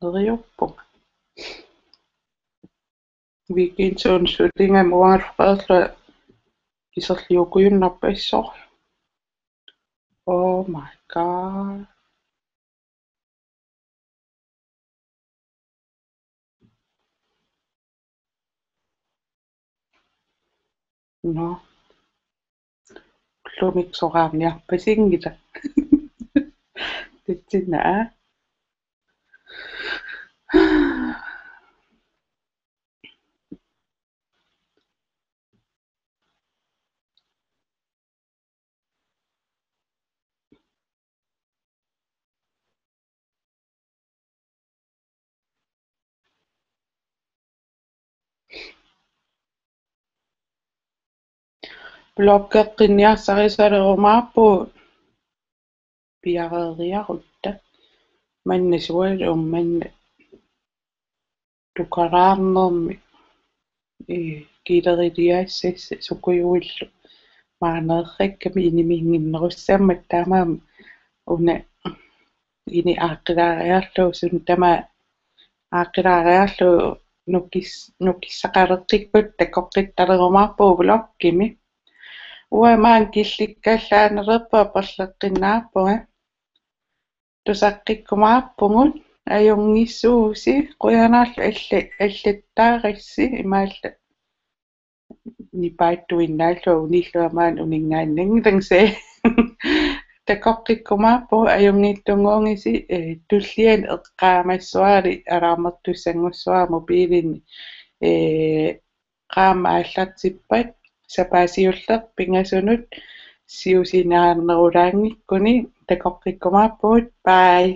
Neriuppunga. Weekendimi sulingami uangalu peerlunga iserliukujunnarpoq assorlu. Oh my God. Nå. Ullumi soraarniarpasinngilaq. Tassannga. Bloggeqqinniarsarisalerumaapput piareeriarutta. Manna sualummik manna tukaraarnermi, ee, kiileriliassassi sukujuillu maaneerrakkami inimiinnginnerussammat, taamaammat una ini aaqqilaariarlugu, suna tamaat aaqqilaariarlugu nukis-, nukissaqaleqqikkutta takoqqittalerumaarpugut bloggimi. Uanga maani killikkallaanereerpunga aperleqqinnaarpunga. Tusaqqikkumaarpugut, ajunngissuusi, qujanarlu alla-, allattaarassi, imaallaat nipaattuinnaallugu unillunga maani uninngaannanngilanga, takoqqikkumaarpugut, ajunngitsunnguugisi, ee, tulliani eqqaamassuarli alarmertussanngussuara mobiilini, ee, qaammat aallartippat, sapaasiulleq pingasunut siusinaarnerulaanngikkuni, takoqqikkumaarpugut, bye.